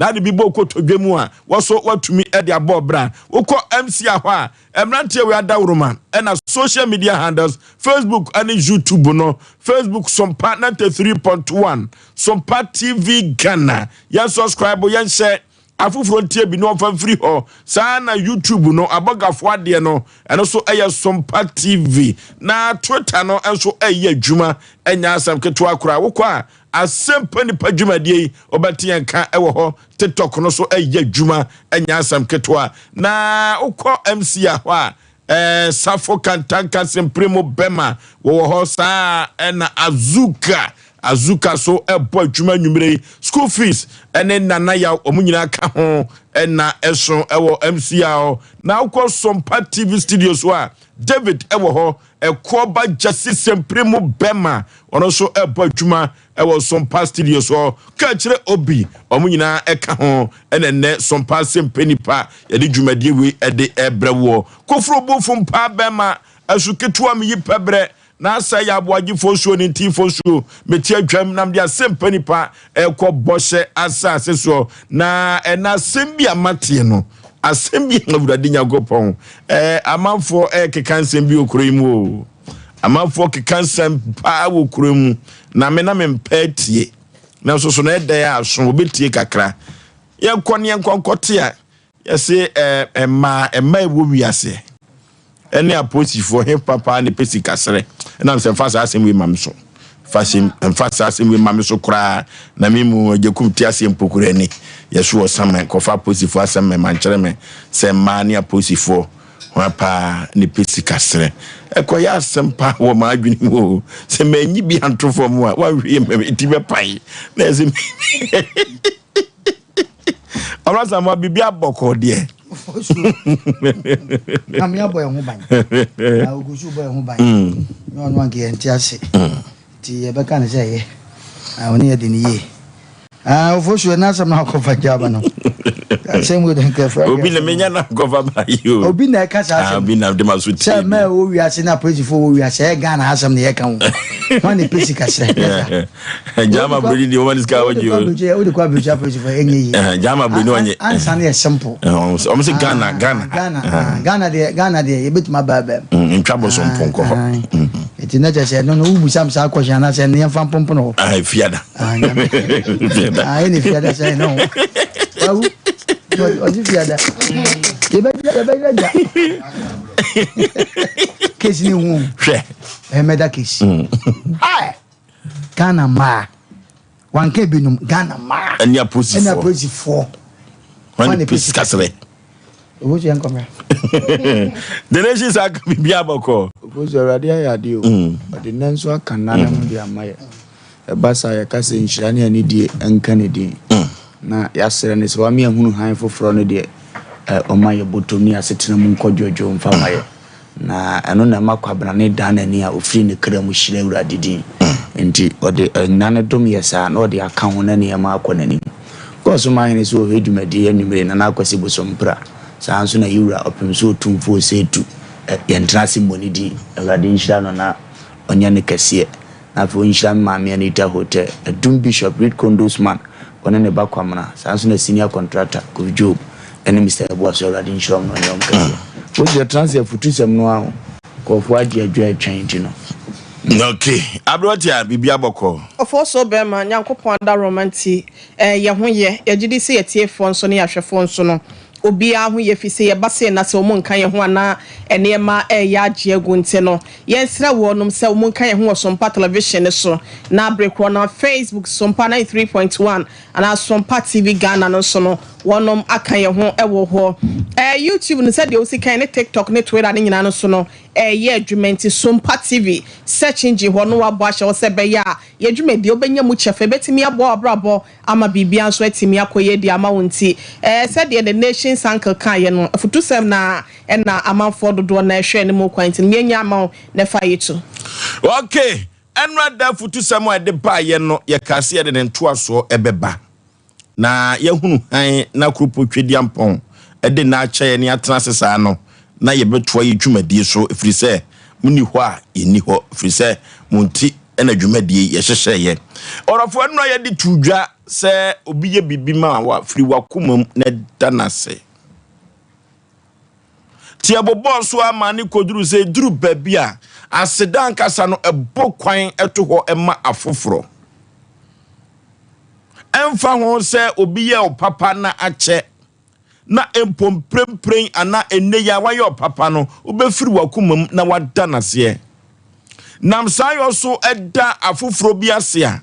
Na ade bi bɔ kotodwe mu a, wɔso watumi de abɔ bra. Wokɔ MC hɔ a, mmeranteɛ wei adaworoma ɛna social media handles, Facebook ne YouTube no. Facebook, Sompa 93.1, Sompa TV Ghana. Yɛn subscribe, yɛn hyɛ afoforɔ ntie bi na ɔmfa mfiri hɔ saa. Na YouTube no, abɔgafoɔ adeɛ no, ɛno nso ɛyɛ Sompa TV. Na Twitter no nso ɛyɛ adwuma, ɛnyɛ asɛm ketewa koraa. Wokɔ a, Asɛmpa Nipa dwumadie yi, wobɛte yɛn ka ɛwɔ hɔ. TikTok no so ɛyɛ adwuma, ɛnyɛ asɛm ketewa. Na wokɔ MC a hɔ a, Safo Kantanka Sempere mu bɛma wɔwɔ hɔ saa. Ɛna Azuka so ɛbɔ adwuma nwumire yi, school fees ɛne Nana Yaw, wɔn nyinaa ka ho ɛna ɛso ɛwɔ MC a hɔ. Na wokɔ Sompa TV studio so a, David ɛwɔ hɔ. Ɛkɔba Gyasi Sempere mu bɛma, ɔno nso ɛbɔ adwuma ɛwɔ Sompa studio so. Kakyerɛ obi, wɔn nyinaa ɛka ho. Ɛna nnɛ Sompa Sempe Nipa yɛde dwumadie wei ɛde ɛbrɛ wɔ koforo bofo mpa bɛma ɛso ketewa mi yi pɛbrɛ na asɛ yɛ aboagyefoɔ nsuo ne ntifoɔ nsuo meti atwam nam de Asɛmpa Nipa ɛkɔ bɔhyɛ asase soɔ. Na ɛna asɛm bi a mateɛ no, asɛm bi a Awurade Nyankopɔn, amanfoɔ ɛkeka nsɛm bi wɔ kuro yi mu o. Amanfoɔ keka nsɛm paa wɔ kuro mu na me na mempɛ tie, na nso so na ɛdan aso wɔbɛtie kakra. Yɛnkɔ ne yɛnkɔ nkɔte a yɛse mmaa ɛwɔ wiase ɛne apolisifoɔ he papa ne pɛ sikasrɛ. Ɛnam sɛ mfa saa asɛm wei ma me so, fa hyɛ mfa saa asɛm wei ma me so koraa na me mu Agyakum te aseɛ mpokura ani yɛso wɔ saman kɔfa apolisifoɔ asɛm mɛ mankyerɛ me sɛ mmaa ne apolisifoɔ ho paa ne pɛ sikasrɛ. Ɛkɔyɛ asɛm paa wɔ maa adwene mu o, sɛ manyi bi anto fam a wanhwɛ yɛ mɛ ti bɛpae na ɛsɛ ɔrɔsama biribi abɔkɔ deɛ. Nyame abɔ yɛn ho ban na ogu so bɔ yɛn ho ban. Nyɛ ɔno anka yɛnte ase, nti yɛbɛka ne sɛ ɛyɛ ɔne yɛde ne yie. Ofosu, ɛna asɛm no akɔfa gyaba no, asɛm wo de nkɛfra. Obi na menya na nkɔfa ba yi o. Obi na ɛka saa asɛm. Obi na de ma so tie. Sɛ mɛ wɔ wiase na apolisifoɔ wɔ wiase, ɛyɛ Ghana asɛm na yɛka ho wɔn ne pɛ sika srɛ. Jama buroni deɛ, wɔn sika wɔgye o. Wode kɔ aburokyi, apolisifoɔ ɛnyɛ yie. Jama buroni ɔnye. Ansa no yɛ simple. Ɔmo sɛ Ghana, Ghana. Ghana, Ghana deɛ, Ghana deɛ yɛbɛtumi aba mu. Ntwa bɔ so mpɔnkɔ hɔ. Nti na kyerɛ sɛ ɛno no wobusam saa kɔhyɛ anaasɛ ne yɛmfa mpompono hɔ. Fiada. Ɛne fiada sɛ no wawu ɔse fiada yɛbɛgyina gya case ne hu. Hwɛ. Ɛmɛda case Ghana mmaa wanka binom, Ghana mmaa. Ɛne apolisifoɔ. Ɛne apolisifoɔ. Wɔn ne pɛ sikasrɛ. Owó yɛn kɔmɛ. The Nation sa aka biribi abɔkɔ. Ofosu, Awurade ayɛ adeɛ o. Ɔde nnɛ nso aka nna ne ho de ama yɛ. Ɛba saa, yɛka sɛ nhyira ne anidie nka ne din. Na yɛasrɛ no sɛ wame ahunu han foforɔ no deɛ, ɔma yɛ bɔtɔm ne asetena mu nkɔ dwodwo mfa ma yɛ. Na ɛno na ɛma Kwabena ne dan n'ani a ofiri ne kra mu hyira Awurade din. Nti ɔde nna no dom yɛ saa na ɔde aka ho na nneɛma akɔ n'anim. Kɔɔ so ma ahene sɛ ɔhwɛ dwumadie anwummere Nana Akwasi Bosompra. Saa nso na yɛwura ɔpem so Otumfoɔ Osei-Tutu, yɛntena ase mmɔ ne din. Awurade nhyira no na ɔnyɛ no kɛseɛ. Na afei ɔnhyira me maame Anita Hotel, Adum Bishop Reed Condosman, ɔne ne ba Kwamena. Saa nso na senior contractor Kofi Job ɛne Mr. Eboa so, Awurade nhyira wɔn na ɔnyɛ wɔn kɛseɛ. Wosi yɛtena ase afutusɛm no aho. Nkurɔfoɔ agye adwa atwɛn nti no. Okay, aberɛte a biribi abɔkɔ. Ɔfo so bɛrima, Nyankopɔn adaroma nti yɛ ho yɛ. Yɛgye di sɛ yɛtiefoɔ nso ne yɛahwɛfoɔ nso no, obiara ho yɛ fi sɛ yɛba se na sɛ wɔn nka yɛn ho anaa nneɛma ɛyɛ agye agu. Nti no yɛnsrɛ wɔnom sɛ wɔn nka yɛn ho wɔ Sompa Television ne so na abere korɔ na Facebook, Sompa 93.1 anaa Sompa TV Ghana no nso no, wɔnom aka yɛn ho ɛwɔ hɔ. YouTube no, sɛdeɛ wosi kan ne TikTok ne Twitter ne nyinaa no so no, ɛyɛ adwuma. Nti Sompa TV search engine hɔ no, wabɔ ahyɛ hɔ sɛ ɛbɛyɛ a yɛ dwumadie wobɛnya mu kyɛfɛ, bɛtumi aboa wabrabɔ ama biribia nso atumi akɔ yɛ di ama wo. Nti sɛdeɛ The Nation's Uncle kaeɛ no, afutusɛm na ɛna amanfoɔ dodoɔ na ɛhwɛ ne mu kwan, nti no yɛnya ama wo na ɛfa yɛ tu. Okay, ɛno ada afutusɛm a ɛde baayɛ no, yɛka sɛ yɛde ne ntoasoɔ ɛbɛba na yɛhunu han na kuropɔ Twediampɔn ɛde n'akyɛ yɛ ne atena ase saa no na yɛbɛtoa yɛ dwumadie so, ɛfiri sɛ monni hɔ a yɛnni hɔ, ɛfiri sɛ mo nti. ɛna dwumadie yi yɛhyehyɛeɛ. Ɔdɔfoɔ, ɛno na yɛde to dwa sɛ obi yɛ biribi ma wa firi wakoma mu na ɛda no ase. Nti ɛbobɔɔ so ama ne kɔduru sɛ ɛduru baabi a aseda ankasa no ɛbɔ kwan to hɔ ma afoforɔ. Ɛmfa ho sɛ obi yɛ wo papa na akyɛ, na mpo mprempren anaa ɛnnɛ yi a wayɛ ɔpapa no, wobɛfiri w'akoma mu na wada no aseɛ. Nam saa yɔ so da afoforɔ bi ase a,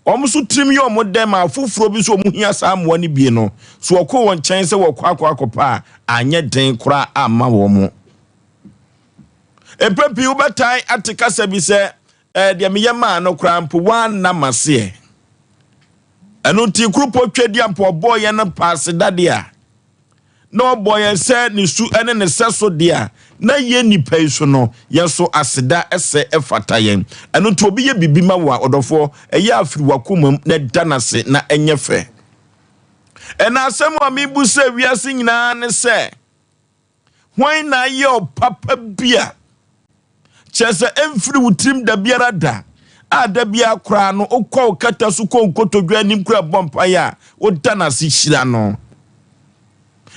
wɔn nso tirim yɛ wɔn dɛ ma afoforɔ bi nso wɔn hia saa mmoa no bie no, so wɔkɔ wɔn nkyɛn sɛ wɔkɔ akɔ akɔpa a, anyɛ den koraa amma wɔn. Mpɛn pii wobɛtae ate kasa bi sɛ, ɛɛ deɛ meyɛ maa no koraa mpo wanna m'aseɛ. Ɛno nti kuropɔ Tweduampɔ ɔbɔɔ yɛn no paa aseda deɛ a, na ɔbɔɔ yɛn sɛ ne su ne ne sɛso deɛ a, na yɛn nnipa yi so no, yɛn nso aseda sɛ ɛfata yɛn. Ɛno nti obi yɛ biribi ma wo a, ɔdɔfoɔ, ɛyɛ a firi w'akoma mu na da no ase na ɛnyɛ fɛ. Ɛna asɛm a mebu sɛ wiase nyinaa ne sɛ, Hwan na ayɛ ɔpapa bi a kyerɛ sɛ ɛmfiri wo tirim da biara da a da biara koraa no wokɔ wo kɛtɛ so kɔ nkotodwe anim koraa bɔ mpaeɛ a woda no ase hyira no?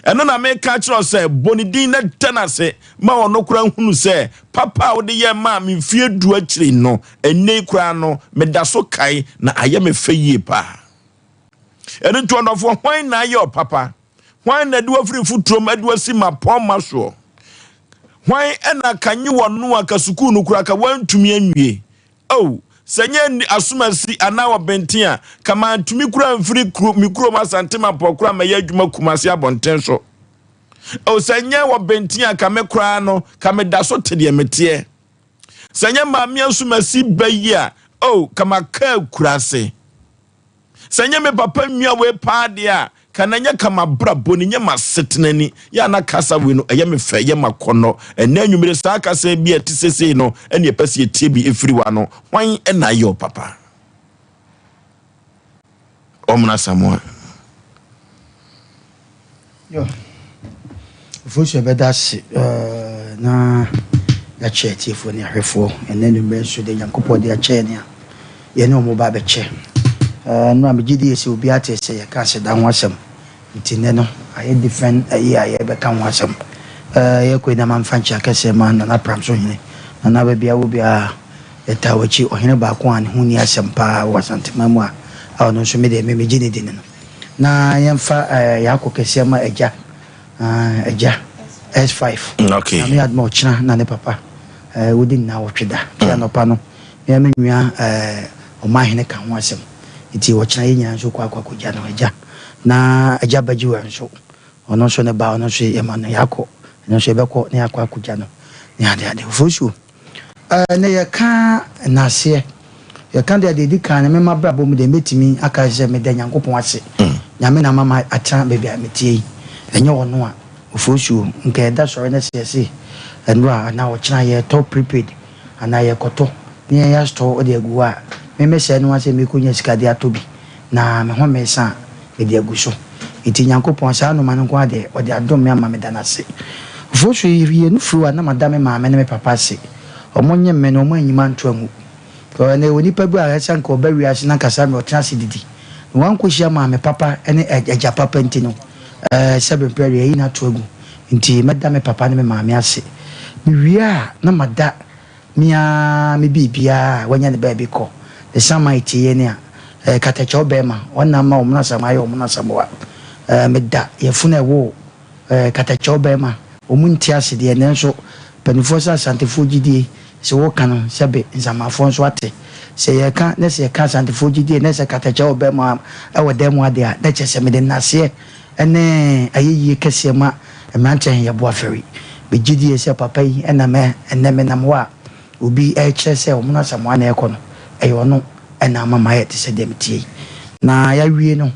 Ɛno na meka kyerɛ sɛ bɔ ne din na da no ase ma ɔno koraa nhunu sɛ papa a wode yɛ maa me mfeɛ du akyiri no ɛnnɛ yi koraa no meda so kae na ayɛ me fɛ yie paa. Ɛno nti ɔdɔfoɔ, hwan na ayɛ ɔpapa? Hwan na de wo afiri mfuturom de wo asi mmapɔmma soɔ? Hwan na ka nye wɔ no a ka sukuu no koraa ka woantumi anwie? Oh, sɛ nyɛ asomasi anaa ɔbenten a, ka mantumi koraa mfiri kuro, me kurom Asante Mampɔn koraa mɛyɛ adwuma Kumasi abɔnten so. Oh, sɛ nyɛ ɔbenten a ka me koraa no, ka meda so te deɛ meteɛ. Sɛ nyɛ maame asomasi ba yi a, oh, ka maka akuraase. Sɛ nyɛ me papa nua wei paa deɛ a, ka na nyɛ ka m'abrabɔ ni, nyɛ m'asetena ni. Yɛ a na kasa wei no, ɛyɛ me fɛ, ɛyɛ m'akɔnnɔ. Ɛnnɛ anwummere saa kasa bi a ɛte sesei no ɛne yɛpɛ sɛ yɛtie bi ɛfiri w'ano. Hwan na ayɛ wo papa? Ɔmena Asamoah. Yo, Ofosu ɛbɛda ase na yɛakyɛ atiefoɔ ne ahwɛfoɔ ɛnɛ anwummerɛ nso deɛ Nyankopɔn de akyɛ yɛn a yɛne wɔn ba abɛkyɛ. Ɛno a megye die sɛ obiara te sɛ yɛka aseda ho asɛm nti nnɛ no ayɛ different ayi a yɛbɛka ho asɛm. Yɛkɔ yi na mamfa nkyea kɛseɛ ma Nana Pramso Hene. Nana baabi a wɔ biara yɛtaa w'akyi, ɔhene baako a ne ho nni asɛm paa wɔ Asanteman mu a ɔno nso me deɛ me megye ne di ne no. Na yɛmfa yɛn akɔ kɛseɛ ma agya, agya S5. Okay. Nyame adom a ɔkyena na ne papa wodi ne naawɔtwe da. Nti anɔpa no me ara me nua ɔmanhene ka ho asɛm. Nti ɔkyena yɛn nyinaa nso kɔ akɔ akɔgya no agya. Na agya Bagyiwa nso ɔno nso ne ba ɔno nso yɛma no yɛakɔ ɛno nso yɛbɛkɔ na yɛakɔ akɔgya no ne adeade. Ofosuo. Ɛnnɛ yɛka nnaseɛ. Yɛka deɛ, deɛ ɛdi kan no, me m'abrabɔ mu deɛ mɛtumi aka sɛ meda Nyankopɔn ase. Nyame na ama matena baabi a meteɛ yi. Ɛnyɛ ɔno a, Ofosuo, nka yɛda sɔre na sɛ yɛse nnora anaa ɔkyena yɛretɔ prepaid anaa yɛrekɔtɔ na yɛn yɛastɔɔ de agu hɔ a, me mɛsɛe no ara sɛ mekɔnya sika de atɔ bi na me ho mesa a, mede agu so. Nti Nyankopɔn, saa nnoɔma no nko ara deɛ, ɔde adom me ama meda no ase. Ofosuo, yɛ no firi hɔ a, na mada me maame ne me papa ase. Wɔnyem me no, wɔanyi me anto angu. Because ɛnɛ yɛwɔ nipa bi a ɛsɛ anka ɔba wiase na anka saa mmerɛ ɔtena ase didi. Na wankɔhyia maame papa ne agya papa nti no, ɛɛ sɛbe mprɛ deɛ yɛayi no ato agu. Nti mɛda me papa ne me maame ase. Mewie a, na mada me ara me biribiara a wanya ne baabi kɔ. Ne saman tieɛ ne a, ɛɛ katakyɛw bɛɛma, wɔn na ama wɔn asam ayɛ wɔn asamoa. Ɛɛ meda yafunu a ɛwoo Ɛɛ katakyɛw bɛɛma, wɔn nte ase deɛ nanso mpaninfoɔ sɛ Asantefoɔ gyidie sɛ wɔka no sɛbe Nzamafoɔ nso ate. Sɛ yɛka na sɛ yɛka Asantefoɔ gyidie na sɛ katakyɛw wɔ bɛɛma wɔ dan mu adeɛ a na kyerɛ sɛ mede nnaseɛ ne ayɛyie kɛseɛ ma mmeranteɛ he yɛboa fɛri. Me gyidie sɛ papa yi na mɛ ɛnnɛ menam hɔ a obi rekyerɛ sɛ wɔn Asamoah na ɛrekɔ no ɛyɛ ɔno na ama mayɛ te sɛ deɛ meteɛ yi. Na yɛawie no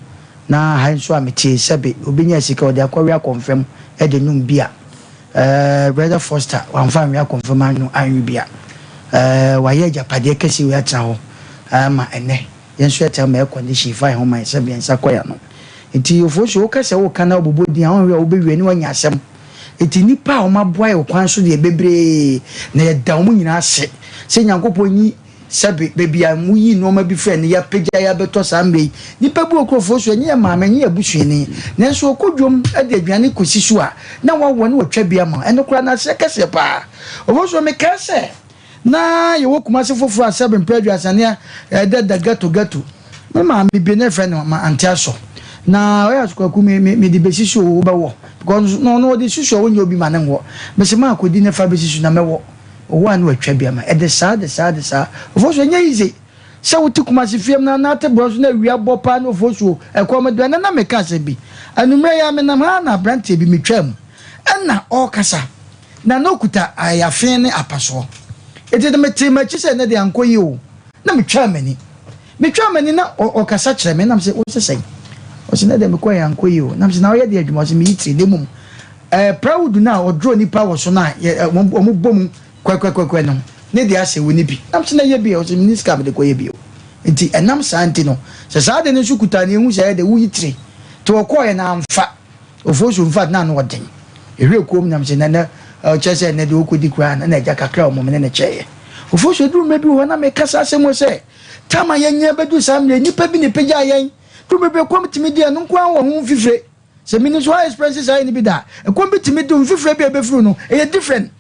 Na ha nso a mete yi, sɛbe obi nyaa sika ɔde akɔwe akɔmfam de nom bi a, eh, Brother Foster, wamfa anwe akɔmfam anno anwe bi a, eh, wayɛ agyapadeɛ kɛseɛ wei atena hɔ eh, ma ɛnnɛ yɛn nso yɛtena ma air condition fa yɛn ho ma yɛn sɛbe yɛn nsa kɔ yɛn ano. Nti Ofosu, woka sɛ woka na wobobɔ din a, wonhwɛ a wobɛwie ne woanya asɛm. Nti nnipa a wɔaboa yɛn wɔ kwan so deɛ bebree, na yɛda wɔn nyinaa ase sɛ Nyankopɔn nyi. Sɛbe, baabi a woyi nneɛma bi firi a ɛnnɛ yɛapagya yi abɛtɔ saa mmerɛ yi, nnipa bi wɔ nkurɔfoɔ so, ɛnyɛ yɛn maame, ɛnyɛ yɛn abusuani, nanso ɔkɔ dwam de aduane kɔsi so a, na wawoɔ na watwa bi ama wo. Ɛno koraa no, aseɛ kɛseɛ pa ara. Ɔfoforɔ, mekae sɛ na yɛwɔ Kumasi foforɔ a sɛbe mprɛ 30 ne ɛda da ghetto ghetto. Me maame bi, na yɛfrɛ no ma Ante Asɔ. Na ɔyɛ aso Kwaku, me, me, mede bɛsi so o, wobɛwɔ? Because na ɔno ɔde si so a, ɔnyɛ obi ma no nwɔ. Mese ma kɔdi ne fa bɛsi so na mɛwɔ. Ɔwɔ a na watwa bi ama. Ɛde saa de saa de saa. Ofosu ɛnyɛ easy sɛ wote Kumasi fie mu na anaa te borɔn so na awia bɔ paa na Ofosu ɛkɔm de ɛnɛ na meka asɛm bi. Anwummerɛ yi ara menam ha na aberanteɛ bi metwaa mu ɛna ɔrekasa na na ɔkuta ayafe ne apasoɔ. Enti no metee m'akyi sɛ ɛnɛ deɛ ankɔ yie o na metwaa m'ani. Metwaa m'ani na ɔkasa kyerɛ me na mese wose sɛn? Ɔse nɛ deɛ mekɔɛ ankɔ yie o na mese na woyɛ deɛ adwuma? Ɔse meyi tiri na mmom ɛɛ plywood no a ɔdrɔ nipa wɔ so no a yɛ wɔn bɔ mu kwɛkwɛkwɛkwɛ no ne deɛ asɛ wo ni bi na mese na yɛ bi ɔse menni sika a mede kɔyɛ bi o nti ɛnam saa nti no sɛ saa ade no nso kuta ne ehu sɛ ɛyɛ deɛ woyi tiri nti ɔkɔɔɛ na amfa Ofosu in fact na ano ɔden ehwɛ kurom nam sɛ nɛnɛ ɔkyerɛ sɛ ɛnɛ deɛ ɔkɔdi koraa na agya kakra a ɔmom ne ne kyɛeɛ. Ofosu ɛduru mmerɛ bi wɔ hɔ na meka saa asɛm wɔ sɛ tam a yɛnyina bɛduru saa mmerɛ nnipa bi na ɛpagyaa yɛn duru bebree kɔm tumi di ɛno nko ara wɔ ho mfifire sɛ menim so experience saa yɛ no bi da ɛkɔm bi tumi di mfifire bi a ɛbɛfiri no ɛyɛ different.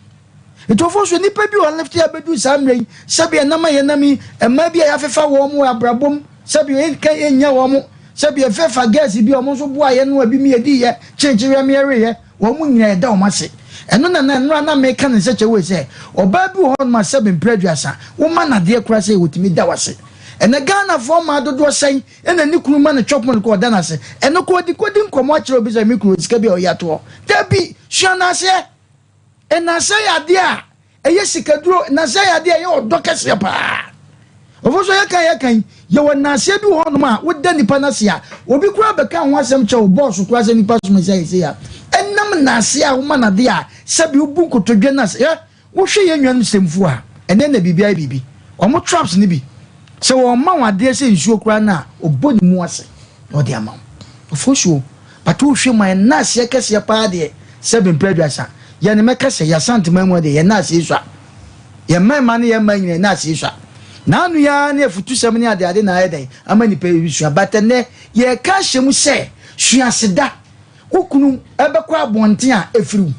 Nkurɔfoɔ nso, nnipa bi wɔ left a bɛduru saa mmerɛ yi, sɛdeɛ ɛnam a yɛnam yi, mmaa bi a yɛafefa wɔn wɔ abrabɔ mu, sɛdeɛ yɛnka yɛnnya wɔn, sɛdeɛ yɛfefa girls bi a wɔn nso boa yɛn no a bi mu yɛdiiɛ, kyenkyereɛ me yɛweeɛ, wɔn nyinaa yɛda wɔn ase. Ɛno na na nnora na meka no in such a way sɛ, ɔbaa bi wɔ hɔnom a sɛbe mprɛ 30, woma no adeɛ koraa sɛ ɔtumi da wo ase. Ɛnɛ Ghanafoɔ mmaa dodoɔ sɛn na ne kunu ma no chop money kɔ ɔda no ase? Ɛno koraa ɔde kɔdi nkɔmmɔ akyerɛ obi sɛ me kunu sika bi a ɔyi ato hɔ. Dabi! Sua no aseɛ. Nnansa yɛ adeɛ a ɛyɛ sikaduro. Nnansa yɛ adeɛ a ɛyɛ ɔdɔ kɛseɛ paa. Ɔfo so yɛka yɛka yi, yɛwɔ nnanseɛ bi wɔ hɔnom a woda nipa no ase a, obi koraa bɛka ho asɛm kyɛ wo bɔɔso koraa sɛ nipa som sɛ ɛsɛ a. Ɛnam nnanseɛ a woma no adeɛ a sɛbi wobu nkotodwe no ase. Hwɛ, wohwɛ yɛn nuanom sɛmfoɔ a, ɛnɛ na biribi ayɛ biribi. Wɔn traps no bi, sɛ wɔma wo adeɛ sɛ nsuo koraa no a, ɔbɔ ne mu ase na ɔde ama wo. Ɔfo so, but wohwɛ mu a, nnanseɛ kɛseɛ paa deɛ, sɛbi mpɛ 30, yɛne mɛka sɛ yɛ Asanteman mu deɛ, yɛn nnanseɛ sua. Yɛn mmarima ne yɛn mmaa nyinaa yɛn nnanseɛ sua. N'ano yi ara ne afutusɛm ne adeade na ayɛ dɛn ama nnipa yi resua. But ɛnnɛ, yɛreka ahyɛ mu sɛ, sua aseda. Wo kunu bɛkɔ abɔnten a, ɛfiri wo.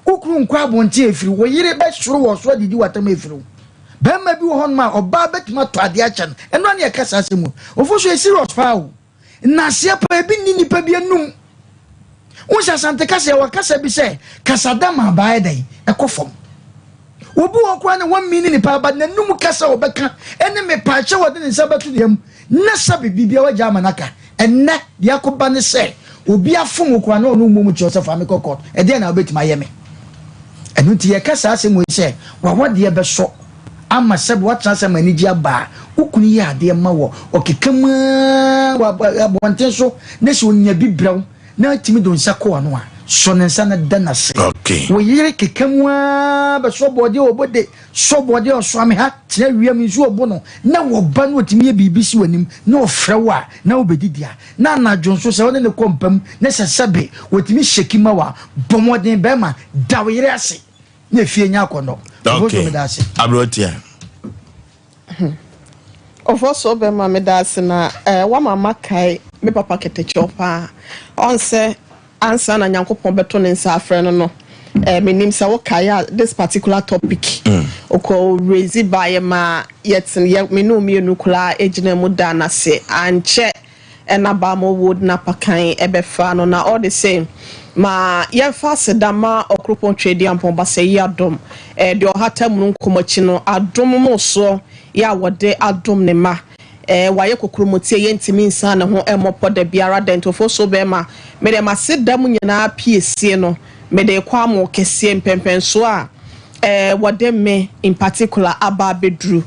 Wo kunu nkɔ abɔnten a, ɛfiri wo. Wo yere bɛsoro wɔ so adidi w'atam a, ɛfiri wo. Barima bi wɔ hɔnom a, ɔbaa bɛtumi atɔ adeɛ akyɛ no. Ɛno ara ne yɛka saa asɛm mu. Ofosuo yɛ serious paa o. Nnaseɛ paa ebi nni nipa bi anum. Wohu sɛ Asante kasa yɛwɔ kasa bi sɛ kasada ma abaa yɛ dɛn ɛkɔ fam. Obi wɔ koraa na wɔmmini nipa aba n'anum kasa a ɔbɛka ɛne mepaakyɛ wɔde ne nsa bɛto ne yam na sɛbe biribia wagya ama no aka. Ɛnnɛ deɛ akɔba ne sɛ obi afom wo koraa na ɔno mmom kyerɛ sɛ fa me kɔ court ɛdeɛn na wobɛtumi ayɛ me. Ɛno nti yɛka saa asɛm wei sɛ w'awadeɛ bɛsɔ. Ama sɛ woatena ase ama anigye aba a, wo kunu yɛ adeɛ ma wɔ ɔkeka mu ara wɔ abɔnten so na sɛ ɔnya bi brɛ wo na atumi de wo nsa kɔ w'ano a, sɔ ne nsa na da no ase. Wo yere keka mu ara bɛsɔ bɔɔdeɛ wɔ bode, sɔ bɔɔdeɛ ɔsɔ ameha, tena wiem nsuo ɔbo no na wɔba na ɔtumi yɛ biribi si w'anim na ɔfrɛ wo a na wobɛdidi a, na anadwo nso sɛ wo ne no kɔ mpa mu na sɛ sɛbe ɔtumi hyɛki ma wo a, bɔ mmɔden bɛrima da wo yere ase. Na efie nyɛ akɔnnɔ. Okay. Aberanteɛ. Ɔfɔsoɔ bɛma meda ase na eh, wama makae me papa kɛtɛkyɛw paa. Ɔn sɛ ansa na Nyankopɔn bɛto ne nsa afrɛ no no, eh, menim sɛ wokae a this particular topic ɔkɔ raise baeɛ ma yɛten yɛ me ne wo mmienu koraa gyina mu daa no ase. Ankyɛ Ɛna Bamo Wood n'apakan bɛfaa no, na ɔde se, Ma yɛmfa aseda ma Ɔkoropɔn Tweaduampɔn Basayi adom, deɛ ɔhata mununkum akyi no, adom mmorosoɔ yɛ a wɔde adom ne mma. Wayɛ kokuromoti a yɛntumi nsan ne ho mmɔ pɔ da biara da. Nti Ofosuo bɛrima, me deɛ m'aseda mu nyinaa piesie no, mede rekɔ ama wo kɛseɛ, mpɛnpɛnsoɔ a wɔde me in particular aba abɛduru.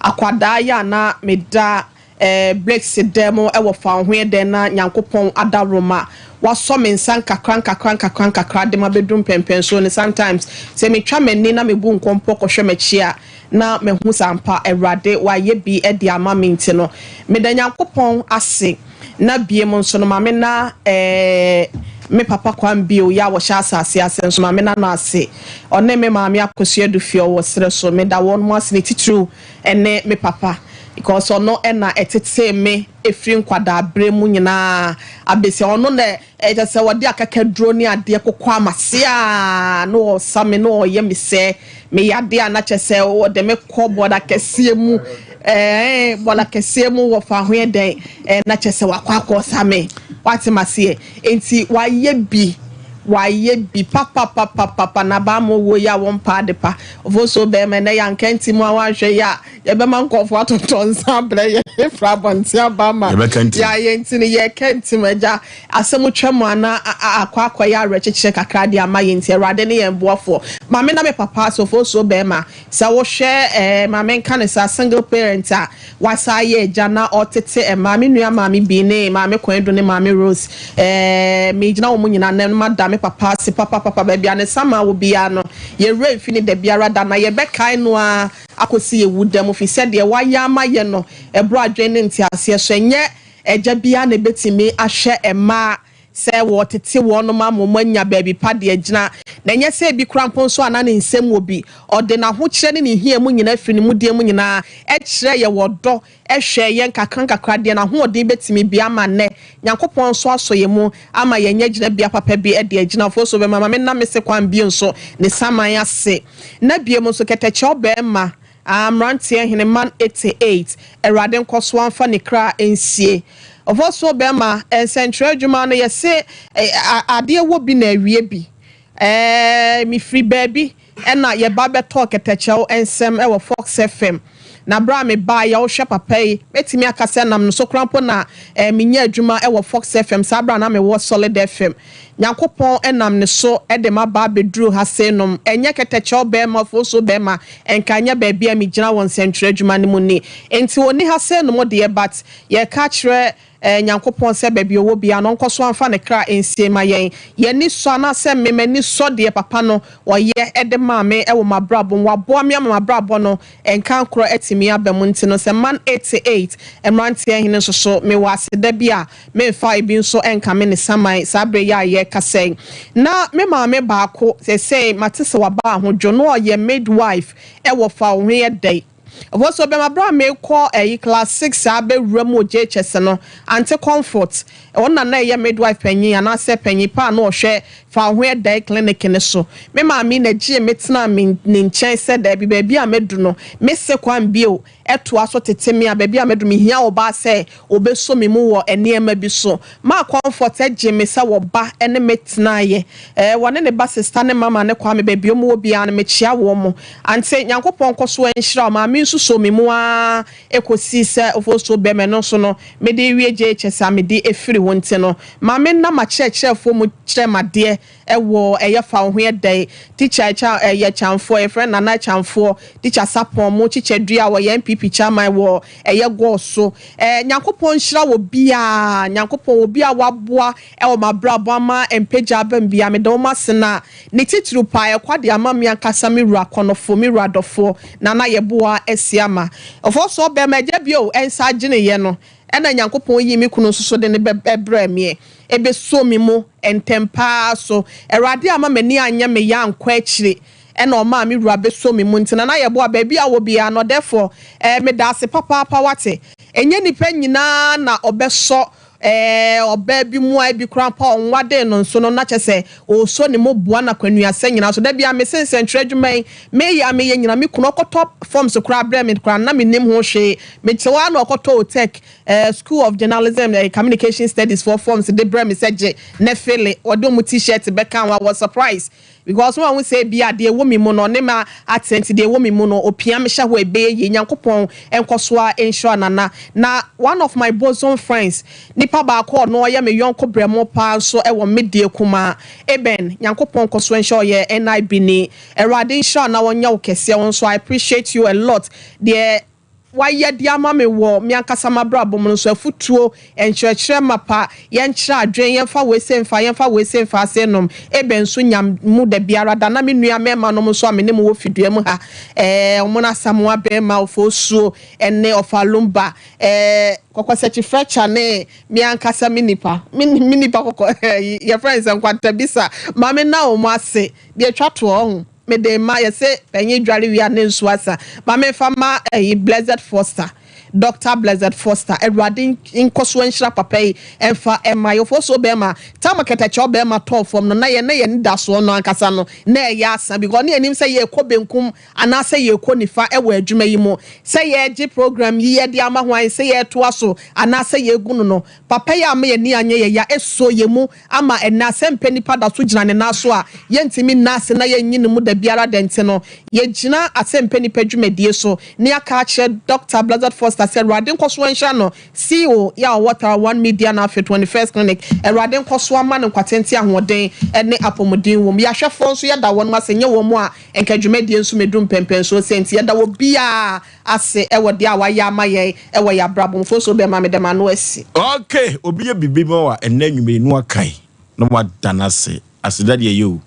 Akwadaa yi a na meda Eh, Blakes dɛ mo wɔ fawohoɛ dɛn na Nyankopɔn adaworoma wasɔ me nsa nkakra nkakra nkakra nkakra de mabɛduru mpɛnpɛnsoɔ no. Sometimes sɛ metwa m'ani na mebu nkɔmpɔ kɔhwɛ m'akyi a na mahu sɛ ampa Awurade wayɛ bi de ama me nti no meda Nyankopɔn ase. Na biem nso no ma me na eh, Me papa Kwan Bio yɛ a wɔhyɛ asase ase nso ma mena no ase. Ɔne me maame Akosua Dufie ɔwɔ serɛ so. Meda wɔn ase, ne titiriw ne me papa because ɔno na ɛtetee me ɛfiri nkwadaa berɛ mu nyinaa abɛsi. Ɔno na ɛkyɛ sɛ wɔde akakaduro ne adeɛ kokɔ amase a na ɔsa me na ɔyɛ me sɛ meyɛ adeɛ a na kyɛ sɛ wɔde me kɔ bɔda kɛseɛ mu, bɔda kɛseɛ mu wɔ fa ho yɛ dɛn, na kyɛ sɛ wakɔ akɔsa me wate maseɛ. Nti wayɛ bi, wayɛ bi papapapapa na baama owó yi a wɔn pa ade pa ɔfo bɛrima ɛnɛ yɛn nti mu a wɔahwɛ yi a yɛbɛma nkɔfoɔ atotɔ nsa abrɛ yɛ efra abɔnten aba ma Yɛbɛka ntim. Yɛayɛ nti no yɛka ntim. Agya asɛm twɛ mu ana akɔ akɔyɛ awerɛkyekyerɛ kakra de ama yɛn. Nti Awurade ne yɛn boafoɔ. Maame na me papa asofo so bɛrima sɛ wohwɛ maame nka ne sa single parent a wasa ayɛ agya na ɔtete maame nua maame bi ne maame Kwan ne maame Rose, megyina wɔn nyinaa nan ma da me papa ase papapapa. Baabi a ne sama wɔ biara no, yɛwura mfi ne da biara da na yɛbɛkae no a akɔsi yɛwu dɛm fi sɛdeɛ wayɛ ama yɛ no ɛborɔ adwene ne nteaseɛ so. Ɛnyɛ agya biara na ebɛtumi ahwɛ mmaa sɛ wɔtete wɔn ama wɔn anya baabi pa deɛ gyina, na ɛnyɛ sɛ ebi kora mpo nso ana ne nsɛm wɔ bi. Ɔde n'ahokyerɛ ne ne hia mu nyinaa firi ne mu deɛ mu nyinaa ɛkyerɛ yɛ wɔ dɔ, ɛhwɛ yɛn kakra nkakra deɛ n'ahoɔden bɛtumi bi ama nnɛ Nyankopɔn nso asɔ yɛn mu ama yɛn nyɛ gyinabea papa bi ɛde agyinafoɔ so bɛma maame nam se kwan bio nso ne saman ase. Na bie mu nso kɛtɛkyɛw bɛrima mmeranteɛ hene man 88, Awurade nkɔ so amfa ne kra nsie. Ɔfɔ so bɛrima nsɛntwerɛ adwuma no, yɛse adeɛ wɔ bi na awie bi. Mefiri baabi ɛna yɛba bɛtɔɔ kɛtɛkyɛw nsɛm ɛwɔ Fox FM, na bere a mebaa yɛ wohwɛ papa yi, mɛtumi aka sɛ nam no so koraa mpo na menya adwuma ɛwɔ Fox FM. Saa bere a na mewɔ Solid FM, Nyankopɔn ɛnam ne so ɛde ma ba abɛduru ha sei nom. Ɛnyɛ kɛtɛkyɛw bɛrima fo so bɛrima ɛnka nyɛ baabi a megyina wɔ nsɛntwerɛ adwuma no mu ni. Nti wɔni ha sei nom deɛ, but yɛka kyerɛ Nyankopɔn sɛ baabi ɔwɔ bia no ɔnkɔ so amfa ne kra nsie ma yɛn. Yɛni sɔ anaasɛ mmemme ni sɔ deɛ papa no ɔyɛ ɛde maa me ɛwɔ m'abrabɔ mu. Waboa me ama m'abrabɔ no nka nkorɔ atumi aba mu. Nti no sɛ man 88 mmeranteɛ hene nso so, mewɔ aseda bi a memfa ebi nso nka me ne saman saa bere yi a yɛrekasa yi. Na me maame baako sɛsɛe mate sɛ waba ahodwo no, ɔyɛ midwife ɛwɔ fa wo ho yɛ dɛn ɛfɔ so bɛma. Bere a mekɔ ɛyi class six a bɛwura mu wɔ JHS no, Auntie Comfort ɔno na na ɛyɛ midwife panyin anaasɛ panyin paa na ɔhwɛ fa ho ɛdan clinic ne so. Me maame na gye me tena me ne nkyɛn sɛ daabi, baabi a mɛdu no mese kwan bio ɛtoa so tete me a baabi a mɛdu mehia ɔbaa sɛ obɛso me mu wɔ nneɛma bi so. Maa Comfort gye me sɛ wɔba ne me tenaeɛ, wɔne ne ba sister ne mama ne Kwame. Baabi ɔmo wɔ biara no, mekyia wɔn mo. Ante, Nyankopɔn nkɔ so nhyira wo. Maame nso so me mu aa ɛkɔsi sɛ ofosuo bɛmɛ no nso no mede wie JHS a mede efiri hɔ. Nti no maame nam akyerɛkyerɛfoɔ mu kyerɛ madeɛ ɛwɔ ɛyɛ fa wo ho yɛ dɛn teacher ɛkyɛ ɛyɛ Kyamfoɔ, yɛfrɛ Nana Kyamfoɔ, teacher Sapɔn mo kyekyɛ dua a wɔyɛ NPP chairman wɔ ɛyɛ gɔɔ so. Nyankopɔn nhyira wɔ biaa, Nyankopɔn wɔ bi a waboa ɛwɔ m'abrabɔ ama mpagya aba mu bia, meda wɔn ase. Na ne titiri paa ɛkwa de ama me ankasa me wura kɔnɔfoɔ, me wura dɔfoɔ Nana Yɛboa asi ama ɔfɔ so bɛrima agya bio ɛnsa agyeneyɛ no, ɛna Nyankopɔn yi me kunu nso so de ne bɛbrɛ meɛ ɛbɛso me mu ntɛm paa so. Awurade ama m'ani anyɛ me ya ankɔ akyire, ɛna ɔmaa me wura bɛso me mu. Nti Nana Yɛboa, baabi a wɔ biara no, therefore meda ase papaapa. Wate, ɛnyɛ nipa nyinaa na ɔbɛsɔ ɔbaa bi mu a ebi koraa mpa ɔnwade no nso no na kyɛ sɛ ɔsɔ ne mu boa na kwanuasɛ nyinaa so. Dabi a mese nsɛntwerɛ adwuma yi meyɛ a meyɛ nyina, me kunu ɔkɔtɔ forms koraa brɛ me koraa na menim ho hwee. Mete hɔ a na ɔkɔtɔ Otec School of Journalism Communication Studies for forms de brɛ me sɛ gye ne fill. Ɔde ɔmo T-shirt bɛka ho. I was surprised because wɔn a wɔn sɛ bi adeɛ ɛwɔ mi mu no ɔne ma ate, nti deɛ ɛwɔ mi mu no opia mi hyɛ hɔ ebɛyɛ yie. Nyankopɔn nkɔ a nhyira Nana. Na one of my bosom friends, nipa baako ɔno ɔyɛ me yɔnko brɛmo paa nso ɛwɔ media kumaa, Eben, Nyankopɔn nkɔ so nhyɛ. Ɔyɛ NIB ni. Awurade nhyira na wɔnyɛ wo kɛseɛ. Wɔn nso, I appreciate you a lot deɛ. wayɛ de ama me wɔ me ankasa m'abrabɔ mu no nso, afutuo, nkyerɛkyerɛ mapa, yɛnkyerɛ adwene, yɛmfa wei se mfa, yɛmfa wei se mfa ase nom, ebe nso nyam mu da biara da. Na me nua mmarima nom nso a me ne mo wɔ fidua mu ha, wɔn Asamoah bɛrima, Ofosuo, ɛne Ɔfa Lumba, Kɔkɔsakyi Fɛkya ne me ankasa me nipa, me nipa kɔkɔ, yɛfrɛ no sɛ Nkwantabisa. Maame na wɔn ase deɛ atwa toɔ ho. Mede ma yɛsɛ panyin dware wia ne nsuo asa. Maame fa ma ɛyi Blessed Foster, Dr Blessed Foster. Awurade nkɔsoɔ nhyira papa yi ɛmfa ɛma yɛfoɔ so bɛrima tam kɛtɛkyɛw bɛrima tɔɔ fam no na yɛn ne yɛn dasoɔ no ankasa no na ɛyɛ asa, because ne yɛnim sɛ yɛrekɔ benkum anaasɛ yɛrekɔ nifa ɛwɔ adwuma yi mu, sɛ yɛregye program yi yɛde ama ho ayɛ sɛ yɛretoa so anaasɛ yɛregu no. Papa yi ama yɛn ni anyɛ yɛ ya eso yɛ mu ama ɛna asɛmpɛ nipa da so gyina ne nan so a yɛntumi nna ase na yɛnyi ne mu da biara da. Nti no yɛgyina asɛmpɛ nipa dwumadie so ne aka akyerɛ Dr Blessed Foster sɛ Awurade nkɔ so nhyira no, CEO yɛ a ɔwɔ Tara One Media na afei 21st Clinic. Awurade nkɔ so ama no nkwatente, ahoɔden ne apɔmuden wɔ mu. Yɛahwɛfoɔ nso, yɛda wɔn ase. Nyɛ wɔn mu a nka dwumadie nso mɛdu mpɛmpɛnsoɔ sɛ nti yɛda wɔ biara ase ɛwɔ deɛ a wayɛ ama yɛn ɛwɔ yɛ abrabɔ mfo so bɛma me dɛm ano asi. Okay, obi yɛ biribi ma wa ɛnɛ nnwuma yi no akae na wada no ase. Aseda deɛ yɛ o,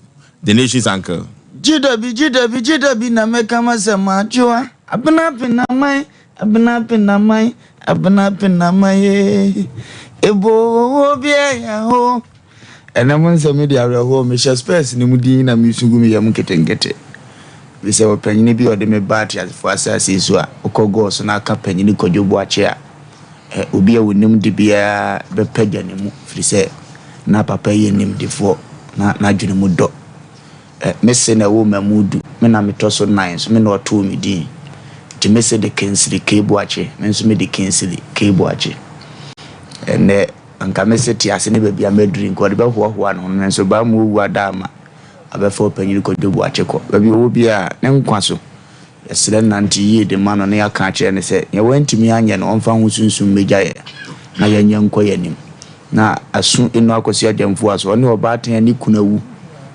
the nation's uncle. Gyidabi, gyidabi, gyidabi na mɛka ma sɛ madwoa abena penaman, abena penaman, abena penaman ye ebo bi ɛyɛ ho. Ɛnɛ mo nsɛm de awerɛhoɔ, mehyɛ spɛs no mu din na mesu gu me yam nketenkete bi sɛ ɔpanyini bi a ɔde me ba ateasefoɔ asase yi so a wokɔ gɔɔ so na aka panyini Kwadwo Boakye a obi a wɔnim de biara bɛpɛgya ne mu, firi sɛ na papa yi yɛ nimdefoɔ na n'adwene mu dɔ. Me se na ɛwɔ mamu 10, me na metɔ so nan so, me na ɔtoo me din, nti me se de Kensili K Boakye, me nso me de Kensili K Boakye. Ɛnɛ anka me se te ase ne baabi a maduri nka ɔde bɛhoahoa ne ho no, nso baa mu owu ada ama abɛfa ɔpanyini Kwadwo Boakye kɔ baabi ɔwɔ biara ne nkwa so. Yɛsrɛ nante yie de ma no na yɛaka akyerɛ no sɛ nea wantumi anyɛ no, ɔmfa ho sunsum mmɛgya yɛ na yɛnyɛ nkɔ yɛn anim. Na aso enu akɔsi agyamfoɔ so, ɔne ɔbaatan a ne kunu awu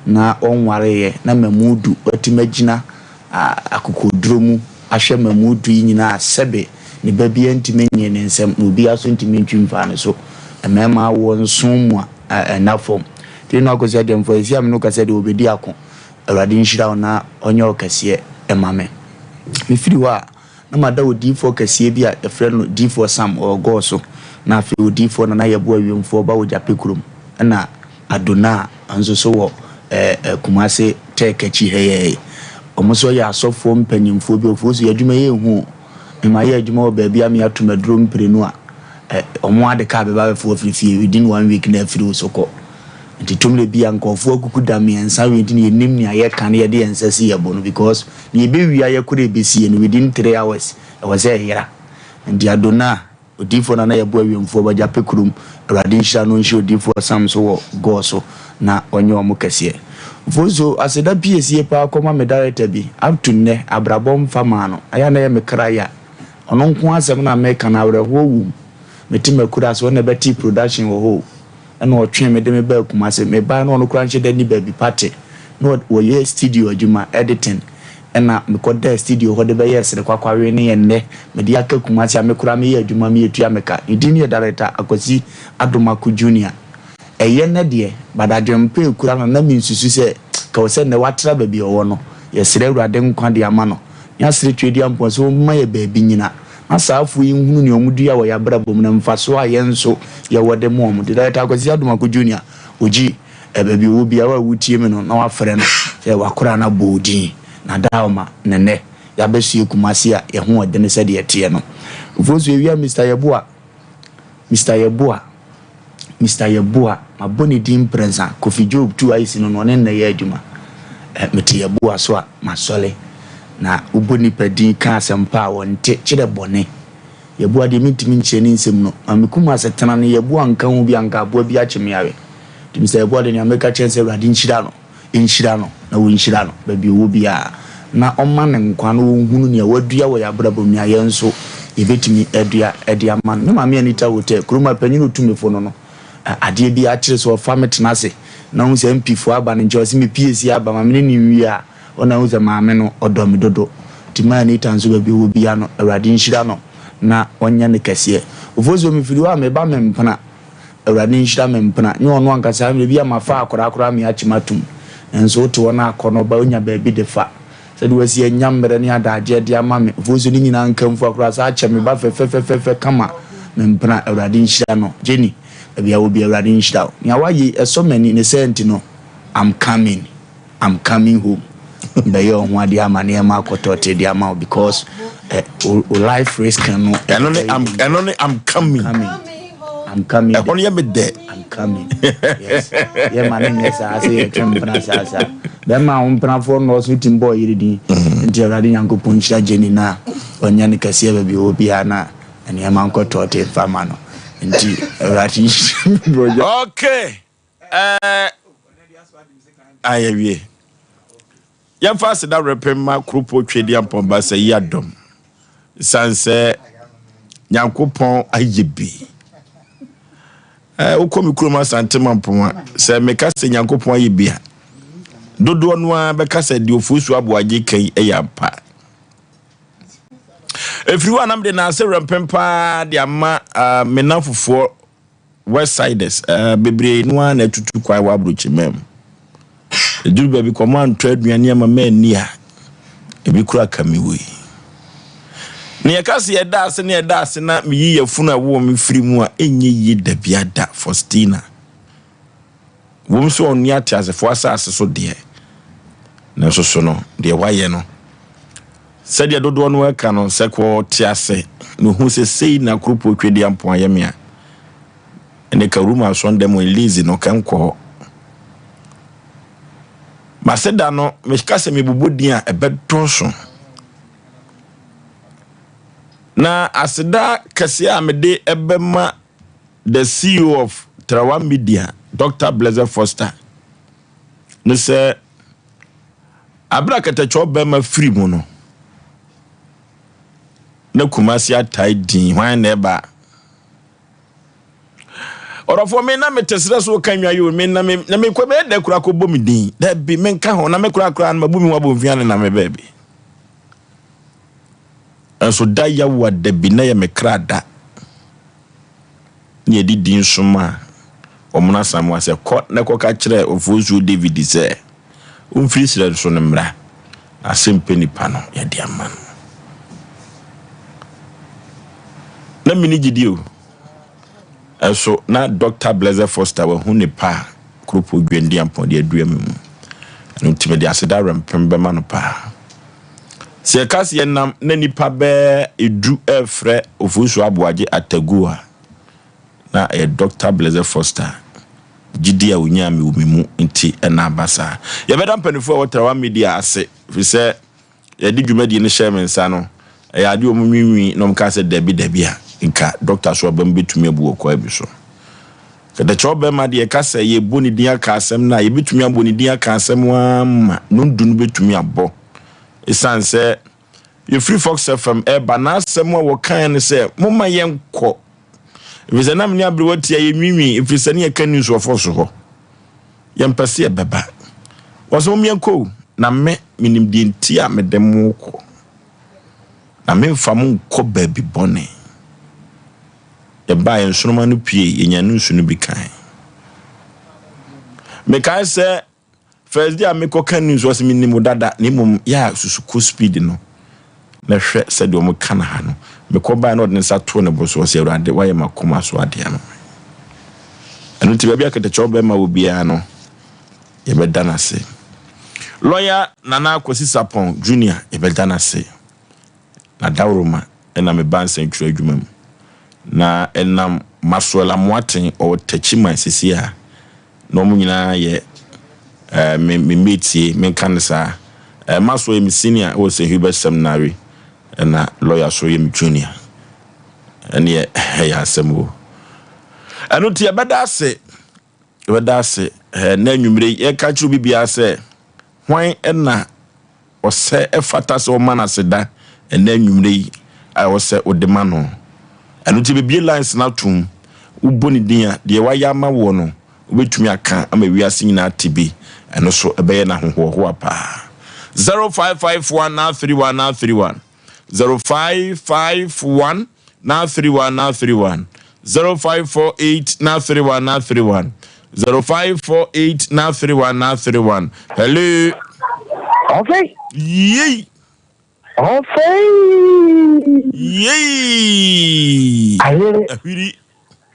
na ɔnwareeɛ na mamu 10 watumi agyina akokoduro mu ahwɛ mamu 10 yi nyinaa, sɛbe ne ba biara ntumi nye ne nsam na obiara nso ntumi ntwi mfaa ne so. Mmarima awoɔ nson mu a ɛna fam nti enu akɔsi agyamfoɔ esi ameno kasa deɛ wɔbɛdi ako. Awurade nhyira wo na ɔnyɛ wo kɛseɛ ɛma me. Mefiri hɔ a na mada odiyifoɔ kɛseɛ bi a yɛfrɛ no Diyifoɔ Sam, ɔwɔ Gɔɔ so, na afei odiyifoɔ Nana Yɛboa Wiemfoɔ ba wɔ Gyape kurom, ɛna Adonaa nso so wɔ Kumase Tech akyi ha yi. Wɔn nso yɛ asɔfoɔ mpanyimfoɔ bi. Ofuo so yɛ adwuma yɛ ehu o. Mema yɛ adwuma wɔ baabi a meato maduro mprenu a wɔn ade kaa bɛba abɛfo afiri fie within one week na afiri wo so kɔ. Nti tumire bi a nkurɔfoɔ akuku da 3 wei nti na yɛnim nea yɛka no, yɛde yɛn nsa si yɛ bo no, because nea yɛbɛwia yɛkɔ ɛbɛsie no within 3 hours ɛwɔ sɛ ɛyera. Nti Adonaa, odiyifoɔ Nana Yɛboa Wiemfoɔ bagya pɛ kurom, Awurade nhyira no, nhyira odiyifoɔ Sam so wɔ Gɔɔ so na ɔnyɛ ɔmo kɛseɛ. Mfonso aseda piesie paa kɔma me director bi. Up to nnɛ abrabɔ mfa maa no, ɛyɛ a na ɛyɛ me kra ya. Ɔno nko asɛm na meka no awerɛhoɔ wom. Mete makura so, ɔna ɛbɛte production wɔ hɔ o, ɛna ɔtwe me de me baa Kumase. Me baa na ɔno koraa nhyɛ da ni baabi pate na wɔyɛ studio adwuma, editing, ɛna mekɔdaa studio hɔ de bɛyɛ sere kwakwawe ne yɛ nnɛ mede aka Kumase a me koraa meyɛ adwuma meyɛ tua me ka. Ne din yɛ Director Akwasi Adomako Junior. Ɛyɛ nnɛ deɛ badadwempa ekura no na mensusu sɛ ka wɔ sɛ nnɛ watra baabi a ɔwɔ no. Yɛsrɛ Awurade nkwa de ama no ne asere Tweduampɔn sɛ ɔmma yɛ baabi nyina na saa afoɔ yi nhunu nea ɔmo dua wɔ yɛ abrabɔ mu na mfasoɔ a yɛn nso yɛwɔ de mo ɔmo. Director Akwasi Adomako Junior ogyi baabi ɔwɔ biara a wotie me no na wafrɛ no sɛ wakora no abɔ odin na daa ɔma ne nnɛ yɛabɛsue Kumase a yɛho ɔdene sɛdeɛ ɛteɛ no. Mfoɔ so ewia Mr Yeboah, Mr Yeboah, Mr Yeboah, mabɔ ne din mprɛnsa. Kofi Job tu ayisi no no ɔne nnɛ yɛ adwuma. Mete Yeboah so a masɔle na wobɔ nipa din ka asɛmpa a wɔnte kyerɛ bɔne. Yeboah deɛ mentumi nkyerɛ ne nsɛm no ma me Kumase tena no. Yeboah nka ho bi anka aboa bi akye me awe. Nti Mr Yeboah de nea meka kyerɛ sɛ Awurade nhyira no, nhyira no na wɔnhyira no baabi ɔwɔ biara na ɔma ne nkwa na ɔnhunu nea wadua wɔ yɛ abrabɔ mu, nea yɛn nso yɛbɛtumi adua de ama no. Me maame Anita Hotel kurom a panyin otumifo no, adeɛ bi akyerɛ sɛ ɔfa me tena ase na ɔhu sɛ MP foɔ aba ne nkyɛn, ɔsɛ me pie si aba ma me ne ne nwie a ɔna ɔhu sɛ maame no ɔdɔ me dodo. Nti maa Anita nso baabi ɔwɔ biara no Awurade nhyira no na ɔnyɛ no kɛseɛ. Ofosuo mefiri hɔ a meba me mpena. Awurade nhyira me mpena. Nyɛ ɔno ankasa mmerɛ bi a mafa akwadaa koraa me akyem atom. Nanso wote hɔ na akɔnnɔ ba wonya baabi de fa. Sɛdeɛ wasi anya mmerɛ ne adagyeɛ de ama me. Ofosuo ne nyinaa nka mfua koraa saa akyɛ me ba fɛfɛfɛfɛ kama. Me mpena Awurade nhyira no. Jenny baabi a wɔ biara Awurade nhyira wo. Nea woayɛ yi ɛsɔ m'ani ne saa nti no I'm coming. I'm coming home bɛyɛ ɔho adeɛ ama nneɛma akɔtɔte de ama wo because eh, o, o life risk no. Ɛno ne I'm ɛno ne I'm coming. Coming. I'm coming. Ɛhɔ no yɛ me dɛ. I'm coming. Yes. Yɛ ma ne nyɛ saa sɛ yɛtwe mpena saa saa. Bɛrima a wo mpenafoɔ nnɔɔso tim bɔɔ yere din. Nti Awurade Nyankopɔn nhyira Jenny na ɔnyɛ no kɛseɛ baabi ɔwɔ biara na nneɛma nkɔtɔte mfa ma no. Nti Awurade nhyira. Okay. Ɛɛ ayɛwie. Yɛmfa aseda werɛpem ma Kuropɔn Twedeampɔn Basa yi adɔm. Ɛsiane sɛ Nyankopɔn ayɛ bi. Ɛɛ wokɔ me kurom Asante Mampɔn a, sɛ meka sɛ Nyankopɔn ayɛ bi a, dodoɔ no ara bɛka sɛ deɛ Ofosu Aboagye ka yi yɛ ampa. Ɛfiri hɔ a na mede n'ase werɛmpem paa de ama uh, me namfofoɔ Westsiders bebree no ara na atutu kwan wɔ aburokyiman mu. Eduru baabi kɔ ɔmo antɔ aduane ama manni a, ebi kora ka me wui. Na yɛka sɛ yɛda ase na yɛda ase na meyi yafunu a ɛwɔ me firi mu a, ɛnyɛ yie dabiada, Faustina. Wom sɛ ɔnni ateasefoɔ asase so deɛ, nanso so no, deɛ wayɛ no, sɛdeɛ dodoɔ no ɛka no, sɛ kɔ te ase na ohu sɛ sei na Kuropɔn Twedeampɔn ayɛ me a, ɛne ka Roma asɔndɛm wɔ Elise no, ka nkɔ hɔ. Maseda no, meka sɛ mebobɔ din a, ɛbɛdɔɔso. Na aseda kɛseɛ a mede ɛbɛma The CEO of Trawa Media, Dɔkta Blessed Foster, ne sɛ abere a kɛtɛkyɛw bɛrima firi mu no, na Kumasi atae din, hwan na ɛba? Ɔdɔfoɔ me na mete serɛ so ka nwa yo me na me na mekɔ bɛyɛ dɛ kora kɔbɔ me din dabi menka ho na me kora kora no mabu me ho abɔmfia ne na me baabi nso da yawa dabi na yɛ me kra da na yɛde din somaa wɔn Asamoah sɛ, Kɔ na kɔka kyerɛ Ofosuo David sɛ ɔmfiri serɛ so no mmra, na asɛmpɛ nipa no, yɛde ama no. Na menni gyidie o. Ɛso na Dɔkta Blessed Foster wahu ne pa a Kuropɔn Dwandiampɔn de adua me mu. Ɛno nti mede aseda werɛmpem bɛma no paa. Sɛ yɛka sɛ yɛnam na nnipa bɛɛ edu refrɛ Ofosu Aboagye Atagu a, na ɛyɛ Dɔkta Blessed Foster gyidi a onyaa me wɔ me mu nti na aba saa. Yɛbɛda mpanyinfoɔ a ɛwɔ Trawa Media ase firi sɛ yɛde dwumadie no hyɛɛ me nsa no, ɛyɛ adeɛ a wɔn nwiinwii na wɔn kaa sɛ dabi dabi a nka dɔkta so aba mu bɛtumi abu wɔ kwaa bi so. Kɛtɛkyɛw bɛrima deɛ yɛka sɛ yɛbɔ ne din aka asɛm no a, yɛbɛtumi abɔ ne din aka asɛm ara ma nondu no bɛtumi abɔ. Ɛsiane sɛ yɛfiri Fox FM ɛreba, n'asɛm a wɔkaeɛ ne sɛ, momma yɛnkɔ. Ɛfiri sɛ na me ne aberewa tia yɛnwiinwii, ɛfiri sɛ ne yɛka news wɔ Fox hɔ. Yɛmpɛ sɛ yɛbɛba. Wɔsɛ mom yɛnkɔ o, na me, menim deɛ nti a mede mo kɔ. Na memfa mo nkɔ baabi bɔne. Yɛbaeɛ, nsoromma no puei, yɛnyaa no nsu no bi kae. Mekae sɛ first day a mekɔka news, ɔsɛ menim wo dada, na mmom yɛ a susu kɔ speed no na hwɛ sɛdeɛ wɔn ka no ha no. Mekɔ baeɛ na ɔde ne nsa too ne bo so, ɔsɛ Awurade woayɛ m'akoma so adeɛ ama me. Ɛno nti baabi a kɛtɛkyɛw bɛma wɔ biara no, yɛbɛda no ase. Lɔya Nana Akwasi Sarpong Junior, yɛbɛda no ase. Na dawuroma na mebaa nsɛntwerɛ adwuma mu. Na ɛnam Maxwell Amoaten, ɔwɔ Techiman seesei a, na wɔn nyinaa yɛ eh, me, me matesie, menka no saa. Eh, Maxwell yɛ me senior wɔ St. Hubert Seminary, ɛna lawyer so yɛ me junior. Ɛneɛ ɛyɛ asɛm o. Ɛno nti yɛbɛda ase, yɛbɛda ase. Eh, na anwummere yi, yɛka kyerɛ obi biara sɛ, hwan na Ɔsɛ ɛfata sɛ ɔma no aseda ɛnnɛ anwumerɛ yi a ɛwɔ sɛ wode ma no. Ɛno nti bɛbue lines no atom, wobɔ ne din a, deɛ wayɛ ama woɔ no, wobɛtumi aka ama wiase nyinaa ate bi. Ɛno nso ɛbɛyɛ no ahohoahoa paa. 0551 931 931 0551 931 931 0548 931 931 0548 931 931 Hello. Okay. Yay. Okay. Yay. Ayere. Ahwiri.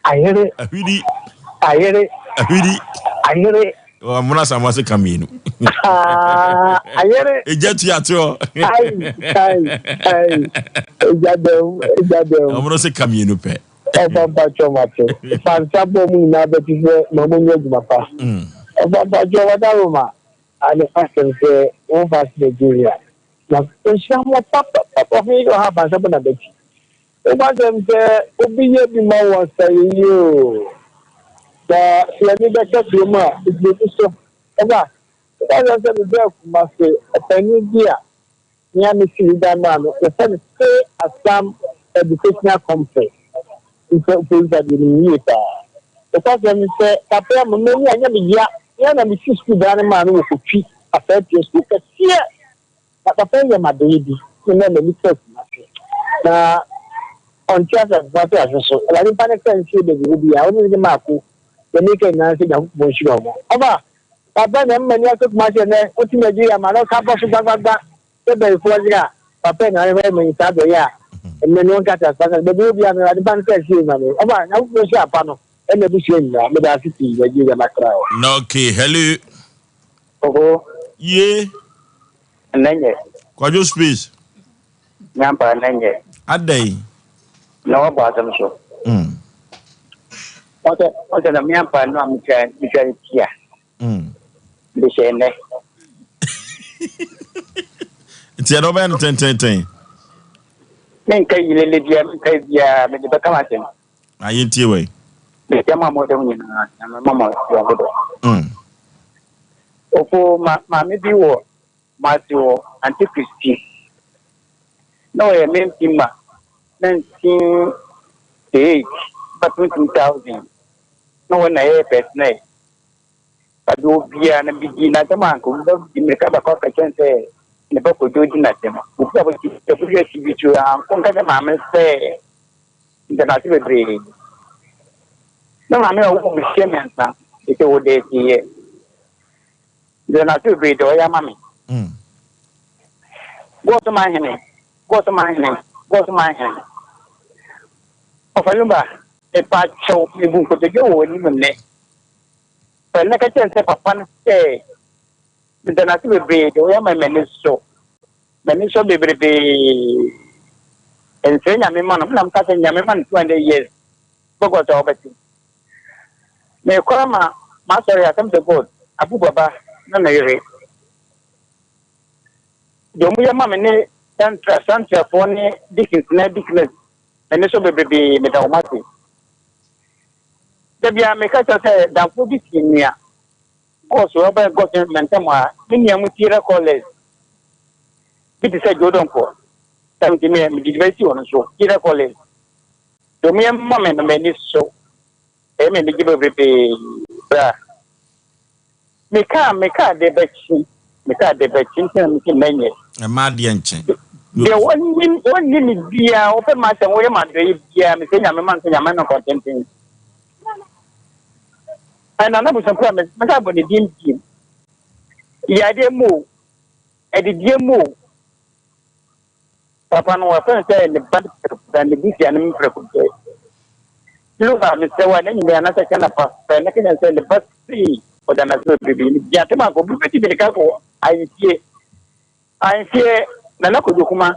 Ayere. Ahwiri. Ayere. Ahwiri. Ayere. Ɔmono asamoah se ka mmienu. Ah, ayere. Egya tua toɔ. Ai, ai, ai. Egya dɛm, egya dɛm. Ɔmono se ka mmienu pɛ. Ɔfa mpatsɔ mate. Fansa bɔ mu nyinaa bɛte sɛ ma mo nyɛ adwuma pa. Ɔfa mpatsɔ wada Roma. Ane asɛm sɛ wɔn fa ase Nigeria. Na nhyira mo papapapa ɔhene yɛ ɔha fansa bɔ na bɛti. Nokwasɛm sɛ obi yɛ bi ma wo a sɛ yeye oo. Na sɛ yɛne bɛka kurom a, egyina bi so. Ɛba, nokwasɛm sɛ mebɛɛ Kumasi, ɔpanyin bi a me a mesi ne dan maa no, yɛfrɛ no Say Asam Educational Complex. Nso polisi adeɛ no yie paa. Nokwasɛm ne sɛ, kakra mu no, m'ani anyɛ me ya. Me ara na mesi sukuu dan no maa no wɔ Kotwi, Afaatua sukuu kɛseɛ. Na papa yi yɛ me adɔeɛ bi ne na m'ani kɔ Kumasi na ɔnte ase a Kumasi ahwe so. Awurade mfa ne kra nsie baabi hɔ biara. Ɔne ne Maako deɛ meka nyinaa ne sɛ Nyankopɔn nhyira wɔn. Ɔba papa na ɛma m'ani akɔ Kumasi ɛnɛ wote Nigeria ma no ka bɔ so gbagbagba sɛ bayifoɔ yere a papa yi na ayɛ me saa adɔeɛ a ɛnɛ no ɔnka te ase baabi hɔ biara no Awurade mfa ne kra nsie ma me. Ɔba Nyankopɔn nhyira papa no ɛne abusua nyinaa. Meda ase pii Nigeria makra o. Okay, hello. Oho. Ye. Ɛnɛ nyɛ. Kwadwo space. Nyampa ɛnɛ nyɛ. Adɛn. Na wabɔ asɛm so. Mm. Ɔsɛ ɔsɛ na meampa no a metwa metwa ne tia. Mm. De hyɛ ɛnɛ. Nti ɛdɛ ɔbɛyɛ no tententen. Menka yilele bia menka bia mede bɛka m'asɛm. Na yɛntie wei. Mekyia mo a mowɔ dɛm nyinaa, Nyame mma mo yɔnko dɔ. Mm. Ofo ma maame bi wɔ Kumasi hɔ, Auntie Christy. Na ɔyɛ me mpima 1988 bɛpem 2000. Na wɔn na yɛyɛ personnel. But obiara na bidi n'asɛm a anka obi bɛdi mmirika bɛkɔ akɛkyɛn sɛ ne ba Kojo di n'asɛm. Obi a wɔte ɛbɛhwɛ TV so ankɔ nka sɛ maame sɛ ntanase bebree. Na maame a ɔwɔ me hyɛ mmiɛnsa ɛsɛ wɔ dɛ ti yɛ. Ntanase bebree deɛ ɔyɛ ama me. Gɔɔso man hene, gɔɔso man hene, gɔɔso man hene. Ɔfa Lumba, mepa kyɛw, mebu nkotodwe wɔ w'anim nnɛ. Fɛ nnɛ ka kyerɛ sɛ papa no sɛ ntanase bebree deɛ ɔyɛ ama m'ani so. M'ani sɔ bebrebee. Nsrɛ Nyame ma no. Me na meka sɛ Nyame ma no 200 years. Bɔgɔ sɛ ɔbɛte. Mekɔ ama m'asɔre Assemblies of God, Abu Baba na ne yere. Deɛ ɔmo yɛ ma me ne Santra, Santrafoɔ ne Deacons na Deaconess, m'ani sɔ bebrebee, meda wɔn ase. Da biara meka kyerɛ sɛ damfoɔ bi si nnua. Kɔɔ so ɔbɛn kɔɔ so mɛntam a me nua mu Sierra College bi te sɛ Jordan kɔ sɛ nti me mede dwuma si wɔn so Sierra College deɛ wɔn yɛ ma me no m'ani so ɛyɛ me anigye bebrebe bra meka meka de bɛkyi meka de bɛkyi nti na mesi mɛnyɛ ɛma adeɛ nkye deɛ wɔnni wɔnni me biara wɔpɛ ma asɛm wɔyɛ ma adɔeɛ biara mesɛ nyame ma nso nyame no kɔntenten Ɛna na bosompra a mɛsan abɔ ne din bio. Yadeɛ mu o, adidie mu o, papa no wɔfrɛ no sɛ ne ba prɛko pɛ, ne busua no prɛko pɛ. Silva mesrɛ wo a na nyimɛ anaasɛ kyɛ na pa pɛ na kenya sɛ ne ba sei ɔda n'ase bebrebe. Medi atem akɔ obi bɛti mirika kɔ ahemfie. Ahemfie Nana Kojo Kuma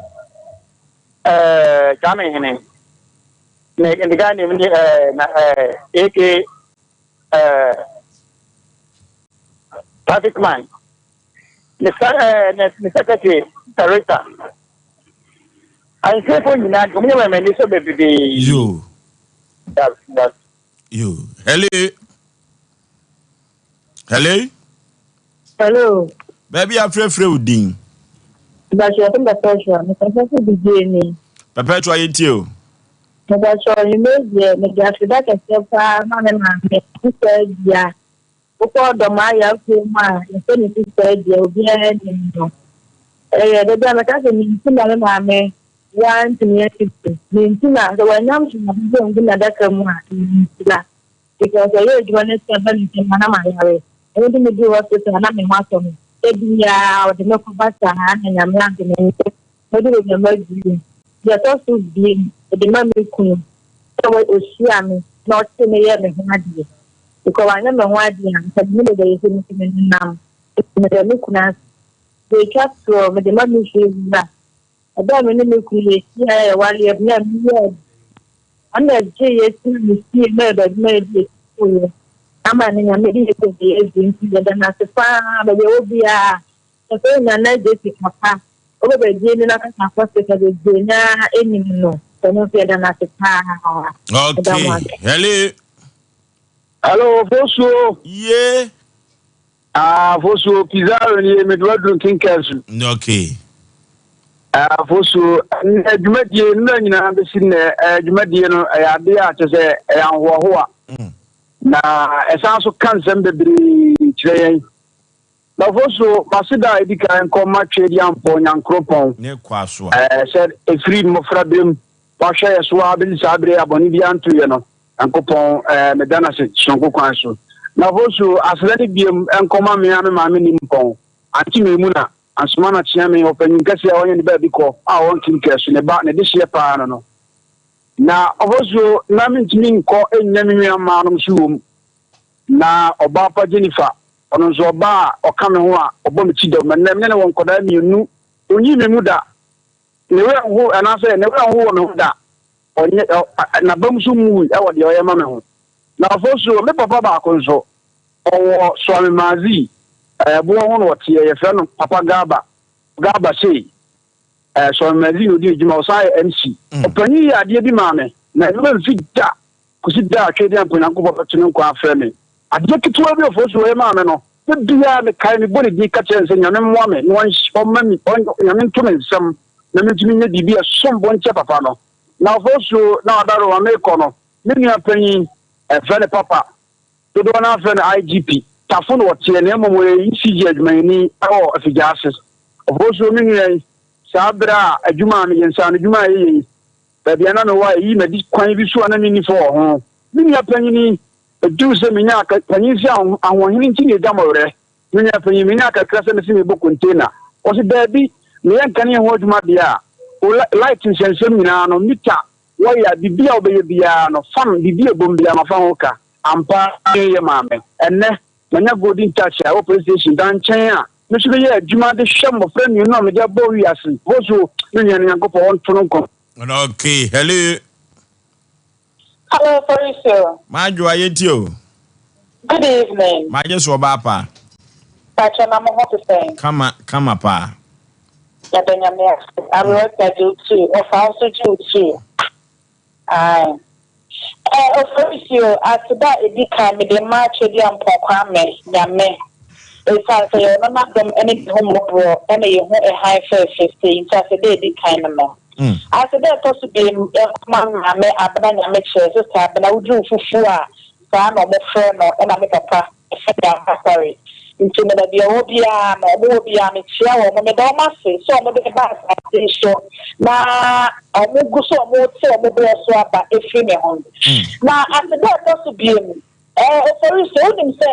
ɛɛ Kwame Hene ne ne guy name ne ɛɛ na ɛɛ AK ɛɛ traffic man ne sa ɛɛ ne ne secretary Teresa. Ahemfiefo nyinaa de wɔn yɛ wɔn ani sɔ bebrebe. Yo. That's that's. Yo. Hello. Hello. Hello. Baabi a frɛfrɛ wo din. Mpakyɛ yɛfrɛ me Perpetua. Mekasa fi Bibiani. Perpetua yɛntie o. Mepakyɛ nnwuma deɛ mede aseda kɛseɛ paa ma me maame Sista Adua. Wokɔ Ɔdɔm Aya kurom a yɛfrɛ no Sista Adua obiara nim no. Ɛyɛ da bi a mɛka sɛ me nti na me maame wantumi ansi bi. Me nti na sɛ wanya ntomago angu n'adaka mu a, me nti na. Because ɔyɛ adwuma no sika ba me nsam a na mayare. Ɛno nti meduru hospital a na me ho atɔ me. Da biara ɔde me kɔba saa na Nyame adom ɛnnɛ madu baabi a maduru yi. Deɛ ɛtɔ so bio mede ma me kunu sɛ ɔhyia me na ɔte me yɛ me ho adeɛ. Because wanyɛ me ho adeɛ a nka me ne no bɛyɛ sɛ me nso menenam. Nti meda me kunu ase. Deɛ ɛtwa toɔ mede ma me fie wura. Ɛberɛ a me ne me kunu yɛhyiaeɛ a yɛwareɛ berɛ a meyɛɛ Ɔno na ɛgyee yɛ firi ne fie ma yɛde adwuma yɛde yɛ sukuuiɛ ama ne Nyame de yɛ baabi a yɛaduru nti yɛda no ase paa baabi a ɛwɔ biara sɛ Nana Jessica pa ɔbɛ bɛgye ne n'akasa akɔ sika bebree na anim no ɔno nso yɛda no ase paa. Okay, hello. Hello, Fosuo. Yeah. Ah, Fosuo, Pizarro nie, mede waduru Nkenkasu. Okay. Ah, Fosuo, ɛnɛ dwumadie nnura nyinaa bɛsi nnɛ, eh, dwumadie no ɛyɛ adeɛ a kyɛ sɛ ɛyɛ ahohoahoa. Na ɛsan so ka nsɛm bebree kyerɛ yɛn. Na Fosuo, maseda a ɛdi kan nkɔ ma Tweediampɔ Nyankoropɔn. Ne kɔ asoa. Eh, sɛ ɛfiri mmɔfra berɛ mu, wahwɛ yɛ so ara bɛsi saa berɛ a bɔne biara nto yɛ no. Nyankopɔn eh, meda no ase sononko kwan so. Na Fosu, aseda ne biam nkɔma me a me maame nni mpɔn. Ante Maimuna, Ansumana Kyeame, ɔpanyin kɛse a wanya ne baabi kɔ a ɔwɔ Nkinkɛ so, ne ba, ne dehyeɛ paa no no. Na Ofosuo, na mentumi nkɔ nnya me nua mmaanom so wom. Na ɔbaa pa Jennifer, ɔno nso ɔbaa a ɔka me ho a ɔbɔ me kyidɔm. Ɛnnɛ me ne no wɔ nkwadaa mmienu. Onyii me mu da. Ne werɛ nho anaasɛ ne werɛ nho wɔ me ho da. Ɔnyɛ ɔ n'abam so mmui wɔ deɛ ɔyɛ ma me ho. Na Ofosuo, me papa baako nso, ɔwɔ Suame Maazi, ɛboɔ ho na ɔteɛ, yɛfrɛ no Papa Garba, Garba Sei. Suame Maazi na ɔdi ne dwuma, ɔsan yɛ MC. Ɔpanin yɛ adeɛ bi maa me, na me werɛ mfi da kɔsi da a Twedeampo Nyankopɔn bɛto ne nkwa afrɛ me. Adeɛ ketewa bi a Ofosuo yɛ maa me no, da biara mekae, mebɔ ne din ka kyerɛ no sɛ Nyame mmoa me na ɔmma me, Nyame nto me nsam na mentumi nyɛ biribi a ɛsom bo nkyɛ papa no. Na Ofosuo na ɔda Roma merekɔ no, me nua panyin, yɛfrɛ no Papa, dodoɔ no ara frɛ no IGP, Tafo na ɔteɛ na mmom ɔyɛ ECG adwumayɛni wɔ Afigya-ase. Ofosuo me nua yi, saa berɛ a adwuma a meyɛ, nsaano adwuma a yɛyɛ yi, baabi a na mewɔ a ɛyii m'adi kwan bi so a na menni fɔ wɔ ho. Me nua panyin yi, ɛduu sɛ menyaa panyin sɛ ahoɔhene nti na ɛgya mɔwerɛ. Me nua panyin, menyaa kakra sɛ mese mebɔ container. Ɔse daabi, meyɛ nkanea ho adwuma deɛ a, o light nsɛnsɛm nyinaa no, meter, wire, biribi a wobɛyɛ biara no, fan, biribi a ɛbom biara mafa ho ka. Ampa ara yɛ maa me. Ɛnnɛ, manya Golden Touch a ɛwɔ police station dan nkyɛn a me nso meyɛ adwuma de hwɛ mmɔfra mmienu a mede abɔ wiase. Bosuo, me nua no Nyankopɔn ɔnto no nkwa. Okay, hello. Hello, Foriso. Madwoa, yɛntie o. Good evening. Magye so ɔbaa pa. Pakyɛ na mo ho te sɛn? Kama, kama paa. Yɛda Nyame ase. Awerɛta gye wo too. Ɔfa nso gye wo too. Ae. Eh, Oforisuo, aseda a ɛdi kan mede ma Tweduampɔn Kwame, Nyame, ɛsiane sɛ yɛwɔ no n'adom ne n'ahummɔborɔ na yɛhu ɛhan fɛɛfɛ sei nti aseda a ɛdi kan no no. Aseda a ɛtɔ so biam nkɔma Maame Abena Nyamekyerɛ, Sista Abena, woduru fufuo a saa na wɔfrɛ no ɛna me papa Sɛdeɛ Asɔre nti no, baabi a ɔwɔ biara no, wɔwɔ biara, mekyea wɔn. Meda wɔn ase sɛ wɔde me ba asase yi so, na wɔgu so a wɔrete wɔn berɛ so aba afiri me ho. Na aseda a ɛtɔ so biom, ɛɛ, Oforisuo, wonim sɛ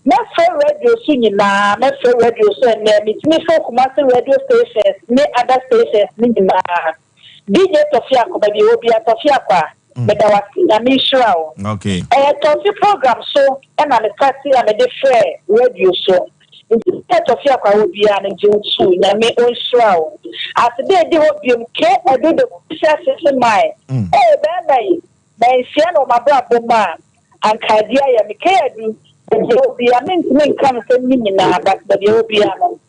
mɛfrɛ radio so nyinaa, mɛfrɛ radio so ɛnnɛ, metumi frɛ Kumasi radio stations ne other stations no nyinaa. DJ Tɔfiakwa, baabi a ɛwɔ biara, Tɔfiakwa, meda wo ase, Nyame nhyira wo. Okay. Ɛyɛ Tɔfi program so na me startee a mede frɛɛ radio so. Nti baabi a Tɔfiakwa wɔ biara no, gye wo tuu, Nyame ɔnhyira wo. Aseda a ɛdi hɔ biom, K Adu the Kusi Asese Mae. Ee, bɛɛma yi, manhyia no wɔ m'abrabɔ mu a, anka adeɛ ayɛ me. K Adu, baabi a ɛwɔ biara, mentumi nka nsɛm no nyinaa, but baabi a ɛwɔ biara no,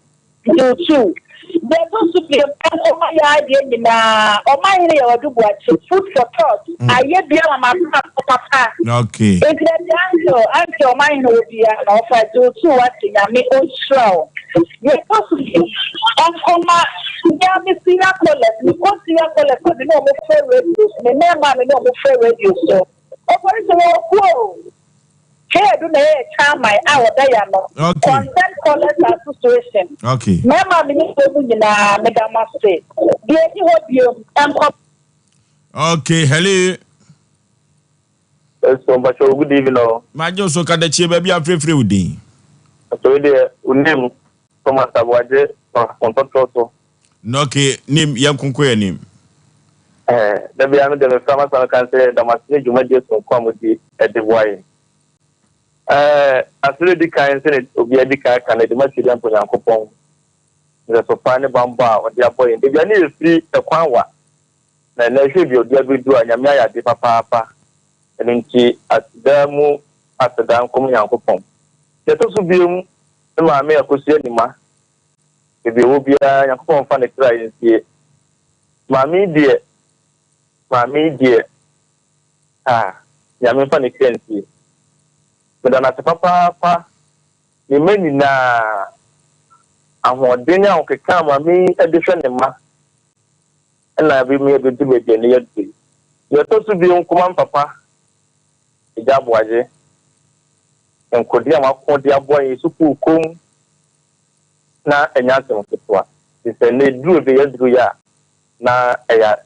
Tuutuu. Deɛ ɛtɔ so biom, nkɔma yɛ adeɛ nyinaa, Ɔmanhene Yaw Adu Boakye, food for thought, ayɛ bi ama m'abrabɔ papa. Okay. Nti ɛdeɛ uncle, uncle Ɔmanhene wɔ biara no, ɔfa Tuutuu wate, Nyame ɔnhyira wo. Deɛ ɛtɔ so biom, nkɔma mea me senior callers, mekɔ senior callers a me ne wɔn frɛ radio so, me mmarima a me ne wɔn frɛ radio so. Ɔfɔri sɛ wɔwɔ kuo o. Kweadu na ɛyɛ chairman a ɔda yɛn ano. Okay. Concerned Callers Association. Okay. Mmarima a me ne wɔn mu nyinaa, meda mo ase. Deɛ ɛnni hɔ biom, ɛnkɔ. Okay, hello. Eso mpakyɛw good evening o. Magye wo so kadakyie baabi a frɛfrɛ wo din. Mpakyɛw wei deɛ wo name Thomas Aboagye from Ntɔtorɔ so. Na okay nim yɛn nkonko yɛn nim. Ɛɛ da biara me deɛ mefrɛ m'asɛm no ka sɛ yɛda mo ase ne dwumadie sononko a modi de boa yɛn. Ɛɛ asɛm a ɛdi kan sɛdeɛ obiara di kan aka no yɛde ma Twedeɛmpo Nyankopɔn nhwɛso pa ne bammɔ a ɔde abɔ yɛn. Baabi a ne yɛfiri ɛkwan wa na ɛnɛ hwɛ baabi a ɔde abɛduru a Nyame ayɛ ade papaapa. Ɛno nti aseda mu aseda nkɔm Nyankopɔn. Deɛ ɛtɔ so biom me maame Akosua Nima Baabi a ɔwɔ biara, Nyankopɔn mfa ne kra nsie. Maame yi deɛ, maame yi deɛ, ah, Nyame mfa ne kra nsie. Meda no ase papaapa, ne mma nyinaa, ahoɔden ne ahokeka a maame yi de hwɛ ne mma na abɛmi abɛdu baabi a ɛnnɛ yɛadu yi. Deɛ ɛtɔ so bio, Nkomah papa, Agya Aboagye, nkodeɛ a wako de aboa yɛn sukuu kɔ mu, na ɛnyɛ asɛm ketewa, nti sɛ nnɛ ɛduru baabi a yɛaduru yi a, na ɛyɛ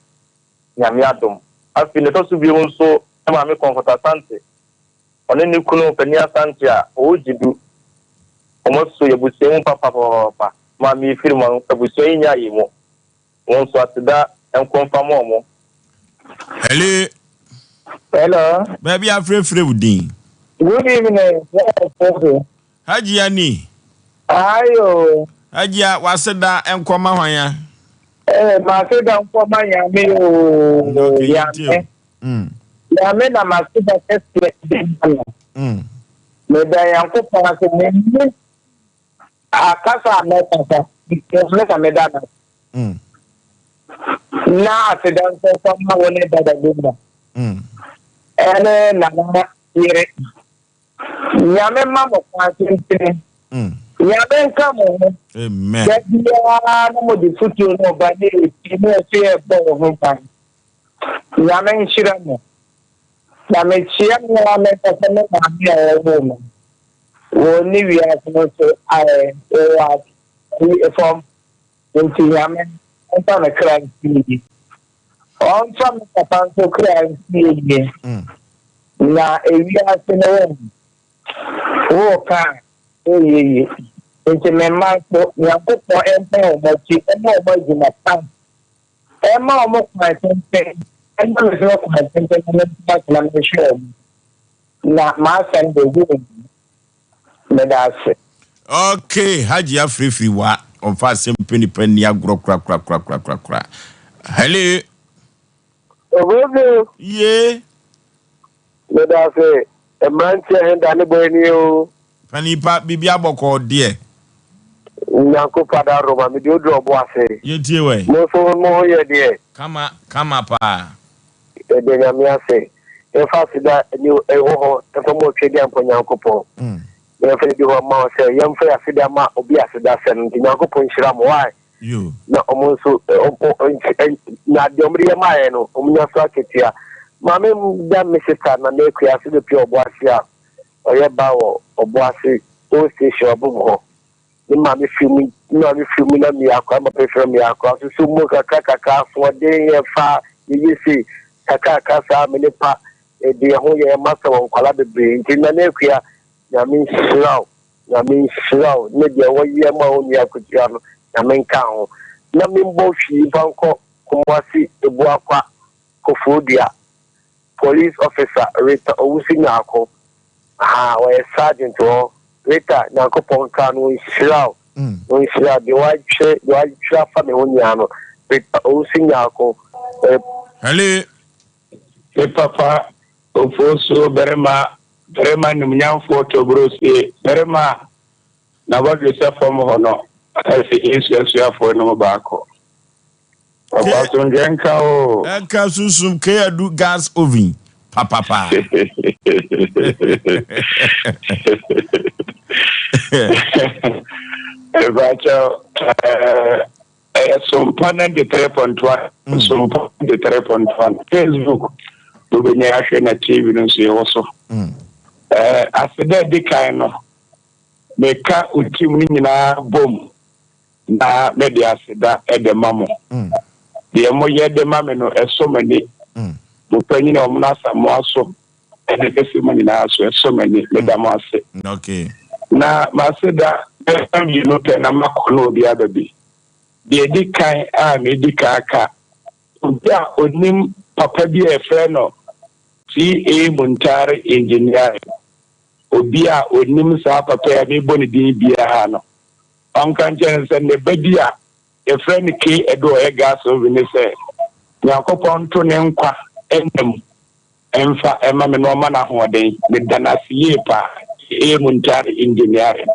Nyame adom. Afei nea ɛtɔ so bio nso, me maame Comfort Asante, ɔne ne kunu Panin Asante a ɔwɔ Gyedu, wɔaso yɛn abusua mu papapapapa ma mefiri mu a, abusua yi nyaa yɛn mu. Wɔn nso aseda nko mfa ma wɔn. Hello. Hello. Baabi afrɛfrɛ wo din. Good evening. Hajia ni. Aye o. Hajia w'aseda nkɔ ma hwan a? Eh, m'aseda nkɔ ma Nyame o. Okay, Nyame. Nyame na m'aseda kɛseɛ de ma no. Meda Nyankopɔn ase menni akasa a mɛkasa, Nyame na meda no ase. Na aseda nso nkɔ ma wo ne Dada Gumba. Ɛne Nana yere. Nyame mma mo kwan tentene. Nyame nka mo ho. Amen. Da biara na mo de futuo no ba ne eti ne ɛso yɛ bɔ wo ho ban. Nyame nhyira mo. Na mekyia me ara me nkasa me maame a ɔwoo me. Wɔ ne wiase no so ayɛ wɔwɔ ase fam. Nti Nyame ɔmfa me kra nsie yie. Ɔmfa me papa nso kra nsie yie. Na ewiase no wo woka a ɛnyɛ yie. Nti me mma nso Nyankopɔn mpa wɔn akyi mma wɔn adwuma pa mma wɔn kwan tenten mma me nso kwan tenten na mentena ase na menhwɛ wɔn. Na m'asɛm de gu wɔn mu. Meda ase. Okay, Hajji afirifiri wa ɔmfa asɛm pɛ nipa nni agorɔ korakorakorakorakora. Hello. Obozo. Ye. Meda ase. Mmeranteɛ he da ne bɔ ani o. Panipa biribi abɔkɔɔ deɛ. Nyankopɔn adaworo ma mede oduru ɔbo ase. Yɛtie wɛ. Mo nso mo ho yɛ deɛ. Kama kama paa. Yɛda Nyame ase. Yɛmfa aseda ne ɛwɔ hɔ mfa ma Otwedeampɔ Nyankopɔn. Na yɛmfa no di hɔ mma wo sɛ yɛmfa yɛn aseda ma obi aseda sɛ no nti Nyankopɔn nhyira mo why na ɔmo nso na deɛ ɔmo de yɛ maa yɛn no ɔmo nya so akatua. Maame da me sista Nana Akua ase bepia Ɔboase a ɔyɛ ba wɔ Ɔboase Old Station Ɔbom hɔ. Me maame firi mu, me maame firi mu na meyɛ akora, me papa firi mu na meyɛ akora. Soso mu kakra kakra, asoɔden yɛ fa, yɛyɛ sei, kakra kakra saa, me ne pa, yɛde yɛn ho yɛ yɛn masa wɔ nkwadaa bebree. Nti Nana Akua, Nyame nhyira wo, Nyame nhyira wo, ne deɛ wɔyɛ ma wo nua Akosua no, Nyame nka ho. Na membɔ hwii mfa nkɔ Kumasi Abuakwa Koforidua. Police officer Rita Owusu Nyarko ahaa ɔyɛ sergeant wɔ hɔ Rita Nyankopɔn nka no ɔnhyira wo ɔnhyira wo deɛ w'atwerɛ deɛ w'atwerɛ afa me ho nyinaa no Rita Owusu Nyarko ɔyɛ Hello. Me papa Ofosuo barima barima nimnyamfoɔ Tobrosie barima a n'abɔdwesɛ fam hɔ no ɛsɛ Yesu asuafoɔ no mu baako. Papa asomdwoeɛ nka wo o. Ɛka sunsum Keyadu gas oven papapa. Mepakyɛw ɛyɛ Sompa 93.1 Sompa 93.1 Facebook wobɛnya ahwɛ na TV no nso yɛwɔ so. Eh, aseda a ɛdi kan no, meka wo team no nyinaa bom na mede aseda de ma mo. Deɛ moyɛ de ma me no, ɛsɔ m'ani. Mo panyin a wɔn Asamoah so ne bɛsi mo nyinaa so, ɛsɔ m'ani. Meda mo ase. Okay. Na m'aseda bɛka mmienu pɛ na makɔ na obi aba bi. Deɛ ɛdi kan a medi kan aka, obi a onim papa bi a yɛfrɛ no TA Muntari Engineering, obi a onim saa papa yi a mebɔ ne din biara no, ɔnka nkyerɛ no sɛ ne ba bi a yɛfrɛ no K. Edo a ɔyɛ gas oven ne sɛ, Nyankopɔn nto ne nkwa nna mu mfa mma me na ɔmma no ahoɔden. Meda no ase yie paa. TA Muntari Engineering,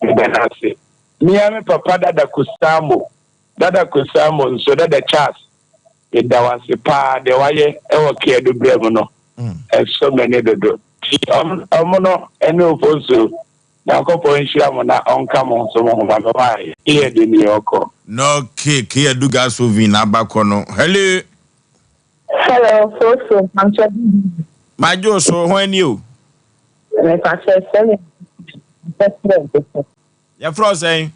meda no ase. Me ara me papa Dada Kusamo, Dada Kusamo nso, Dada Charles, Meda wo ase paa deɛ wayɛ wɔ Keadu berɛ mu no ɛsɔ m'ani dodo nti ɔmo no ɛne Ofosu Nyankopɔn nhyira mo na ɔnka mo nso mo ho ma me why Keadu nie ɔkɔ. No K Keadu Gasovin abakɔ no hello. Hello Ofosu mpakyɛ good evening. Magye wo so hwan nie o. Mepakyɛ sɛ me Yɛfrɛ wo sɛn?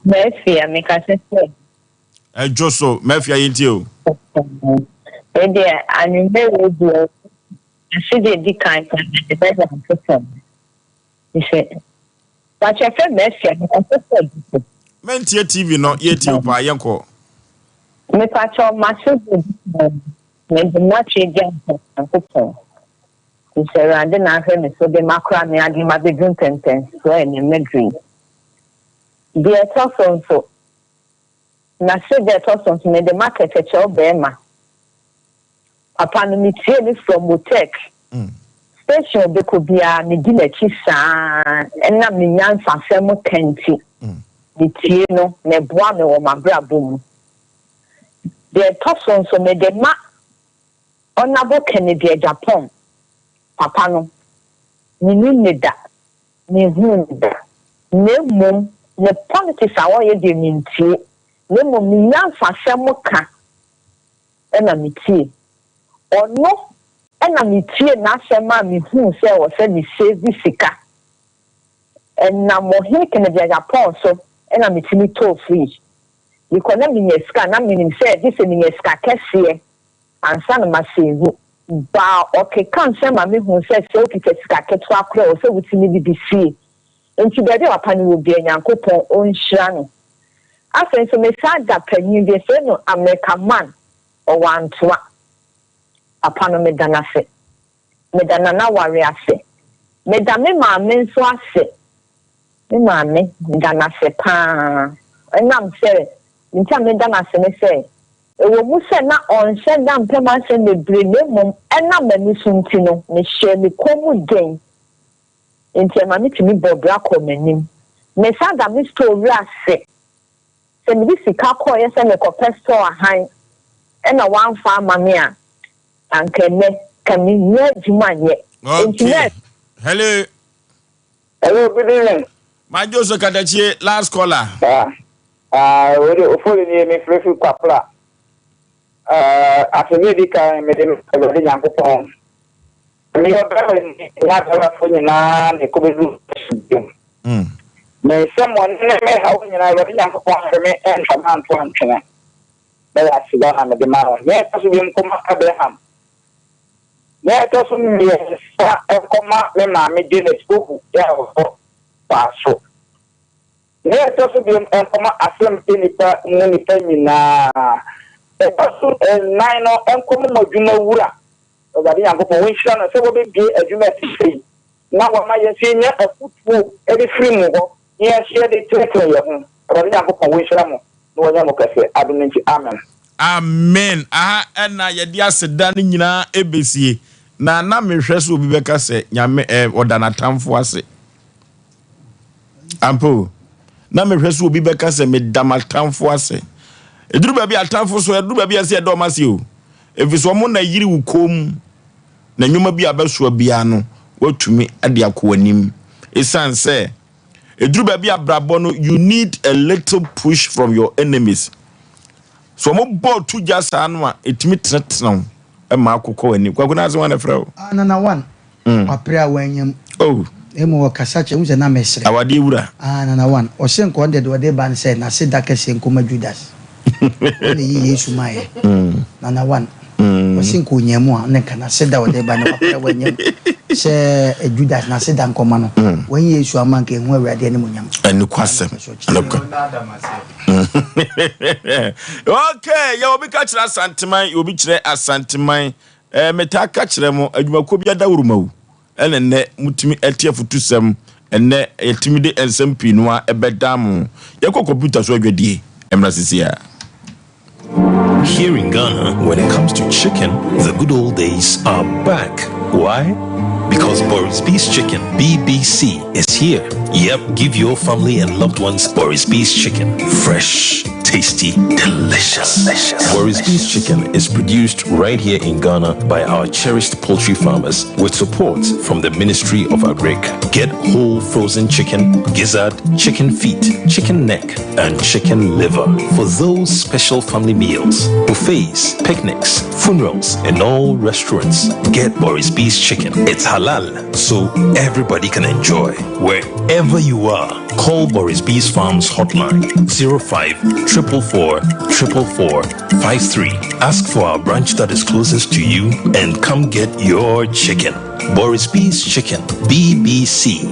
Mafia mekasa firi. Ɛdwo so, Mafia yɛntie o. Wei deɛ anwummerɛ wei deɛ ase deɛ di kan paa mede bɛ Nyankopɔn sɛ wakyɛ fɛ Mafia mekasa firi ɛdwo so. Mɛntie TV no yɛtie wo paa yɛnkɔ. Mepakyɛw mase deɛ di kan mede matwe agya Nyankopɔn Efisɛ Awurade na ahwɛ me so de makora me ade mabedu mpɛnpɛnsoɔ a ɛnnɛ maduru yi. Deɛ ɛtɔ so nso, na sɛdeɛ ɛtɔ so nso, mede ma kɛtɛkyɛw barima. Papa no, metie no from Motec station a ɔbɛkɔ biara, medi n'akyi saa ara, ɛnam ne nyansasɛm ka nti, metie no, na ɛboa me wɔ m'abrabɔ mu. Deɛ ɛtɔ so nso, mede ma Honourable Kennedy Agyapong papa no, mennim no da, menhuu no da, na mmom ne politics a ɔyɛ deɛ mentie, na mmom ne nyansasɛm ka na metie. Ɔno na metie n'asɛm a mehuu sɛ ɛwɔ sɛ me save sika. Ɛnam Ɔhene Kennedy Agyapong so na metumi tɔɔ fridge. Mekɔ na menya sika a, na menim sɛ gye sɛ menya sika kɛseɛ ansa na masave. Baa ɔkeka nsɛm ma mehuu sɛ sɛ wokita sika ketewa koraa a ɛwɔ sɛ wotumi de bi sie. Enti baabi a papa no wɔ biara Nyankopɔn ɔnhyira no. Afei nso mesan da panyin bi, yɛfrɛ no America man, ɔwɔ Antoa. Papa no meda no ase. Meda Nana Ware ase. Meda me maame nso ase. Me maame, meda no ase pa ara. Ɛnam sɛ, nea nti a meda no ase ne sɛ, ɛwɔ mu sɛ na ɔnhyɛ da mpɛ m'asɛm bebree na mmom ɛnam m'ani so nti no, mehyɛɛ me kɔn mu den. Enti ɛma mitumi bɔɔ bra kɔɔ m'anim. Mesan da me store wura ase sɛ mede sika kɔeɛ sɛ merekɔpɛ store ahan na wamfa amma me a, anka ɛnnɛ, nka mennya adwuma nyɛ. Enti na. Okay. Hello. Hello, good evening. Madwo so katakyie last caller. Ah, ah, wei de ofori nie me frɛ fi kwapla. Ah, asɛm edi kan me de Awurade Nyankopɔn. Me yɛ ɔbarima ni, na abarima nyinaa na ɛkɔ bɛdu bio. Mm. Me nsɛmmɔne ne me haw nyinaa Awurade Nyankopɔn ahwɛ me ɛmfa manto antwene. Bɛyɛ aseda na mede ma no. Nea ɛtɔ so bio nkɔma Abraham. Nea ɛtɔ so mmiɛnsa nkɔma me maame Janet Ohu a ɔwɔ Kwaso. Nea ɛtɔ so biom nkɔma Asɛmpa nnipa mu nnipa nyinaa. Ɛtɔ so nnan no nkɔma mo adwuma wura, Awurade Nyankopɔn, wɔnhyira no sɛ wɔbɛbue adwuma a ɛte sei na wama yɛn nso yɛnya afotuo de firi mo hɔ na yɛn nso yɛde tenetene yɛn ho. Awurade Nyankopɔn, wɔnhyira mo na wɔnyɛ mo kɛse. Adom no nti, amen. Amen aha ɛna yɛde aseda no nyinaa ɛbɛsie na na mehwɛ sɛ obi bɛka sɛ Nyame eh, ɔda n'atamfo ase ampa o na mehwɛ sɛ obi bɛka sɛ meda m'atamfo ase ɛduru baabi atamfo so ɛduru baabi a ɛsɛ yɛda ɔmo ase o ɛfiri sɛ ɔmo na yiri wo kɔn mu na nnwuma bi a bɛsoa biara no watumi de akɔ w'anim ɛsiane sɛ Ɛduru baabi a abrabɔ no you need a little push from your enemies. So wɔn bɔ to gya saa no a ɛtumi tenetene wo ma akokɔ w'anim. Kwaku no ase wɔn na ɛfrɛ wo. Ah Nana one. Wapere a wanya mu. Oh. Emu ɔkasa kyerɛ, wohu sɛ na mesrɛ. Awadeɛ wura. Ah, Nana One, ɔse nka ɔno deɛ deɛ ɔde ba ne sɛ n'aseda kɛseɛ nkɔma Judas. Ɔno na ɛyi Yesu maeɛ. Nana One, ɔse nka ɔnya mu a, ɔno nka n'aseda a ɔde ba no wapere a wanya mu sɛ Judas n'aseda nkɔma no. Wanyi Yesu amma nka ɛnhu Awurade animuonyam. Ɛnokwasɛm. Ɛnokwa. Okay, yɛ obi ka kyerɛ Asanteman, yɛ obi kyerɛ Asanteman. Eh, metaa ka kyerɛ mo, adwumakuo bi adawuruma wu. Ɛna nnɛ motumi te afutusɛm, ɛnnɛ yɛtumi de nsɛm pii no ara ɛbɛdan mo. Yɛkɔ kɔmputa so adwadie mmra sisi a. Here in Ghana, when it comes to chicken, the good old days are back. Why? Because Boris B's Chicken, BBC, is here. Yep, give your family and loved ones Boris B's Chicken. Fresh, tasty, delicious. delicious. Boris B's Chicken is produced right here in Ghana by our cherished poultry farmers with support from the Ministry of Agric. Get whole frozen chicken, gizzard, chicken feet, chicken neck, and chicken liver for those special family meals, buffets, picnics, funerals, and all restaurants. Get Boris B's Chicken. It's halal, so everybody can enjoy. Wherever you are, call Boris B's Farms hotline 05 444 444 53. Ask for our branch that is closest to you and come get your chicken. Boris B's Chicken, BBC.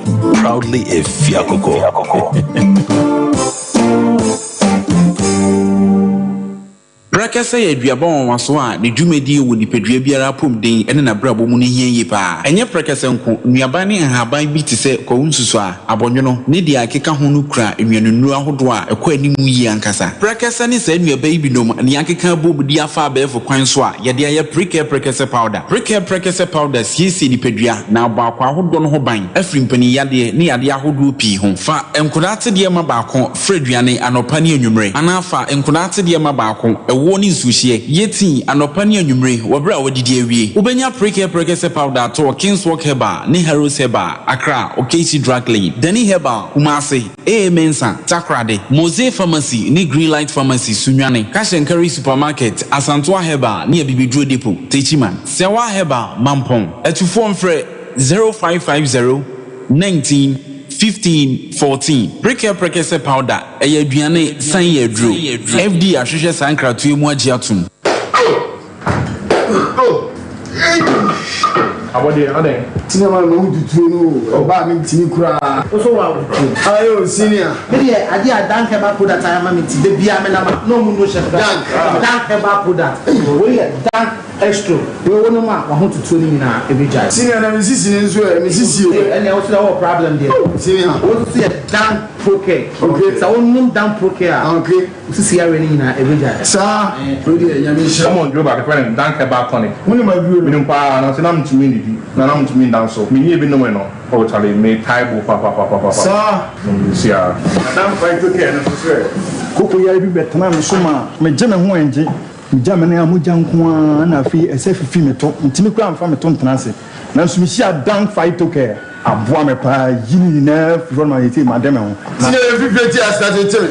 Proudly a Fiakoko. Prɛkɛsɛ yɛ aduaba nwanwaso a ne dwumadie wɔ nipadua biara apɔmuden ne n'abrabɔ mu no hia yie pa ara. Ɛnyɛ prɛkɛsɛ nko, nnuaba ne nhaban bi te sɛ kwawu nsusuaa, abɔnwono, ne deɛ ɛkeka ho no kura nnuanennuro ahodoɔ a ɛkɔ anim yie ankasa. Prɛkɛsɛ ne saa nnuaba yi binom na yɛakeka abom de afa abɛɛfo kwan so a yɛde ayɛ Prekɛ Prɛkɛsɛ Powder. Prekɛ Prɛkɛsɛ Powder siesie nipadua na abɔ akwaa ahodoɔ no ho ban afiri mpaninyadeɛ ne yadeɛ ahodoɔ pii ho. Fa nkwadaa atedeɛ ma baako Fra aduane anɔpa ne anwummere, anaa fa nkwadaa atedeɛ ma baako, ɛwoɔ ne nsuohyeɛ. Yɛ tii anɔpa ne anwummere wɔ berɛ a woadidi awie. Wobɛnya Prekɛ Prɛkɛsɛ Powder atɔ wɔ Kingswalk Herbal ne Harrods Herbal, Accra, Okaishie Drug Lane, Dani Herbal, Kumasi, AA Mensah, Takoradi, Mosey Pharmacy ne Greenlight Pharmacy, Sunyani, Cash and Carry Supermarket, Asantoa Herbal ne Abibiduro Depot, Techiman, Sɛwa Herbal, Mampong. Atufoɔ mfrɛ 0550 19 15 14. Prekɛ Prekɛsɛ Powder, ɛyɛ aduane san yɛ aduro. FDA ahwehwɛ saa nkratoɔ yi mu agye atom. Abɔdeɛ, adɛn? Senior man mahu tutuo no o, ɛba a mentumi koraa. Wo so wa wo tuo. Aye o senior. Me deɛ adeɛ a Dank herbal product ayɛ ama me nti da biara me nam a na ɔmo no hyɛ me da. Dank herbal product. Wei yɛ Dank Estro, deɛ ɔwɔ no mu a w'ahototoɔ no nyinaa ɛbɛgyae. Senior na me sisi no nso ɛ, me sisi o. Ɛnneɛ wo nso deɛ wowɔ problem deɛ. Oh senior. Wo nso yɛ Dan Procare. Okay. Sɛ wo nom Dan Procare a. Okay. Wo sisi yareɛ no nyinaa ɛbɛgyae. Saa, wei deɛ Nyame nhyira. Wɔn duro baako yɛfrɛ no Dan Herbal Tonic. Wo nim aduro no? Menim paa nanso na mentumi nnidi na na mentumi nda nso. Menni ebi nomee no oh chale metae bo papapapapa. Saa. Nsia. Na Dan Phyto Care no nso sɛ. Koko yare bi bɛtenaa me so maa megye me ho ɛngye. Megya me nan a mogya nko ara na afei ɛsɛ fifi me to. Mentumi koraa mfa me to ntena ase. Nanso mihyiaa Dan Phytocare. Aboa me paa yi ne nyinaa firi hɔ no ma seesei made me ho. Na. Senior yɛ fifire ti ase tete me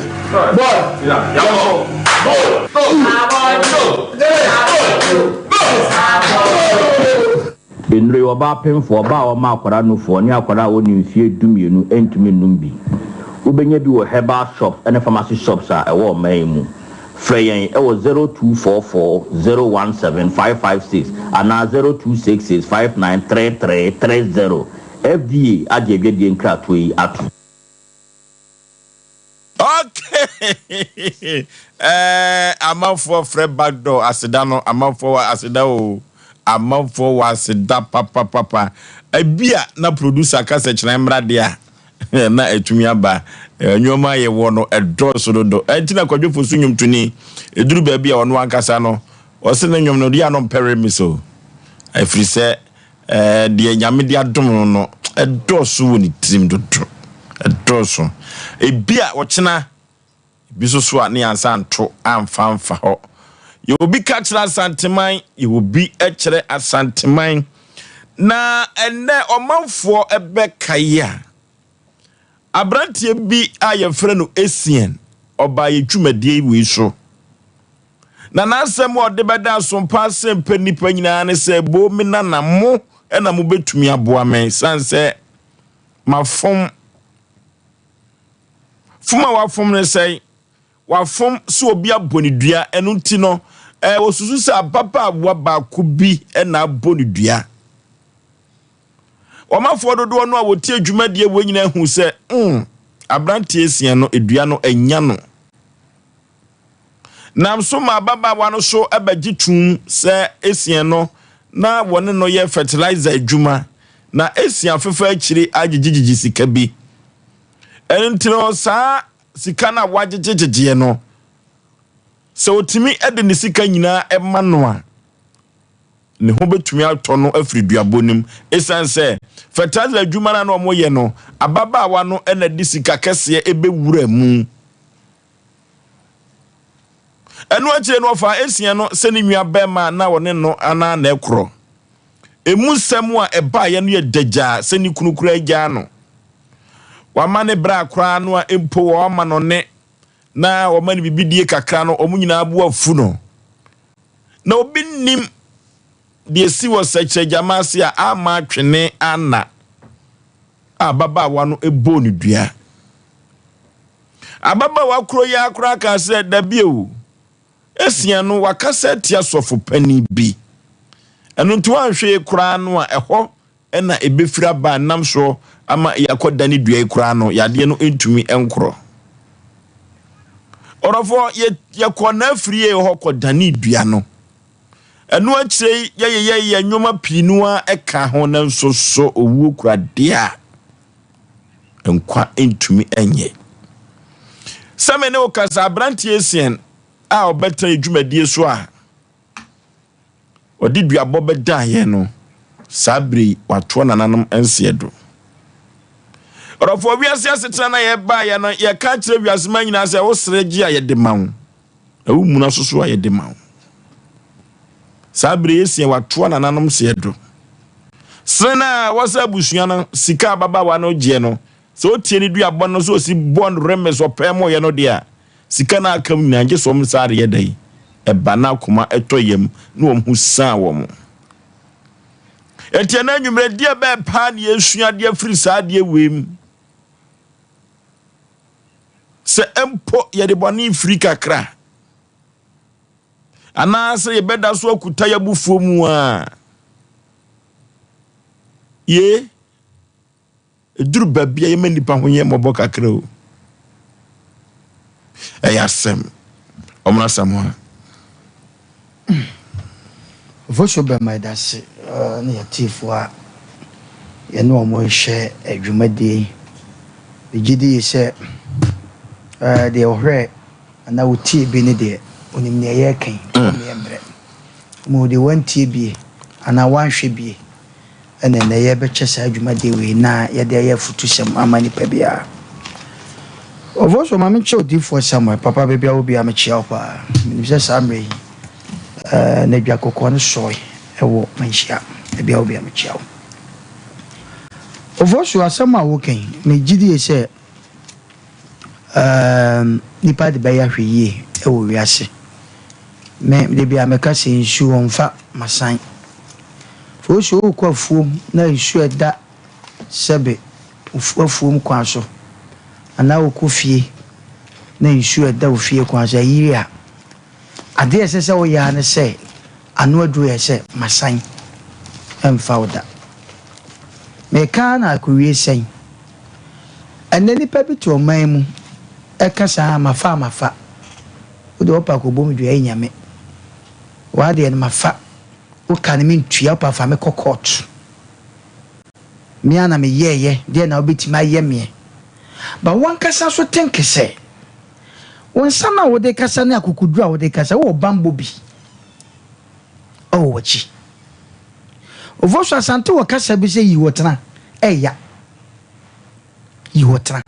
boy yɛkɔ go go go go go. Nnuro yi, ɔbaa pemfoɔ, ɔbaa a ɔma akwadaa nufoɔ, ne akwadaa a ɔnni mfeɛ dumienu ntumi nnom bi. Wobɛnya bi wɔ herbal shops ne pharmacy shops a ɛwɔ ɔman yi mu. Frɛ yɛn wɔ 0244 017 556 anaa 0266 5933 30. FDA agye adwadie nkratoɔ yi atom. Okay eh, amanfoɔ frɛ backdoor aseda no, amanfoɔ wɔ aseda o, amanfoɔ wɔ aseda papapapa. Ebi a na producer ka sɛ kyerɛ mmra deɛ a na atumi aba. Nneɛma a yɛwɔ no ɛdɔɔso dodo. Ɛnti na Kwadwo Fosu nnwomtoni ɛduru baabi a ɔno ankasa no ɔse ne nnwom no deɛ a no mpɛ remix o. Ɛfiri sɛ Ɛɛ, deɛ Nyame de adom no no, ɛdɔɔso wɔ ne tirim dodo. Ɛdɔɔso. Ebi a ɔkyena, ebi nso so a ne yɛansa anto amfa amfa hɔ. Yɛwɔ bi ka kyerɛ Asanteman, yɛwɔ bi kyerɛ Asanteman. Na ɛnnɛ ɔmanfoɔ bɛkae a, aberanteɛ bi a yɛfrɛ no Essien, ɔbaa yɛn dwumadie wei so. Na n'asɛm a ɔde bɛda asompa asɛmpa nnipa nyinaa ne sɛ, Boo me nana, mo na mobɛtumi aboa me sane sɛ mafom. Fom a wafom ne sɛn? Wafom sɛ obi abɔ ne dua, ɛno nti no, eh, wɔsusu sɛ ababaawa baako bi na abɔ ne dua. Wɔmafoɔ dodoɔ no a wɔtie dwumadie wɔ nyinaa hu sɛ, mm, aberanteɛ sia no, dua no anya no. Nam so ma ababaawa no so bɛgye tuum sɛ Essien no na wɔne no yɛ fertilizer adwuma na Essien afefa akyiri agyegyegyegye sika bi. Ɛno nti no saa sika no a wagyegyegyegyeɛ no, sɛ ɔtumi de ne sika nyinaa ma no a, ne ho bɛtumi atɔ no afiri duabɔ no mu. Ɛsiane sɛ fertilizer adwuma no a na wɔyɛ no, ababaawa no na de sika kɛseɛ bɛwura mu. Ɛno akyire no ɔfaa Essien no sɛ ne nua barima a na ɔne no anaa na ɛkorɔ. Emu nsɛm a ɛbaeɛ no yɛ dagyaa sɛ ne kunu koraa agyaa no. Wama ne bra koraa no a mpo wɔama no ne na wɔma no biribi die kakra no wɔn nyinaa bo afu no. Na obi nnim deɛ ɛsi wɔ sɛkyerɛgyama ase a amma atwene anna a ababaawa no bɔɔ no dua. Ababaawa koro yi ara koraa kaa sɛ, Dabi o, Esia no, wakasa atia sɔfo panin bi. Ɛno nti woanhwɛ yie koraa no a, ɛhɔ na ɛbɛfiri aba a nam soɔ ama yɛakɔdane dua yi koraa no, yadeɛ no ntumi nkorɔ. Ɔdɔfoɔ, yɛ, yɛkɔɔ n'afirie hɔ kɔdanee dua no. Ɛno akyire yi, yɛyeyɛyɛ nneɛma pii no ara ɛka ho, nanso so owuo kura deɛ a nkwa ntumi nyɛ. Sɛ me ne wo kasa, aberanteɛ Essien a ɔbɛtena yɛ dwumadie so a ɔde duabɔ bɛdan yɛn no, saa bere yi watoɔ nananom nseɛ do. Ɔdɔfoɔ, wiase asetena na yɛbaeɛ no, yɛka kyerɛ wiase ma nyinaa sɛ wosrɛ gye a yɛde ma wo. Na wo muna so so a yɛde ma wo. Saa bere yi Essien watoa nananom seɛ do. Sene no a wɔsɛ abusua no sika ababaawa no gyeɛ no, sɛ otie ne duabɔ no sɛ osi bɔ no remes ɔpɛ mo yɛ no deɛ a, sika no aka mu nyinaa gye sɛ wɔn saa de yɛ dɛn? Ɛba na akoma ɛtɔ yam na wɔn ho san wɔn. Enti ɛna anwummerɛ deɛ bɛɛ paa ne yɛsua adeɛ afiri saa adeɛ wei mu. Sɛ mpo yɛde bɔne firi kakra, anaasɛ yɛbɛda so akuta yɛn abufuo mu a, ye, ɛduru baabi a yɛma nnipa ho yɛ mmɔbɔ kakra o. Ɛyɛ asɛm. Ɔmono Asamoah. Ofosuo Bɛma yɛdase ne yɛtiefoɔ a yɛne wɔn rehyɛ dwumadie yi. Megye die sɛ deɛ ɔhwɛ anaa ɔtie bi ne deɛ ɔnim deɛ yɛreka yi, ɔmmeyɛ mmerɛ. Mmom deɛ wantie bie anaa wanhwɛ bie ɛna ɛnnɛ yɛrebɛkyɛ saa dwumadie wei na yɛde ayɛ afutusɛm ama nipa biara. Ɔfo so ma menkyɛ odiyifoɔ Samuel, papa baabi a wɔ biara mekyia wo paa. Menim sɛ saa mmerɛ yi eh, na dwa kɔkɔɔ no sɔe ɛwɔ manhyia. Baabi a wɔ biara mekyia wo. Ɔfo so asɛm a woka yi, megye die sɛ eh, nipa de bɛyɛ ahwɛ yie ɛwɔ wiase. Me, da biara meka sɛ nsuo ɔmfa masan. Fo so wokɔ afuom na nsuo a ɛda sɛbe w'afuom kwan so anaa wokɔ fie na nsuo a ɛda wo fie kwan so ayiri a, adeɛ a ɛsɛ sɛ woyɛ ara ne sɛ ano aduro yɛ sɛ masan ɛmfa wo da. Meka ara na akɔwie sɛn? Ɛnnɛ nnipa bi te ɔman mu ɛka saa mafa a mafa, wo deɛ wopɛ akɔbɔ me dua ɛyɛ Nyame, w'adeɛ no mafa. Wo ka no mentua wo pa fa me kɔ court me ara na me yɛɛyɛ deɛ na wobɛtumi ayɛ meɛ but wo ankasa nso think sɛ wo nsa no a wode kasa ne akokoduro a wode kasa wowɔ banbɔ bi ɛwɔ w'akyi Ofosu Asante wɔ kasa bi sɛ yi wɔ tena ɛya yi wɔ tena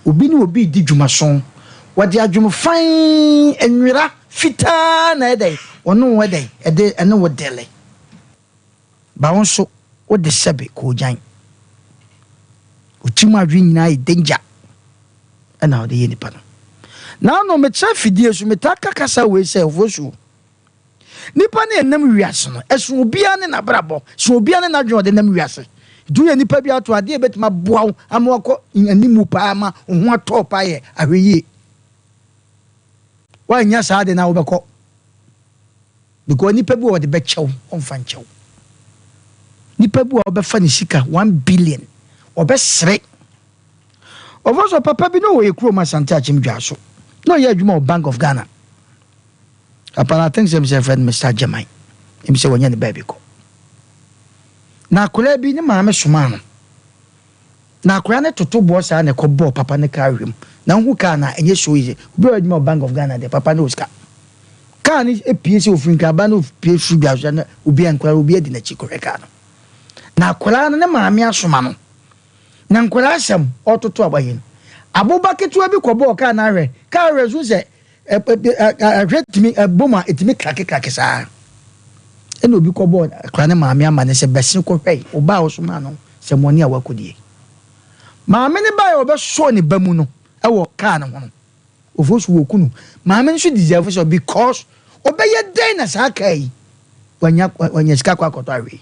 Obi ne obi redi dwumaso. Wɔde adwene fann, nwera fitaa na ɛyɛ dɛn? Wɔne wo dɛn? Ɛde ɛne wo dele. Ba wo nso wode sɛbe koogyan. Wo tirim adwene nyinaa yɛ danger ɛna wode yɛ nipa no. Naano mekyerɛ fidie so metaa ka kasa wei sɛ ofosuo. Nipa ne ɛnam wiase no, ɛso obiara ne n'abrabɔ, so obiara ne n'adwene ɔde nam wiase. Nti woyɛ nipa bi ato adeɛ a ɛbɛtumi aboa wo ama wakɔ animu paa ma wo ho atɔ paa yɛ ahwɛyie. Woannya saa ade no a wobɛkɔ. Because nipa bi wɔ ɔde bɛkyɛ wo, ɔmfa nkyɛ wo. Nipa bi wɔ ɔbɛfa ne sika 1 billion, ɔbɛsere. Ɔfɔ so papa bi na ɔwɔ yɛ kurom Asante Akyem Dwaso. Na ɔyɛ adwuma wɔ Bank of Ghana. Papa no, I think sɛ mesɛ friend Mr. Agyeman. Ɛmi sɛ wɔnyɛ ne baabi kɔ. Na akwadaa bi ne maame somaa no. Na akwadaa no toto boɔ saa na ɛkɔ bɔɔ papa ne kaa hwɛm. Na nhu kaa na ɛnyɛ so easy. Obi a ɔyɛ adwuma wɔ Bank of Ghana deɛ, papa no wɔ sika. Kaa no epie sɛ ofiri nkraba no pie firi Dwaso na obi a nkwadaa obi adi n'akyi kɔhwɛ kaa no. Na akwadaa no ne maame asoma no. Na nkwadaa asɛm ɔtoto aba yi no. Aboba ketewa bi kɔbɔɔ kaa no ahwɛ. Kaa ahwɛ so sɛ ahwɛ tumi ɛbɔ mu a ɛtumi krake krake saa. Ɛna obi kɔbɔɔ akwadaa ne maame ama ne sɛ bɛsene kɔhwɛ yi. Ɔbaa a ɔsomaa no sɛ mɔne a wakɔdie. Maame ne baa a ɔbɛsɔɔ ne ba mu no ɛwɔ kaa no ho no. Ofo so wɔ kunu. Maame nso deserve sɛ because ɔbɛyɛ dɛn na saa kaa yi wanya sika akɔ akɔtɔ ahwɛ yi.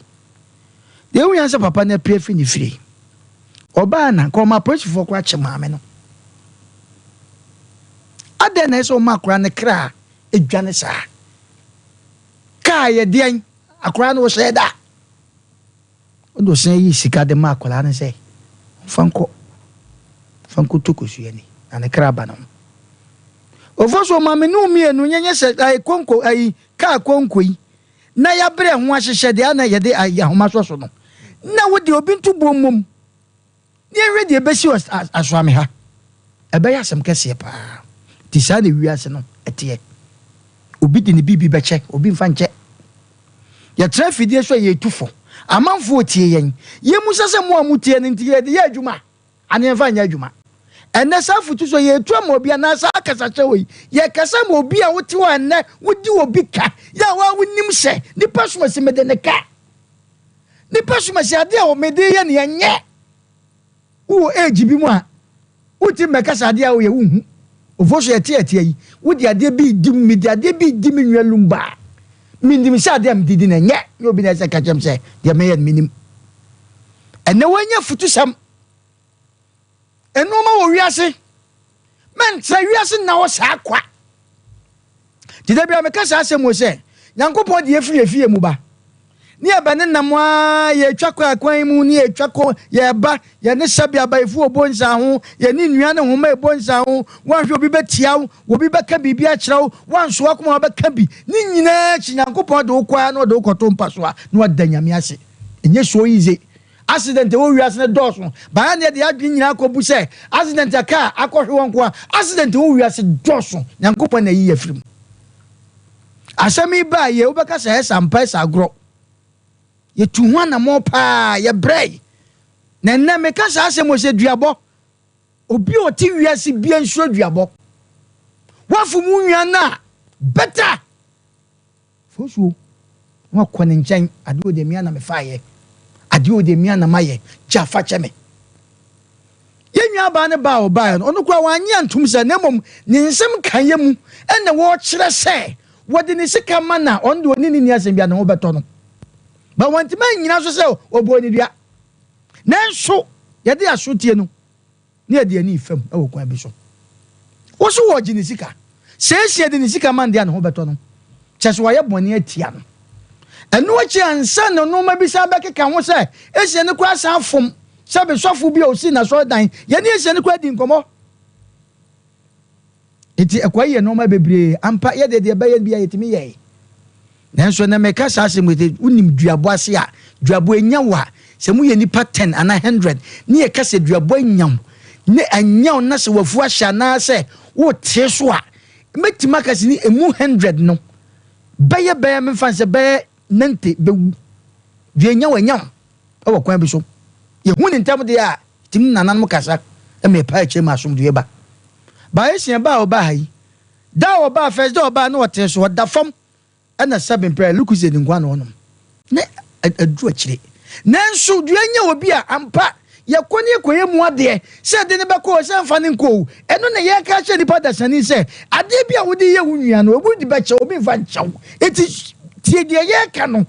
Deɛ ehu yan sɛ papa no apue afiri ne fie. Ɔbaa na nka ɔma apolisifoɔ koraa kye maame no. Adɛn na ɛsɛ ɔma akwaraa no kra edwane saa? Kaa yɛ deɛn? Akwaraa no ɔhyɛ da. Ɔde ɔsan yi sika de ma akwaraa no sɛ ɔmfa nkɔ fa nkɔtɔ kosua ni na ne kra ba ne ho. Ofo so maame no mmienu nyɛ sɛ ayi konko ayi kaa konko yi na yɛabrɛ ho ahyehyɛ deɛ na yɛde ahoma sɔ so no na wode obi nto buo mmom ne yɛhwɛ deɛ ɛbɛsi wɔ asoame ha, ɛbɛyɛ asɛm kɛseɛ paa. Nti saa na wiase no ɛteɛ. Obi de ne biribi bɛkyɛ obi, mfa nkyɛ. Yɛtena afidie so a yɛtu fo, amanfoɔ tie yɛn. Yɛmu sɛ mo a motie no nti yɛde yɛ adwuma ane yɛmfa nyɛ adwuma. Ɛnɛ saa afotu so yɛtu ama obi anaa saa kasakyɛ wɔ yi yɛkasa ma obi a wote hɔ ɛnɛ wodi obi ka yɛ a waa wonim sɛ nipa somasi mede ne ka, nipa somasi adeɛ a mede yɛ ne ɛnyɛ. Wowɔ age bi mu a wonti mmɛkasa adeɛ a woyɛ wonhu. Ofo so yɛte ɛteɛ yi wode adeɛ bi di mu, mede adeɛ bi di me nua Lumba a menim sɛ adeɛ a mede di no ɛnyɛ nyɛ. Obi na ɛsɛ ka kyerɛ m sɛ deɛ meyɛ no menim. Ɛnɛ woanya futusɛm nneɛma wɔ wiase mɛntra wiase nna hɔ saa kwa. Nti da bia meka saa asɛm wɔ sɛ Nyankopɔn de yɛfiri efie mu ba ne yɛbɛ ne nam a yɛtwa kɔ akwan mu ne yɛtwa kɔ yɛba yɛne sɛbi abayifo wɔ nsa ho, yɛne nnua ne nhoma ɛbɔ nsa ho. Woanhwɛ obi bɛtia wo, obi bɛka biribi akyerɛ wo, woanso akoma wobɛka bi ne nyinaa akyi Nyankopɔn de wo kɔ a na ɔde wo kɔto mpa so a na wada Nyame ase. Ɛnyɛ so easy. Accident ɛwɔ wiase no dɔɔso baa ne yɛde adwene nyinaa akɔbu sɛ accident a kaa akɔhwe wɔn nko a. Accident ɛwɔ wiase dɔɔso. Nyankopɔn na ayi afiri mu. Asɛm yi baa yɛ wobɛka sɛ ɛsa mpa ɛsa agorɔ. Yɛtu ho anammɔ paa, yɛbrɛ. Na ɛnnɛ meka saa asɛm wɔ sɛ duabɔ, obi a ɔte wiase bia nsuro duabɔ. Woafom wo nua no a bɛta fosuo na wakɔ ne nkyɛn. Adeɛ o deɛ mia na mefaeɛ, adeɛ o deɛ mia na mayɛ, gya fa kyɛ me. Yɛn nua baa ne baa a ɔbaeɛ no, ɔno koraa wanyɛ antom sɛ na mmom ne nsɛm ka yɛ mu ɛna wɔrekyerɛ sɛ wɔde ne sika ma na ɔno deɛ ɔne ne ni asɛm bia ne ho bɛtɔ no ba. Wɔntumi anyina so sɛ ɔbɔɔ ne dua, nanso yɛde asotie no ne yɛde ani fam wɔ kwan bi so. Wo so wɔgye ne sika sɛesie de ne sika ma no deɛ ne ho bɛtɔ no kyɛ sɛ wɔayɛ bɔne atia no. Ɛno akyi ansa na nneɛma bi san bɛkeka ho sɛ esie no koraa san fom sɛ besɔfo bi a osi n'asɔredan yɛne esie no koraa di nkɔmmɔ. Nti ɛkɔ yɛ nneɛma bebree ampa. Yɛde deɛ ɛbɛyɛ bi a yɛtumi yɛe, nanso na meka saa asɛm yi, wonim duabɔ ase a duabɔ enya wo a sɛ moyɛ nipa 10 anaa 100 ne yɛka sɛ duabɔ anya wo ne anya wo na sɛ wafu ahyɛ anaasɛ wotee so a, mɛtumi aka sɛ ne emu 100 no bɛyɛ memfa sɛ bɛyɛ 90 bɛwu. Deɛ anya wo anya wo ɛwɔ kwan bi so. Yɛhu ne ntam deɛ a tumi nananom kasa ma ɛpa akyire ma asomdwoeɛ ba. Baayɛ sia ba a ɔbaa ha yi da a ɔbaa first day ɔbaa na ɔtee so ɔda fam ɛna sɛbe mpɛ Lucozade nkoa na ɔnom ne aduru akyire. Nanso dua nya obi a ampa yɛkɔ ne yɛkɔyɛ mu adeɛ sɛ de ne bɛkɔ sɛ mfa ne nkɔ o. Ɛno na yɛka kyerɛ nipa dasani sɛ adeɛ bi a wode yɛ wo nua no obi de bɛkyɛw, obi mfa nkyɛw. Eti Tie deɛ yɛreka no.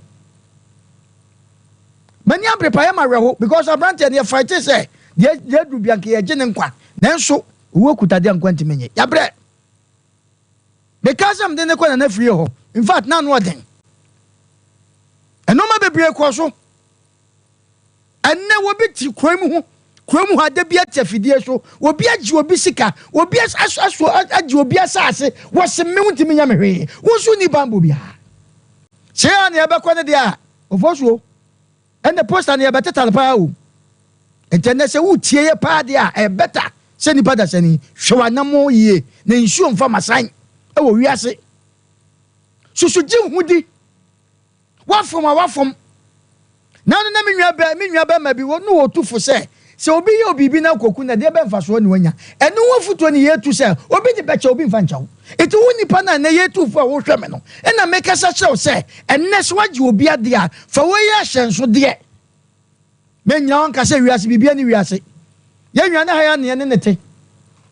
M'ani abere paa, ɛyɛ me awerɛho because aberanteɛ no yɛ fighte sɛ deɛ deɛ aduru bia nka yɛgye ne nkwa nanso owuo kuta deɛ nkwa ntumi nye. Yɛabrɛ. Mekaa sɛ mede ne kɔ Nana Firie hɔ. In fact, na ano ɔden. Nneɛma bebree kɔɔ so. Ɛnnɛ obi te kurom ho kurom hɔ ada bi ate afidie so, obi agye obi sika, obi aso agye obi asase, wɔse me wontumi nyɛ me hwee, wo nso wonni banbɔ biara. Sɛ yɛ a na yɛbɛkɔ no deɛ a, ɔfɔsuo, ɛnna poster no yɛbɛtetare paa o. Nti ɛnnɛ sɛ wotie yɛ paa deɛ a, ɛyɛ better sɛ nipa dasani, hwɛ w'anammɔn yie na nsuo mfa masan wɔ wiase. Susu gye wo ho di. Wafom a wafom. Naano na me nua bɛ me nua bɛma bi wɔ no wɔ tu fo sɛ sɛ obi yɛ wo biribi na wokɔku no a deɛ bɛn mfasoɔ ne wanya? Ɛno ho afutuo ne yɛtu sɛ obi de bɛkyɛ obi mfa nkyɛ wo. Nti wo nipa no a nnɛ yɛtu fo a wohwɛ me no na mekasa kyerɛ wo sɛ ɛnnɛ sɛ woagye obi adeɛ a fa wei yɛ ahyɛnsodeɛ. Mennyina hɔ nka sɛ wiase biribiara nni wiase. Yɛn nua no ha yi ara na yɛne no te.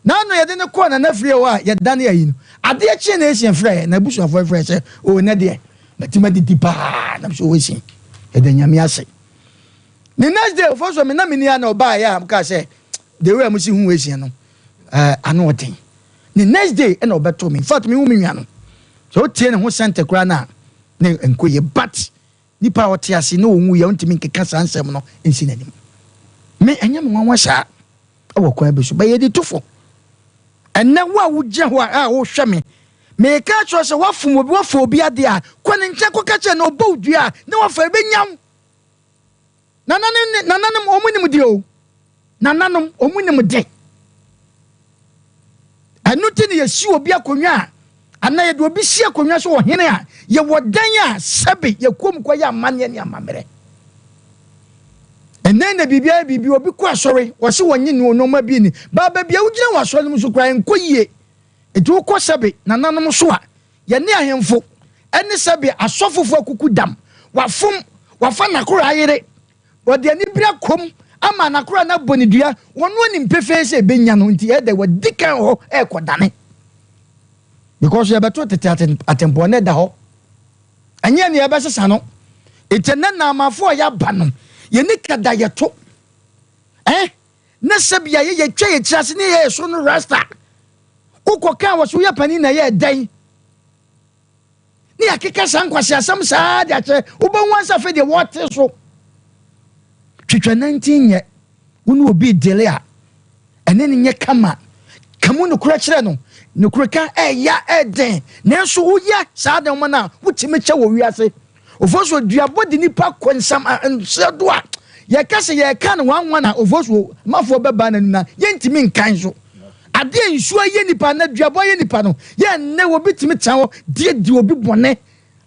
N'ano yɛde no kɔɔ Nana fie hɔ a yɛdane ayi no, adeɛ kyee na Essien frɛɛ yɛn, n'abusuafoɔ frɛɛ sɛ, oh nnɛ deɛ matumi adidi paa. Na mesɛ oh Essien, yɛda Nyame ase. Ne next day, ɔfɔ so me na menni ha na ɔbaeɛ a mekaa sɛ the way a mosi hu Essien no, eh, ano ɔden. Ne next day ɛna ɔbɛtoo me. In fact, mehu me nua no, sɛ wotie ne ho sɛnte koraa no a, na ɛnkɔ yie. But Nipa a ɔte ase na ɔnwuiɛ a ɔntumi nkeka saa nsɛm no nsi n'anim. Me, ɛnyɛ me nwanwa saa wɔ kwan bi so, but yɛde tu fo. Ɛnnɛ wo a wogyina hɔ a wohwɛ me, meka akyerɛ wo sɛ woafom obi, woafa obi adeɛ a, kɔ ne nkyɛn kɔka kyerɛ no, ɔbɔ wo dua a, na wafa, ɛbɛnya wo. Nananom ne nananom wɔn nim de o. Nananom wɔn nim de. Ɛno ti na yɛsi obi akonnwa a anaa yɛde obi si akonnwa so wɔ hene a yɛwɔ dan a sɛbe yɛkɔ mu kɔyɛ amanneɛ ne amammerɛ. Ɛnɛ na biribiara biribi obi kɔ asɔre wɔse wɔnye no nneɛma bi ni baa baabi a wogyina wɔ asɔre no mu so koraa nkɔ yie. Nti wokɔ sɛbe nananom so a Yɛne ahemfo ne sɛbe asɔfofo akuku dam. Wafom, wafa n'akoraa yere. Ɔde anibere akɔ mu ama n'akoraa no abɔ no dua. Ɔno anim pefee sɛ ebenya no, nti ɛyɛ dɛ wadi kan wɔ hɔ rekɔdane. Because yɛbɛto tete atempɔn na ɛda hɔ. Ɛnyɛ nea yɛbɛsesa no. Nti ɛnnɛ Naamafo a yɛaba no, yɛni kada yɛto. Eh? Na sɛbi yɛayɛ yɛtwa yɛn tiri ase ne yɛyɛ soro no rasta. Wokɔ kaa wɔ so woyɛ panin na ɛyɛ dɛn? Ne yɛakeka saa nkwaseasɛm saa de akyerɛ wobɛhu ansa afei deɛ wɔte so. Twitwa nantin nyɛ wo ne obi dele a ɛne no nyɛ kama. Ka mu nokorɛ kyerɛ no. Nokorɛ ka ɛya ɛden nanso woyɛ saa nneɛma no a wotumi kyɛ wɔ wiase. Ofosuo duabɔ de nipa kɔ nsam nseɛ do a yɛka sɛ yɛka no wanwan a ofosuo mafoɔ bɛba n'anim na yɛntumi nkan so. Adeɛ nsuo ayɛ nipa anaa duabɔ ayɛ nipa no yɛ nnɛ obi tumi tena hɔ die di obi bɔne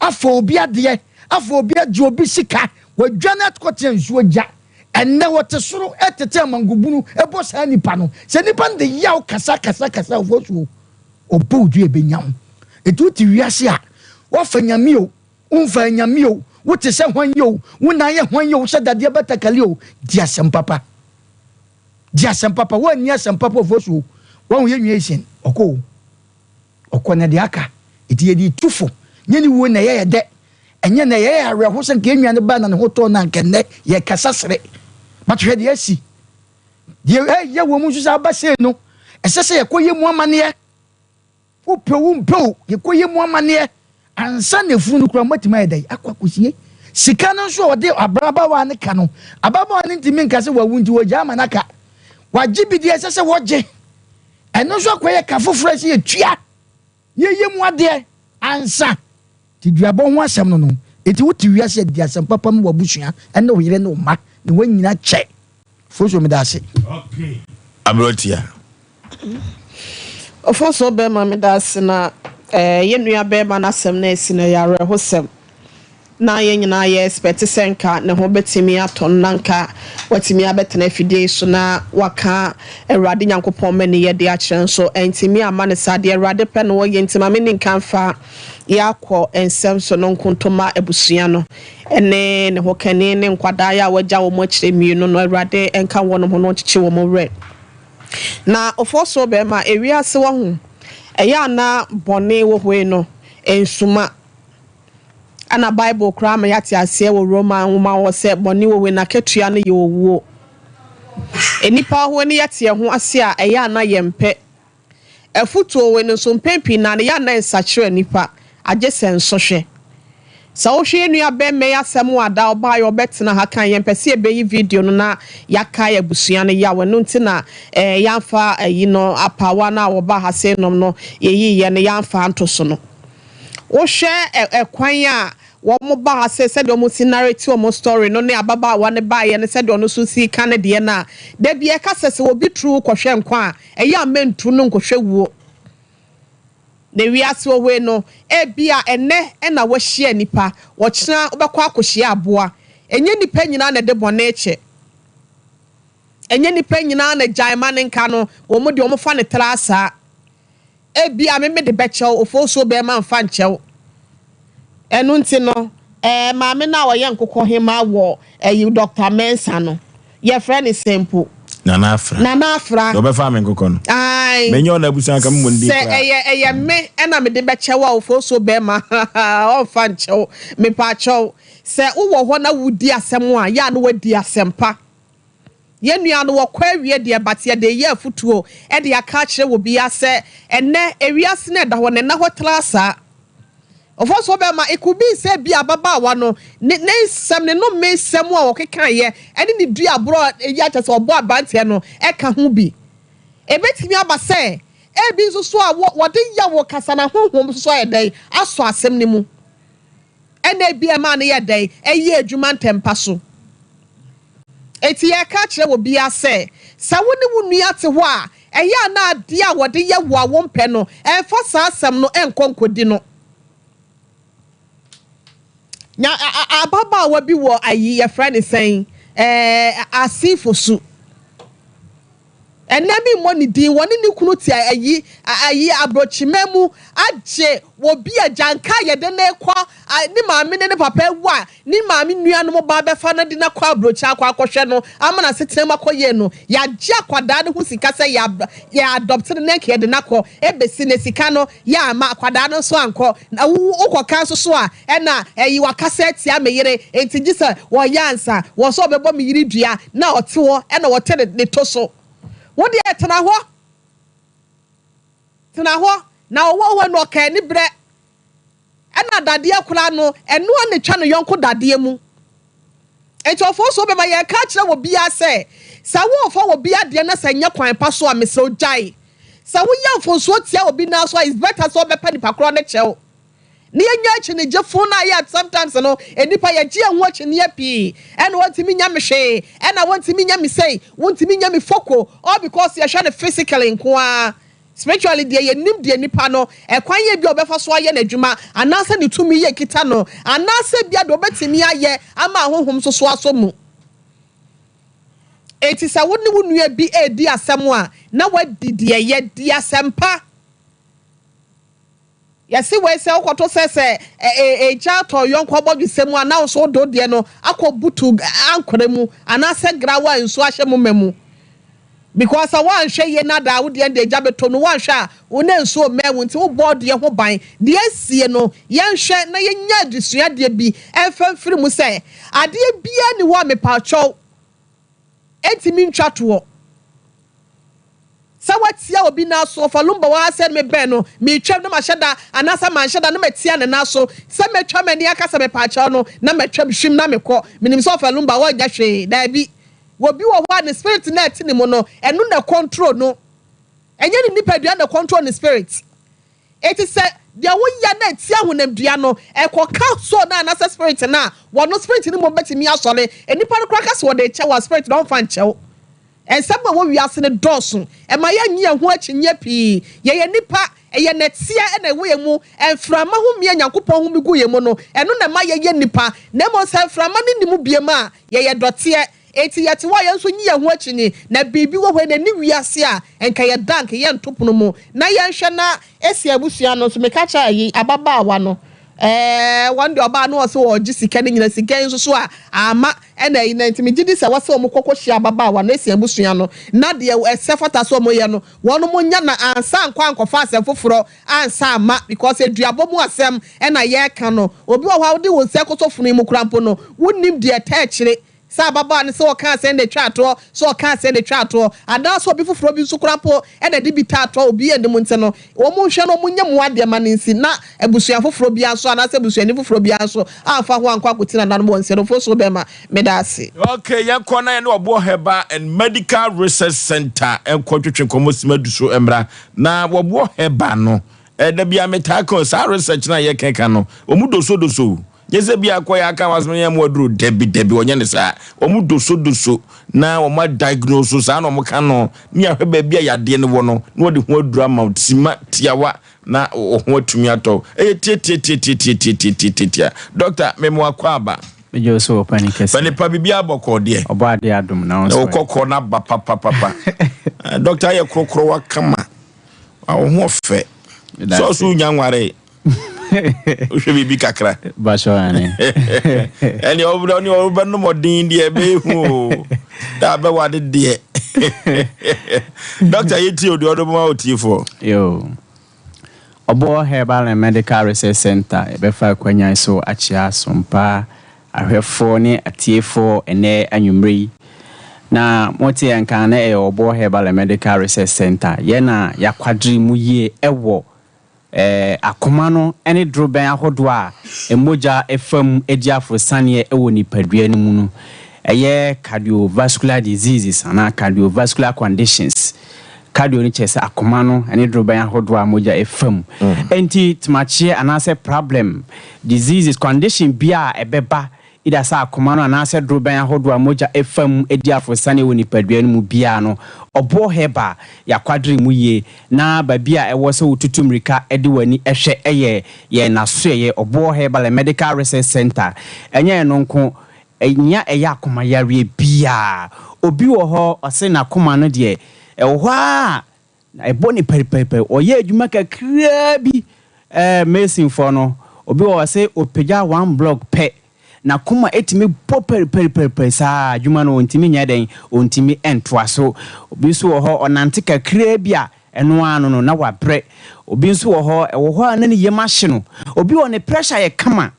afa obi adeɛ afa obi agye obi sika wadwane akɔtena nsuo gya ɛnnɛ wɔte soro tete amangobunu ɛbɔ saa nipa no sɛ nipa no de yaw kasa kasa kasa ofosuo ɔbɔ odua ɛbɛnya wo ɛti wote wiase a wafa nyame o Womfa anyame o, wote sɛ hwan yi o, wo nan yɛ hwan yi o, wohyɛ dadeɛ batakali o, di asɛm papa. Di asɛm papa, woanni asɛm papa ofosu o, wahu yɛ nua Essien, ɔkɔ o, ɔkɔ na deɛ aka, eti yɛde tu fo, nyɛ ne wuo na ɛyɛ yɛ dɛ, ɛnyɛ na ɛyɛ yɛ awerɛho sɛ nka yɛn nua no baa na ne ho tɔɔ no a nka nnɛ yɛkasa sere, but hwɛ deɛ asi, deɛ ɛyɛ wɔ mu nso sɛ aba sei no, ɛsɛ sɛ yɛkɔ yɛ mu amaneɛ. Wopɛ o wompɛ o, yɛkɔyɛ mu amanneɛ ansa na efunu no koraa moatumi ayɛ dɛn akɔ akɔsie. Sika no nso a wɔde ababaawa no ka no, ababaawa no ntumi nka sɛ wawu nti wɔgyaa ama no aka. Wagye bi deɛ ɛsɛ sɛ wɔgye. Ɛno nso akɔyɛ ka foforɔ a ɛsɛ yɛtua na yɛyɛ mu adeɛ ansa. Nti duabɔ ho asɛm no no, enti wote wiase a di asɛm papa ma w'abusua ne wo yere ne wo mma na woanyini akyɛ. Fosuo meda ase. Aberanteɛ. Ofosuo bɛɛma meda ase na eh, yɛn nua bɛɛma n'asɛm no asi no ɛyɛ awerɛhosɛm. Na yɛn nyinaa yɛ expect sɛ nka ne ho bɛtumi atɔ no na nka watumi abɛtena afidie yi so na waka Awurade Nyankopɔn mmaniyɛ de akyerɛ nso antumi amma no saa. Deɛ Awurade pɛ na ɔyɛ nti ma menni nka mfa yɛakɔ nsɛm so no nkontoma abusua no ne ne hokani ne nkwadaa yi a wagya wɔn akyire mmienu no, Awurade nka wɔn ho na ɔnkyekye wɔn werɛ. Na ɔfɔɔsoɔ bɛrima, ewiase wahu, ɛyɛ a na bɔne wɔ hɔ yi no, ɛnsuma. Ɛna Bible koraa ma yɛate aseɛ wɔ Roma nwoma hɔ sɛ bɔne wɔ wei n'akatua no yɛ owuo. Nnipa hɔ no yɛte yɛn ho ase a ɛyɛ a na yɛmpɛ. Afutuo wei no nso mpɛn pii no ara no yɛ a na ɛnsakyera nnipa agye sɛ nsɔhwɛ. Sɛ wohwɛ yɛn nua bɛmma yi asɛm a da ɔbaeɛ ɔbɛtena ha kan yɛmpɛ sɛ yɛbɛyi video no na yɛakae abusua no yaw ɛno nti na eh, yɛamfa ayi no apaawa no a wɔba ha sei nom no yɛyiiɛ no yɛamfa anto so no. Wohwɛ ɛkwan a wɔn ba ha sɛ sɛdeɛ wɔn si narrate wɔn story no ne ababaawa no baeɛ no sɛdeɛ ɔno nso si ka ne deɛ no a, da bi ɛka sɛ sɛ obi turu wo kɔhwɛ nkwa a, ɛyɛ a mɛntu no nkɔhwɛ wuo. Na wiase wɔ hɔ yi no, ebia ɛnnɛ na woahyia nnipa, ɔkyena wobɛkɔ akɔhyia aboa. Ɛnyɛ nnipa nyinaa na ɛde bɔne kyɛ. Ɛnyɛ nnipa nyinaa na gyae ma no nka no, wɔn deɛ wɔfa no tra saa. Ebia me mede bɛkyɛ wo, ofosuo bɛrima mfa nkyɛ wo. Ɛno nti no, ɛɛ maame no a ɔyɛ nkokɔ hemaa wɔ ɛyi Dɔkta Mensah no, yɛfrɛ no sɛn mpo? Nana Afra. Nana Afra. Deɛ ɔbɛfaa me nkokɔ no. Ae. Menyɛ ɔno abusua nka memmɔ ne din Sɛ koraa. ɛyɛ ɛyɛ me ɛna mede bɛkyɛ wo a, ofosuo bɛrima ɔmfa nkyɛ wo. Mepaakyɛw, sɛ wowɔ hɔ na wodi asɛm a, yɛ a na woadi asɛmpa. Yɛn nua no wɔkɔ awie deɛ but yɛde reyɛ afutuo de aka akyerɛ wɔ biaa sɛ ɛnɛ ewiase no ɛda hɔ no ɛnna hɔ traa saa. Ɔfɔsoɔ bɛma it could be sɛ ebia ababaawa no ne ne nsɛm ne nome nsɛm a ɔkekaeɛ ɛne ne dua borɔ a ɛyi akyɛ sɛ ɔbɔ abranteɛ no ɛka ho bi. Ɛbɛtumi aba sɛ ebi nso so a wɔ wɔde yaw kasa na honhom nso so ayɛ dɛn asɔ asɛm no mu. Ɛna ebia ɛmaa no yɛ dɛn? Ɛyɛɛ adwuma ntɛmpa so. Enti yɛreka akyerɛ obiara sɛ, sɛ wo ne wo nua te hɔ a, ɛyɛ a na adeɛ a wɔde yɛ wo a wompɛ no, mfa saa asɛm no nkɔ nkɔdi no. Nya ababaawa bi wɔ ayi, yɛfrɛ no sɛn, ɛɛ, Asifo su. Ɛnnɛ me mmɔ ne din, wɔne ne kunu te ayi ayi abrokyiman mu agye wɔ bi a gyanka a yɛde no rekɔ ne maame ne ne papa awu a ne maame nuanom ba abɛfa no de no akɔ abrokyi akɔ akɔhwɛ no ama n'asetena mu akɔ yie no yɛagye akwadaa no ho sika sɛ yɛ yɛ adopt no na nka yɛde no akɔ ɛbɛsi ne sika no yɛ ama akwadaa no nso ankɔ na wo wokɔka nso so a ɛna ɛyi wakasa atia me yere nti gye sɛ wɔyɛ ansa wɔ sɛ ɔbɛbɔ me yere dua na ɔte hɔ ɛna ɔte ne ne to so wo deɛ tena hɔ tena hɔ na ɔwɔ hɔ na ɔka ani berɛ ɛna dadeɛ koraa no ɛnoa na ɛtwa ne yɔnko dadeɛ mu nti ɔfoɔ so bɛma yɛka akyerɛ wɔ biara sɛ sɛ wɔrefa wɔ bi adeɛ na sɛ nyɛ kwan pa so a mesrɛ wo gyae sɛ woyɛ mfonsoɔ tia obi nan so a it's better sɛ ɔbɛpa nipa korɔ ne kyɛw Na yɛnya akyinnyegyefo no a yɛ sometimes no nnipa yɛgye yɛn ho akyinnyeɛ pii ɛna wɔntumi nya me hwee ɛna wɔntumi nya me sei wontumi nya me foko all because yɛhwɛ no physically nko ara spiritually deɛ yɛnim deɛ nipa no ɛkwan yɛ bi a ɔbɛfa so ayɛ n'adwuma anaasɛ ne tumi yɛ kita no anaasɛ bia deɛ ɔbɛtumi ayɛ ama ahohom nso so asɔ mu. Enti sɛ wo ne wo nua bi redi asɛm a na wadi deɛ yɛ di asɛmpa. Yɛse wei sɛ wokɔto sɛ sɛ egya tɔ yɔnko abɔdwesɛ mu a na wo nso wode wo deɛ no akɔ butu ankorɛ mu anaasɛ grawa a nsuo ahyɛ mu ma mu because sɛ woanhwɛ yie na daa wo deɛ no deɛ egya bɛtɔ mu no woanhwɛ a wo na nsuo mmɛn wo nti wobɔ wo deɛ ho ban. Deɛ asie no yɛnhwɛ na yɛnya adesuadeɛ bi mfa mfiri mu sɛ adeɛ biara nni hɔ a mepaakyɛw ɛntumi ntwa toɔ. Sɛ woatia obi nan so, ɔfa lumba wɔ ha sɛ mebɛn no, meretwam na mahyɛ da anaasɛ manhyɛ da na matia ne nan so. Sɛ matwa m'ani aka sɛ mepaakyɛw no na matwam hwim na mekɔ. Menim sɛ ɔfa lumba ɔnyɛ hwee. Daabi. Obi wɔ hɔ a ne spirit no a ɛte ne mu no, ɛno na ɛcontrol no. Ɛnyɛ ne nipadua na ɛcontrol ne spirit. Enti sɛ deɛ woyɛ no ɛtia honamdua no, ɛkɔka soul no anaasɛ spirit no a, wɔno spirit no mmom bɛtumi asɔre. Nnipa no koraa ka sɛ wɔde rekyɛ wo a, spirit no ɔmfa nkyɛ wo. Nsɛm a ɛwɔ wiase no dɔɔso. Ɛma yɛnnye yɛn ho akyinnyeɛ pii. Yɛyɛ nnipa, ɛyɛ nɛteɛ na ɛwɔ yɛn mu. Mframa home a Nyankopɔn home gu yɛn mu no, ɛno na ɛma yɛyɛ nnipa. Na mmom sɛ mframa no nni mu biom a, yɛyɛ dɔteɛ. Enti yɛte hɔ a, yɛn nso nyi yɛn ho akyinnye. Na biribi wɔ hɔ yi, na ɛnni wiase a, nka yɛda, nka yɛnto pono mu. Na yɛnhwɛ na Asia abusua no nso, meka kyerɛ ayi, ababaawa no. Ɛɛ wɔn deɛ ɔbaa no ɔsɛ ɔregye sika no nyina sika yi nso so a ama ɛna ayi na nti megye di sɛ wɔsɛ wɔn kɔkɔ hyia ababaawa no esi abusua no na deɛ ɛsɛ fata sɛ wɔn yɛ no wɔn nya na ansa ankɔ ankɔfa asɛm foforɔ ansa ama because aduabɔ mu asɛm ɛna yɛreka no obi wɔ hɔ a wode wo nsa kɔsɔ funu yi mu koraa mpo no wonnim deɛ ɛtɛ akyire Sɛ ababaa no, sɛ ɔkaa sɛn na etwaa toɔ, sɛ ɔkaa sɛn na etwaa toɔ, anaasɛ obi foforɔ bi nso koraa mpo na ɛde bi taa toɔ a obiara nnim nti no, wɔnhwɛ na wɔnyɛ mu adeɛ ma no nsi, na abusua foforɔ biara nso anaasɛ abusuani foforɔ biara nso amfa ho ankɔ akɔti nananom wɔ nsɛnofo so bɛma. Meda ase. Ok, yɛnkɔ na yɛne Ɔboɔ Herbal and Medical Research Centre nkɔ twetwe nkɔmmɔ sima du so mmra. Na Ɔboɔ Herbal no, eh, da biara metaa ka o, saa research no a yɛkeka no, wɔn dosodoso o. Nyɛ sɛ bi akɔ yɛ aka wasɛm yɛ mu aduro dabi dabi wɔnyɛ ne saa wɔn doso doso na wɔn adiagnose saa na wɔn ka no ne ahwɛ baabi a yadeɛ no wɔ no na wɔde ho aduro ama wo sima tiawa na wo ho atumi atɔ ɛyɛ tiatiatiatiatiatiatiatia dɔkta mema wakɔ aba. Megye wo so wɔ pani kɛseɛ. Pani pa biribi abɔkɔɔ deɛ. Ɔbɔ adeɛ adom na wo nso ɛ. Wokɔkɔɔ no aba papapapa. Dɔkta ayɛ korokoro wakama. Wo ho ɔfɛ. Sɛ ɔso wonya nwaree. Wohwɛ biribi kakra. Bahyɛ ane. Ɛne ɔne ɔbɛnom ɔden deɛ ɛbɛyɛ hu o. Da bɛwade deɛ. Dɔkta yɛtie o deɛ ɔde bɛma otiefoɔ. Yo. Ɔboɔ Herbal and Medical Research Center yɛbɛfa akwanyan so akyea asompa ahwɛfoɔ ne atiefoɔ ɛnɛ anwummerɛ yi. Na mote yɛn nka na ɛyɛ Ɔboɔ Herbal and Medical Research Center. Yɛn na yɛakwadere mu yie ɛwɔ Akoma no ne dorobɛn ahodoɔ a mogya fa mu di aforosianeɛ wɔ nipadua no mu no, ɛyɛ cardiovascular diseases anaa cardiovascular conditions. Cardio no kyerɛ sɛ akoma no ne dorobɛn ahodoɔ a mogya fa mu. Enti temakyeɛ anaasɛ problem, diseases, condition biara a ɛbɛba Either sɛ akoma no anaasɛ dorobɛn ahodoɔ a mogya fa mu di aforosiane wɔ nipadua no mu biara no, ɔboɔ herbal yɛ akwadere mu yie na baabi a ɛwɔ sɛ wotutu mmirika de w'ani hwɛ yɛ yɛn asoɛeɛ, Ɔboɔ Herbal and Medical Research Centre. Ɛnyɛ ɛno nko, nea ɛyɛ akoma yareɛ biara, obi wɔ hɔ ɔse n'akoma no deɛ ɛwɔ hɔ ara a Na ɛbɔ no pɛripɛripɛri. Ɔyɛ adwuma kakraa bi, ɛɛ masonfoɔ no, obi wɔ hɔ sɛ ɔpagya one block pɛ, n'akoma tumi bɔ pɛripɛripɛripɛri saa, adwuma no ɔntumi nyɛ dɛn, ɔntumi ntoa so. Obi nso wɔ hɔ, ɔnante kakraa bi a, ɛno ara no no, na wabrɛ. Obi nso wɔ hɔ, ɛwɔ hɔ a na ne yam ahye no. Obi wɔ hɔ, ne pressure yɛ kama,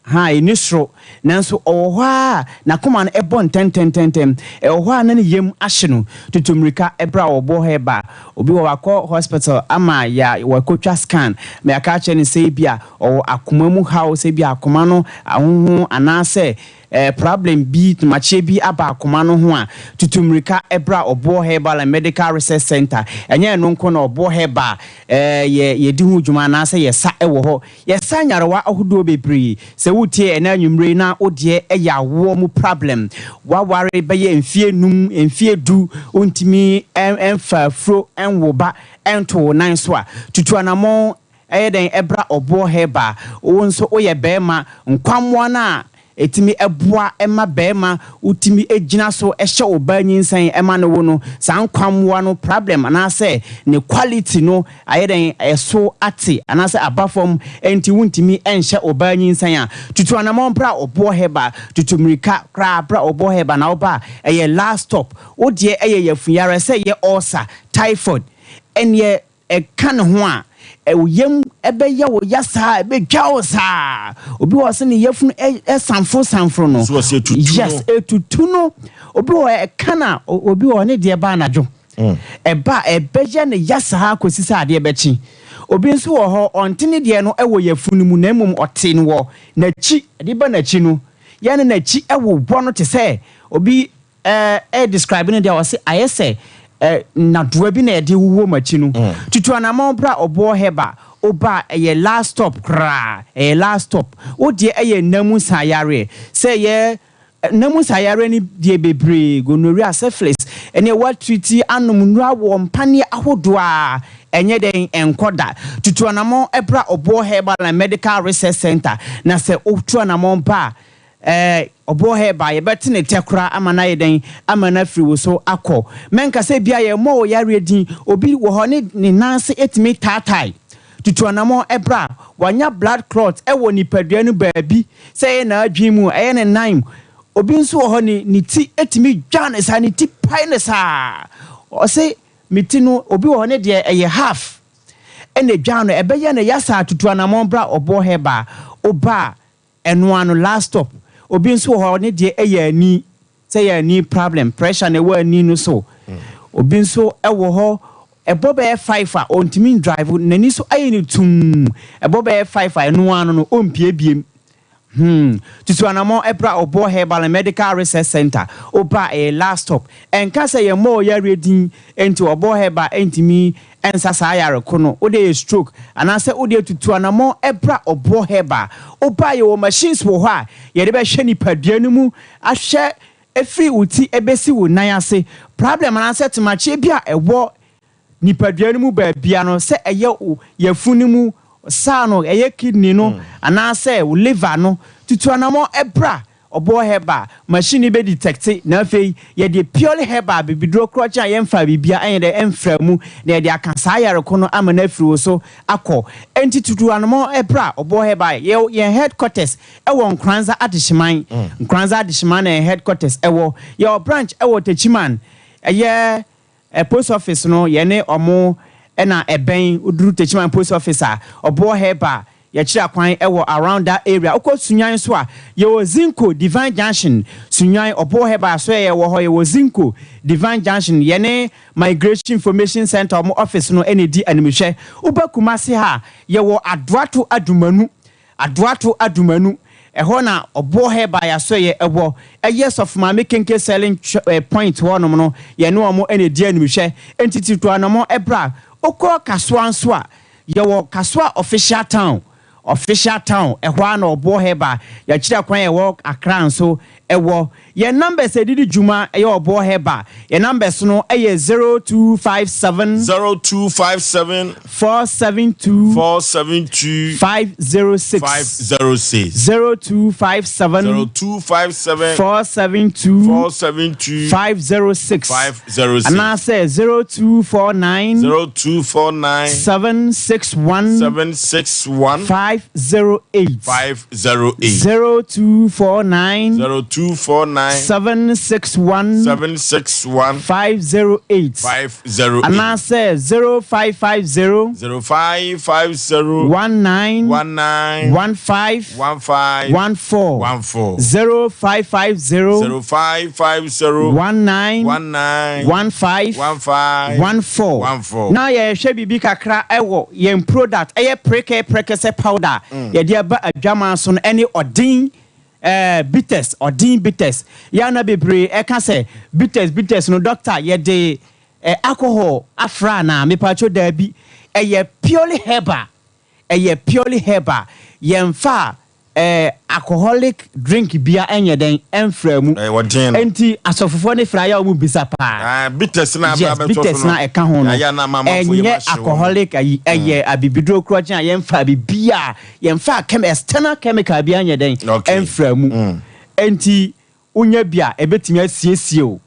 Ha, enni soro, nanso ɔwɔ hɔ ara a n'akoma no bɔ ntɛmntɛmntɛmntɛm. Ɛwɔ hɔ a na ne yam ahye no. Tutu mmirika bere a wɔbɔ hɔ reba. Obi wɔ hɔ, wakɔ hospital ama ya wakotwa scan ma yɛaka akyerɛ no sɛ ebia ɔwɔ akoma mu haw, sɛ ebia akoma no ahonhon anaasɛ eh, problem bi, tomakyeɛ bi aba akoma no ho a, tutu mmirika bra Ɔboɔ Herbal and Medical Research Centre. Ɛnyɛ ɛno nko na Ɔboɔ Herbal eh, yɛ yɛdi ho dwuma anaasɛ yɛsa wɔ hɔ. Yɛsa nyarewa ahodoɔ bebree. Sɛ woretie ɛnɛ anwumerɛ yi na wo deɛ yɛ awoɔ mu problem, woaware bɛyɛ mfeɛ num, mfeɛ du, wontumi mfa afuro nwo ba nto wo nan so a, tutu anamɔn yɛ dɛn bra Ɔboɔ Herbal. Wo nso woyɛ barima, nkwammoa no a Ɛtumi boa ma barima wotumi gyina so hyɛ ɔbaa nyinsɛn ma no wo no, saa nkwammoa no problem anaasɛ ne quality no ayɛ dɛn ɛso ate anaasɛ aba fam nti wontumi nhyɛ ɔbaa nyinsɛn a, tutu anamɔn bra ɔboɔ herbal, tutu mmirika koraa bra ɔboɔ herbal na woba a ɛyɛ last stop. Wo deɛ ɛyɛ yafunyarɛ sɛ ɛyɛ ulcer, typhoid ɛneɛ Ɛka ne ho a, wo yam bɛyɛ wo ya saa, ɛbɛtwa wo saa. Obi wɔ hɔ sɛ ne yafunu sanforo sanforo no. So ɔsɛ etutu no. Yes, etutu no. Obi wɔ hɔ ɛka na obi wɔ hɔ ne deɛ ba anadwo. Ɛba a ɛbɛyɛ ne ya saa kɔsi sɛ adeɛ bɛkye. Obi nso wɔ hɔ ɔnte ne deɛ no wɔ yafunu no mu na mmom ɔte no wɔ n'akyi. Ɛde ba n'akyi no, yɛ ne n'akyi wowɔ no te sɛ obi Ɛɛ describe no deɛ ɔse ayɛ sɛ ɛ nnadoa bi na yɛde wowɔ m'akyi no. Tutu anamɔn bra ɔboɔ hɛba woba a ɛyɛ last stop koraa ɛyɛ last stop. Wo deɛ ɛyɛ nna mu nsa yareɛ sɛ ɛyɛ nna mu nsa yareɛ no deɛ bebree gonorrhea, syphilis ɛneɛ wa treat anom nnuro awɔ mpaneɛ ahodoɔ a ɛnyɛ dɛn ɛnkɔ da. Tutu anamɔn bra ɔboɔ herbal and medical research center na sɛ wotu anamɔn ba a Ɛɛ, ɔboɔ hɛ ba, yɛbɛte ne tɛ koraa ama no ayɛ dɛn? Ama no afiri wo so akɔ. Mɛnka sɛ ebia yɛmmɔ wo yareɛ din. Obi wɔ hɔ, ne ne nan ase tumi taatae. Tutu anamɔn bra. Wanya blood clot wɔ nipadua no baabi, sɛ ɛyɛ n'adwene mu, ɛyɛ ne nan mu. Obi nso wɔ hɔ ne ne ti tumi dwa no saa, ne ti pae no saa. Ɔse me ti no, obi wɔ hɔ ne deɛ ɛyɛ half ɛna ɛdwa no, ɛbɛyɛ no ya saa. Tutu anamɔn bra Ɔboɔ Herbal. Woba a, ɛno ara no, last stop. Obi nso wɔ hɔ ne deɛ ɛyɛ ani. Sɛ yɛ ani problem, pressure na ɛwɔ ani no so. Obi nso wɔ hɔ, ɛbɔ bɛyɛ five a, ɔntumi ndrive, n'ani so ayɛ no tumm. Ɛbɔ bɛyɛ five a, ɛno ara no no, ɔmpue biem. Hmm. Tutu anamɔn bra Oboɔ Herbal and Medical Research Centre. Woba a, ɛyɛ last stop. Ɛnka sɛ yɛmmɔ wo yareɛ din nti Oboɔ Herbal ntumi nsa saa yare ko no. Wo deɛ yɛ stroke anaasɛ wo deɛ tutu anamɔn bra Oboɔ Herbal. Woba a, yɛwɔ machines wɔ hɔ a yɛde bɛhwɛ nipadua no mu ahwɛ ɛfiri wo ti bɛsi wo nan ase problem anaasɛ temakyeɛ bi a ɛwɔ nipadua no mu baabia no, sɛ ɛyɛ wo yafunu mu saa no, ɛyɛ kidney no anaasɛ wo liver no. Tutu anamɔ ɛbra Ɔboɔ Herbal. Machine no bɛ detect na afei yɛde purely herbal bibiduro korɔgye a yɛmfa biribia ɛnyɛ dɛ ɛmfra mu na yɛde aka saa yare ko no ama no afiri wo so akɔ. Ɛnti tutu anamɔ ɛbra Ɔboɔ Herbal. Yɛ yɛn headquarters Ɛwɔ Nkoranza Adehyeman. Nkoranza Adehyeman na yɛn headquarters ɛwɔ. Yɛwɔ branch ɛwɔ Techiman. Ɛyɛ post office no yɛne ɔmo ɛna ɛbɛn. Woduru Techiman post office a, Ɔboɔ Herbal yɛkyerɛ kwan ɛwɔ around that area. Wokɔ Sunyani nso a, yɛwɔ Zinco Divine Junction. Sunyani, Ɔboɔ Herbal so yɛ wɔ hɔ. Yɛwɔ Zinco Divine Junction. Yɛne Migration Information Centre ɔmo office no ɛna ɛdi animhwɛ. Woba Kumasi ha a, yɛwɔ Adoato Adumanu. Adoato Adumanu, ɛhɔ na Ɔboɔ Herbal Asoɛeɛ wɔ. Ɛyɛ Sɔfo Maame Kenke Selling Point hɔnom no, yɛne wɔn na ɛdi animhwɛ. Enti tutu anamɔn bra. Wokɔ Kasoa nso a, yɛwɔ Kasoa Official Town, Official Town, ɛhɔ ara na Ɔboɔ Herbal, yɛakyerɛ kwan a ɛwɔ Accra nso wɔ. Yɛn numbers a yɛde di dwuma yɛ Ɔboɔ Herbal. Yɛn numbers no yɛ 0257. 0257. 472. 472. 506. 506. 0257. 0257. 472. 472. 506. 506. Anaasɛ 0249. 0249. 761. 761. 508. 508. 0249. 0249. 761. 761. 508. 508. Anaasɛ 0550. 0550. 19. 19. 15. 15. 14. 14. 0550. 0550. 19. 19. 15. 15. 14. 14. Na yɛhwɛ biribi kakra ɛwɔ yɛn product ɛyɛ prekɛ prɛkɛsɛ powder yɛde aba adwaman so no ɛne ɔden bitters. Ɔden bitters yɛa bebree ɛka sɛ bitters bitters no, doctor, yɛde alcohol afra na mepatwo daabi, ɛyɛ purely herbal, ɛyɛ purely herbal. Yɛmfa alcoholic drink bia ɛnyɛ dɛn ɛmfra mu. Ɔden no. Nti asɔfofoɔ ne fra yɛ a wɔn bisa paa. Ah, bitters na aba yes abɛtɔ bitters so no. na ɛka ho no. Yɛayɛ na ama amanfoɔ yam ɛnyɛ ahye wɔn. alcoholic ayi, ɛyɛ abibiduro korɔgye a yɛmfa bibia, yɛmfa external chemical bi anyɛ dɛn ɛmfra mu. Nti wonya bi a, ɛbɛtumi asiesie o,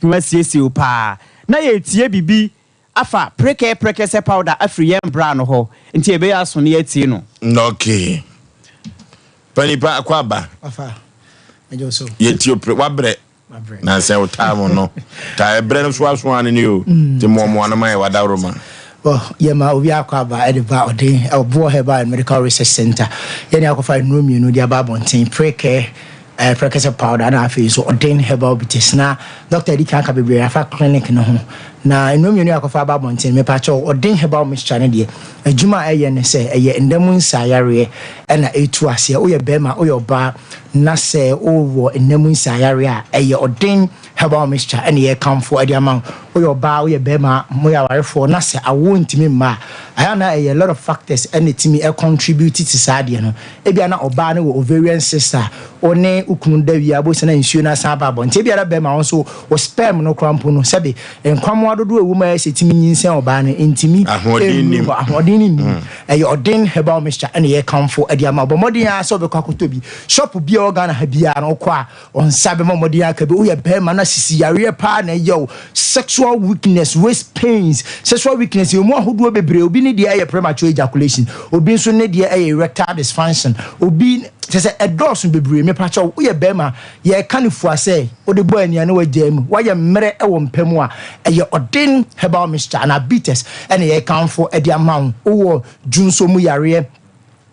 tumi asiesie o paa. Na yɛtie bibi afa prekɛ prɛkɛsɛ powder afiri yɛn bra no hɔ, nti yɛbɛyɛ aso ne yɛatie no. Okay. Panipa akɔ aba. Afa, megye so. Yɛtie opere wabrɛ. Mabrɛ. Na sɛ wo time no. Ta ɛbrɛ no so aso ane ne o. Ti mmoamoa no ma yɛ wadaworo ma. Well, yɛma obi akɔ aba ɛde ba ɔden Ɔboɔ Herbal and Medical Research Center. Yɛne akɔfa nnuro mmienu de aba abɔnten, prekɛ prɛkɛsɛ powder na afei nso ɔden herbal bitters. Na doctor di kan ka bebree afa clinic no ho. Na nnuro mmienu yɛ akɔfa aba abɔnten, mepakyɛw, ɔden herbal mixture no deɛ, adwuma a ɛyɛ ne sɛ ɛyɛ nda mu nsaeyareɛ ɛna ɛtu aseɛ. Woyɛ bɛrima, woyɛ ɔbaa na sɛ wowɔ nda mu nsaeyareɛ a, ɛyɛ ɔden herbal mixture ɛna yɛkamfo ɛde ama wo. Woyɛ ɔbaa, woyɛ bɛrima, moyɛ awarefoɔ na sɛ awoɔ ntumi mma a, ɛyɛ na ɛyɛ a lot of factors ɛna ɛtumi ɛcontribute to saa adeɛ no. Ebia na ɔbaa no wɔ ovarian cyst a wo ne wo kunu da wie a, wobɛhu sɛ na nsuo no asan aba abɔnten. Ebia na bɛrima wo nso wo sperm no koraa mpo no, sɛbe nkwamo Mmoawa dodoɔ a ɛwɔ mu a ɛyɛ sɛ ɛtumi nyinsɛn ɔbaa no ntumi Ahoɔden nnuru nnim. hɔ. Ahoɔden no nnim. Ɛyɛ Ɔden Herbal Mixture ɛna yɛrekamfo de ama wo. Bɔ mmɔden ara sɛ wobɛkɔ akɔtɔ bi. Shop biara a ɛwɔ Ghana ha biara no wokɔ a, wo nsa bɛma mmɔden aka bi. Woyɛ barima na sisi yareɛ paa na ɛyɛ wo, sexual weakness, waist pains, sexual weakness ɛwɔ mu ahodoɔ bebree. Obi ne deɛ ɛyɛ premature ejaculation, obi nso ne deɛ ɛyɛ erectile dysfunction, obi kyerɛ sɛ ɛdɔɔso bebree. Mepakyɛw, woyɛ barima, yɛreka no fua sɛ wode bɔ ani a na woagyaa mu, woayɛ mmerɛ wɔ mpa mu a, ɛyɛ Ɔden herbal mixture anaa bitters na yɛrekamfo de ama wo. Wowɔ dwonsɔ mu yareɛ,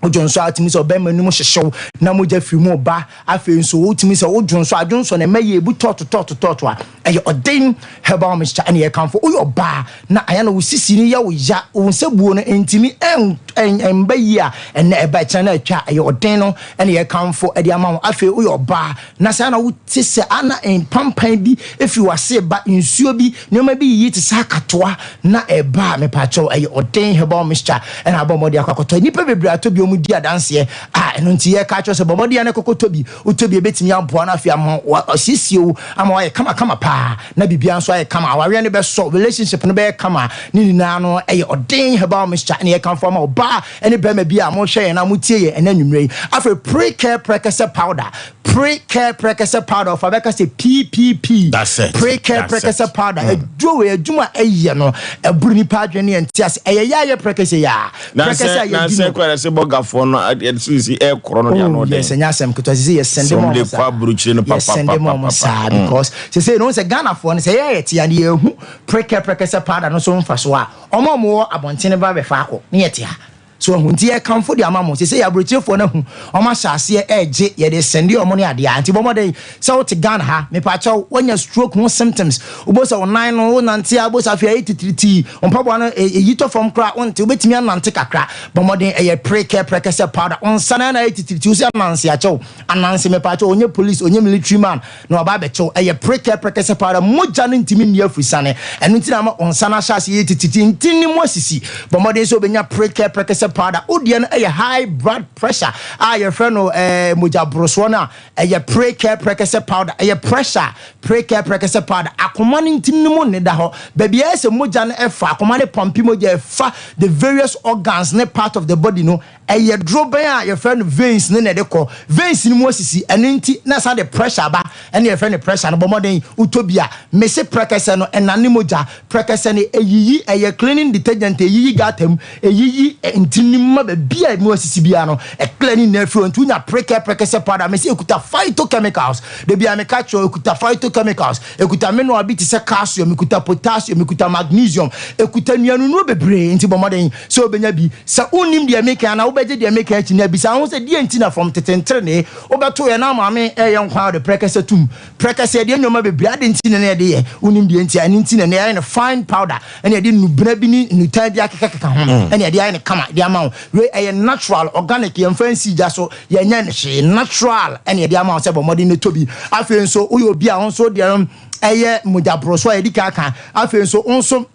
wodwonsɔ a wotumi sɛ ɔbarima no mu hyehye wo na mogya firi mu ba, afei nso wotumi sɛ wodwonsɔ a dwonsɔ no ɛma yie bu tɔɔto tɔɔto tɔɔto a, ɛyɛ Ɔden herbal mixture na yɛrekamfo. Woyɛ ɔbaa na ayɛ na wo sisi no yɛ wo ya, wo nsabuo no ntumi mba yie a, ɛnnɛ ɛba ɛkyena na atwa a, ɛyɛ Ɔden no na yɛrekamfo de ama wo. Afei woyɛ ɔbaa na saa na wote sɛ ana mpampan bi firi w'ase reba, nsuo bi, nneɛma bi yiyi te sɛ akatoa na ɛreba a, mepaakyɛw, ɛyɛ Ɔden herbal mixture na abɔ mmɔden akɔ akɔtɔ. Nnipa bebree atɔ bi a wɔdi adanseɛ a ɛno nti yɛreka akyerɛ wo sɛ bɔ mmɔden ara na kɔkɔtɔ bi. Wotɔ bi a ɛbɛtumi aboa na afei ama wasiesie wo ama woayɛ kamakama paa na biribiara nso ayɛ kama. Awareɛ no bɛsɔ, relationship no bɛyɛ kama. Ne nyinaa no ɛyɛ Ɔden herbal mixture na yɛkamfo ama ɔbaa ne barima bi a mohwɛ yɛn na motie yɛn ɛnɛ anwummerɛ yi. Afei pre-care prɛkɛsɛ powder, pre-care prɛkɛsɛ powder, ɔfa bɛka sɛ PPP, That's it. pre-care That's it. prɛkɛsɛ powder. Aduro wei adwuma a ɛyɛ no ɛboro nipa adwene ne yɛn nte ase. Ɛyɛ yɛ ayɛ prɛkɛsɛ yi a, prɛkɛsɛ a Nansɛ yɛdi nansɛ no. kora sɛ bɔgafoɔ no sisi ɛkorɔ no de ano Oh den. yes, ɛnyɛ asɛm ketewa. Sisi yɛ sɛnde Sɛ ma wɔn de ɔmo kɔ saa. aburukyire no Yɛ sɛnde ma ɔmo papapapapa. saa because sese no sɛ Ghanafoɔ no sɛ yɛ yɛ te a ne yɛhu prekɛ prɛkɛsɛ powder no so mfasoɔ a, ɔmo a ɔmo wɔ abɔntene ba bɛfa akɔ ne yɛ te ha. So wahu? Nti yɛkamfo de ama mo. Sese yɛ aburokyirefoɔ no ahu, ɔmo ahyɛ aseɛ ɛregye, yɛde sɛnde ɔmo ne adeɛ a. Nti bɔ mmɔden sɛ wote Ghana ha, mepaakyɛw, woanya stroke ho symptoms, wobɛhu sɛ wo nan no, wonante a wobɛhu sɛ afei ayɛ titiritii, wo mpaboa no ɛyi tɔ fam koraa wonte, wobɛtumi anante kakra, bɔ mmɔden, ɛyɛ prekɛ, prɛkɛsɛ powder, wo nsa no na ayɛ titiritii, wo sɛ ananse akyɛ wo, ananse mepaakyɛw, ɔnyɛ police, ɔnyɛ military man na waba abɛkyɛ wo, ɛyɛ prekɛ, prɛkɛsɛ powder, mogya no ntumi nni afurisane, ɛno nti na ama wo nsa no ahyɛ aseɛ yɛ titiritii, ntini mu asisi, bɔ mmɔden sɛ wobɛnya prekɛ, prɛkɛsɛ powder, wo deɛ no ɛyɛ high blood pressure a yɛfrɛ no ɛɛ mogya borosoɔ no a, Ɛyɛ prekɛ prɛkɛsɛ powder, ɛyɛ pressure prekɛ prɛkɛsɛ powder. Akoma no ntini no mu nneda hɔ. Baabi a ɛyɛ sɛ mogya no fa, akoma no pɔmpe mogya ɛfa the various organs ne part of the body no, ɛyɛ dorobɛn a yɛfrɛ no veins no na ɛde kɔ. Veins no mu asisi, ɛno nti na ɛsan de pressure aba, ɛna yɛfrɛ no pressure no. Bɔ mmɔden wotɔ bi a, mese prɛkɛsɛ no ɛnane mogya. Prɛkɛsɛ no ɛyiyi, ɛyɛ cleaning detergent, ɛyiyi gutter mu, Eyiyi ntini ma baabi a emu asisi biara no, ɛclear ne nyinaa firi hɔ. Nti wonya prekɛ prɛkɛsɛ powder, mese ekuta phytochemicals. Da biara meka kyerɛ wo, ekuta phytochemicals, ekuta mineral bi te sɛ calcium, ekuta potassium, ekuta magnesium, ekuta nnuanennuro bebree. Nti bɔ mmɔden sɛ wobɛnya bi. Sɛ wonnim deɛ meka yi anaa wobɛgye deɛ meka yi akyi no a, bisa wo ho sɛ, deɛn nti na from tete nterenee wobɛto yɛn na maame reyɛ nkwan a ɔde prɛkɛsɛ tom? Prɛkɛsɛ deɛ nnoɔma bebree, adɛn nti na na yɛde yɛ? Wonim deɛ nti a? Ɛno nti na na yɛayɛ no fine powder. Ɛna yɛde nnubena bi ne nnutan bi akekakeka ho ɛna yɛde ayɛ no kama de ama wo. Wei ɛyɛ natural, organic, yɛmfa nsii gya so, yɛnyɛ no hwee, natural ɛna yɛde ama wo sɛ bɔ mmɔden na tɔ bi. Afei nso woyɛ obi a wo nso deɛ no ɛyɛ mogya boroso a yɛdi kan aka. Afei nso wo nso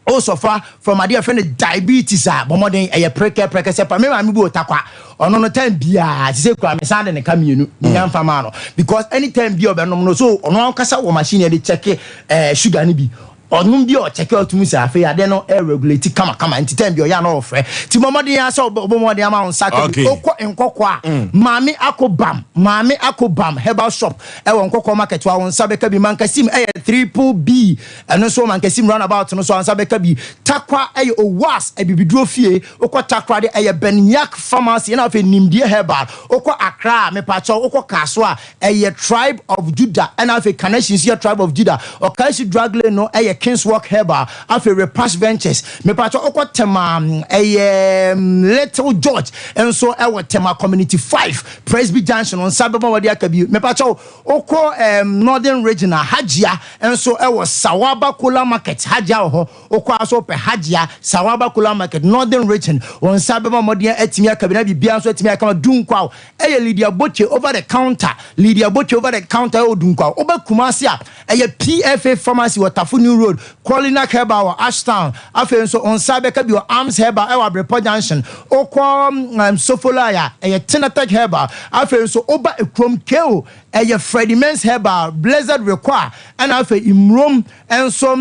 wo sɔfa from adeɛ a yɛfrɛ no diabetes a, bɔ mmɔden, ɛyɛ prekɛ prɛkɛsɛ pa. Me maame bi wɔ Tarkwa, ɔno no time biara te sɛ kura me san de ne ka mmienu menya mfa maa no because anytime bi a ɔbɛnom no so ɔno ankasa wɔ machine yɛde check eh, sugar no bi. Ɔnom bi a ɔkyɛke a ɔtumi sɛ afei ade no regulate kama kama nti time bi ɔyɛ a na ɔfrɛ nti bɔ mmɔden ara sɛ wobɔ mmɔden ama wo nsa aka bi. Wokɔ Nkɔkɔ a Maame Ako Bam Maame Ako Bam herbal shop ɛwɔ Nkɔkɔ market hɔ a wo nsa bɛka bi. Mankasim ɛyɛ Triple B ɛno nso wɔ Mankasim round about no so a wo nsa bɛka bi. Tarkwa ɛyɛ Owas Abibiduro fie wokɔ Takoradi ɛyɛ Benyak pharmacy ɛna afei Nimdeɛ herbal. Wokɔ Accra a mepakyɛw wokɔ Kasoa a Ɛyɛ tribe of Judah ɛna afei Kaneshie nso yɛ tribe of Judah. Okaishie drug lane no ɛyɛ Kingswalk Herbal, afei Repash Ventures. Mepakyɛ wokɔ Tema ɛyɛ Little George nso ɛwɔ Tema Community 5, Presby Junction wo nsa bɛbɔ wɔde aka bi. Mepakyɛ wokɔ ɛɛm Northern Region a Hajia nso ɛwɔ Sawaba Kola Market, Hajia wɔ hɔ. Wokɔ ara so wopɛ Hajia, Sawaba Kola Market, Northern Region, wo nsa bɛbɔ mmɔden atumi aka bi na biribiara nso atumi ayɛ kama. Dunkwaw Ɛyɛ Lydia Botwe over the counter, Lydia Botwe over the counter ɛwɔ Dunkwa. Woba Kumasi a, ɛyɛ PFA Pharmacy wɔ Tafo New Road. Road, Colinac Herbal wɔ Ashtown, afei nso wo nsa bɛka bi wɔ Arms Herbal ɛwɔ Abrepɔ Junction, wokɔ um, Sofolai a, ɛyɛ Tinatech Herbal, afei nso woba Ekurom KO, ɛyɛ Freddie Mens Herbal, Blessed Require, ɛna afei Mmrom nso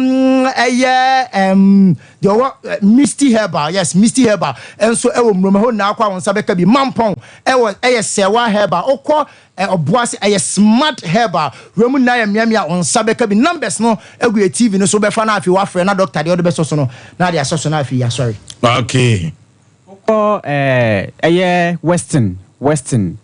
ɛyɛ um, deɛ ɔwɔ Misty Herbal, yes, Misty Herbal nso ɛwɔ Mmrom, ɛhɔ nyinaa kɔ a wo nsa bɛka bi. Mampɔn ɛwɔ ɛyɛ Sɛwa Herbal, wokɔ Ɔboase ɛyɛ Smart Herbal, wura mu nyinaa yɛ mmeammea a wo nsa bɛka bi. Numbers no gu yɛ TV no so, wobɛfa na afei woafrɛ na doctor deɛ ɔde bɛsɔ so no na ade asɔ so na afei yɛasɔre. Okay. Wokɔ ɛyɛ Western, Western,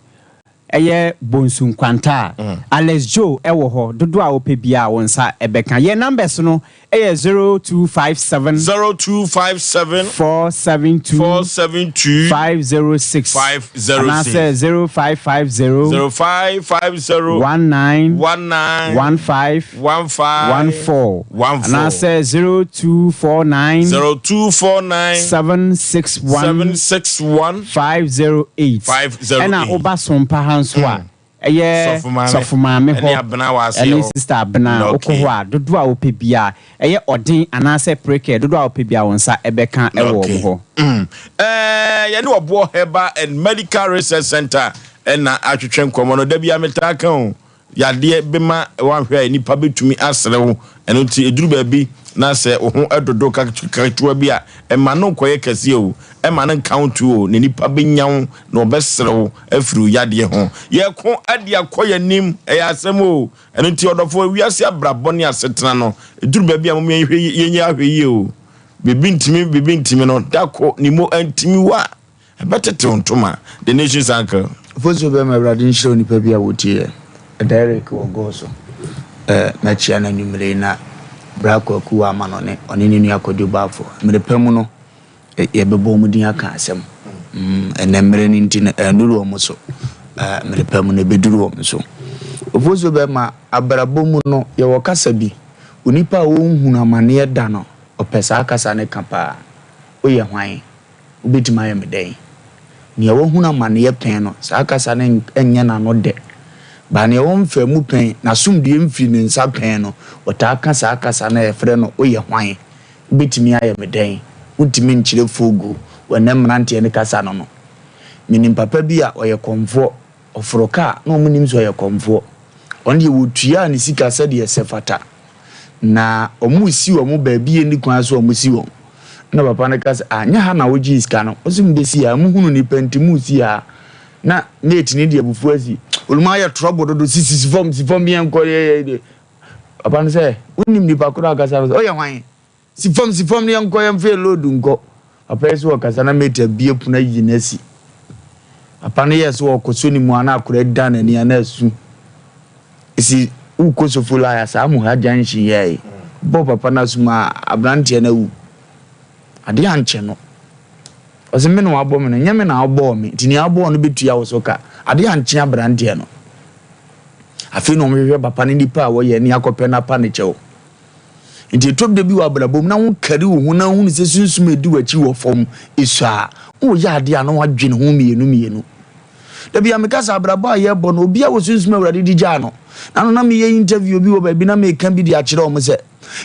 ɛyɛ Bonsu Nkwanta a, Alex Joe wɔ hɔ, dodoɔ a wopɛ biara wo nsa bɛka. Yɛn numbers no yɛ 0257. 0257. 472. 472. 506. 506. Anaasɛ 0550. 0550. 19. 19. 15. 15. 14. 14. Anaasɛ 0249. 0249. 761. 761. 508. 508. Ɛna woba Sompa ha nso a, ɛyɛ Sɔfo Maame Sɔfo Maame ɛne hɔ, Abena wɔ aseɛ ɛne hɔ. Sista Abena a, wokɔ Okay. hɔ a, dodoɔ a wopɛ biara, ɛyɛ ɔden anaasɛ prekɛ, dodoɔ a wopɛ biara wo nsa ɛbɛka ɛwɔ Okay. wɔn hɔ. Ɛɛ, yɛne Ɔboɔ Herbal and Medical Research Center ɛna atwetwe nkɔmmɔ no. Da biara metaa ka o, Yadeɛ bema wanhwɛ a nipa bɛtumi asere wo, ɛno nti ɛduru baabi na sɛ wo ho dodo ketewa bi a, mma no nkɔyɛ kɛseɛ o, mma no nka wo nto o, na nipa bɛnya wo na ɔbɛsere wo afiri wo yadeɛ ho. Yɛko de akɔ yɛn anim, ɛyɛ asɛm o, ɛno nti ɔdɔfoɔ wiase abrabɔ ne asetena no, ɛduru baabi a mom yɛnhwɛ yɛnyɛ ahwɛyie o, biribi ntumi biribi ntumi no, da ko ne mu antumi wo a, Ɛbɛtetew ntoma. The Nation's Uncle. Afotuo bɛn ma Awurade nhyira onipa bi a wɔtie yɛ. Ɛda Eric wɔ goal so. Eh, mɛkyea no anwummere yi na Bra Kwaku wɔ ama no ne ɔne ne nua Kwadwo Bafo. Mmere pa mu no, yɛbɛbɔ wɔn din aka asɛm. Mm, ɛnɛ mmere no nti no, ɛnnuru wɔn so. Eh, mmere pa mu no, ɛbɛduru wɔn so. Ofosuo bɛma abrabɔ mu no, yɛwɔ kasa bi. Onipa a ɔnhunu amaneɛ da no, ɔpɛ saa kasa no ka paa. Woyɛ hwan? Wobɛtumi ayɛ me dɛn? Nea wahunu amaneɛ pɛn no, saa kasa no nyɛ n'ano dɛ. But nea ɔmfaa mu pɛn, n'asomdwoeɛ mfiri ne nsa pɛn no, ɔtaa ka saa kasa no a yɛfrɛ no woyɛ hwan? Wobɛtumi ayɛ me dɛn? Wontumi nkyerɛ Fogo wɔ ɛnnɛ mmeranteɛ no kasa no no. Menim papa bi a ɔyɛ kɔmfoɔ, ɔforo kaa na wɔnnim sɛ ɔyɛ kɔmfoɔ. Ɔno deɛ wɔtuaa ne sika sɛdeɛ ɛsɛ fata. Na wɔresi wɔn baabi a ɛnni kwan sɛ wɔsi wɔn. Ɛna papa no ka sɛ, ah, nyɛ ha na wogyee sika no. Ɔse mobɛsi ha, mohunu nnipa nti moresi ha. Na mate no de abufuo asi. Oluma ayɛ trɔbo dodo, si si si fam, si fam yɛnkɔ yɛ yɛ. Papa no sɛ, wonim nipa korɔ akasa no sɛ, ɔyɛ hwan? Si fam, si fam na yɛnkɔ, yɛmfa yɛn load nkɔ. Papa yi sɛ ɔkasa na mate abue pono ayi no asi. Papa no yɛɛ sɛ ɔrekɔsɔ ne mu a na akwadaa yi dan n'ani a na asu. Ɛsi wokɔ Sofolaya saa Muha junction yi a yi, bɔ papa no asom a aberanteɛ no awu. Adeɛ ankyɛ no. Ɔse me na wabɔ me no, nyɛ me na wobɔɔ me, nti nea wobɔɔ no bɛtua wo so ka. Adeɛ ankye aberanteɛ no. Afei na wɔhwehwɛ papa no nipa a wɔyɛ ne akɔpɛ no apa ne kyɛw. Nti ɛtɔ da bi wɔ abrabɔ mu na wokari wo ho na wohunu sɛ sunsum a ɛdi w'akyi wɔ fam esua a, woyɛ adeɛ a na woadwene ho mmienu mmienu. Da bi a meka sɛ abrabɔ a yɛbɔ no, obiara wɔ sunsum a Awurade de gyaa no. Na no na meyɛ interview bi wɔ baabi na meka bi de akyerɛ wɔn sɛ,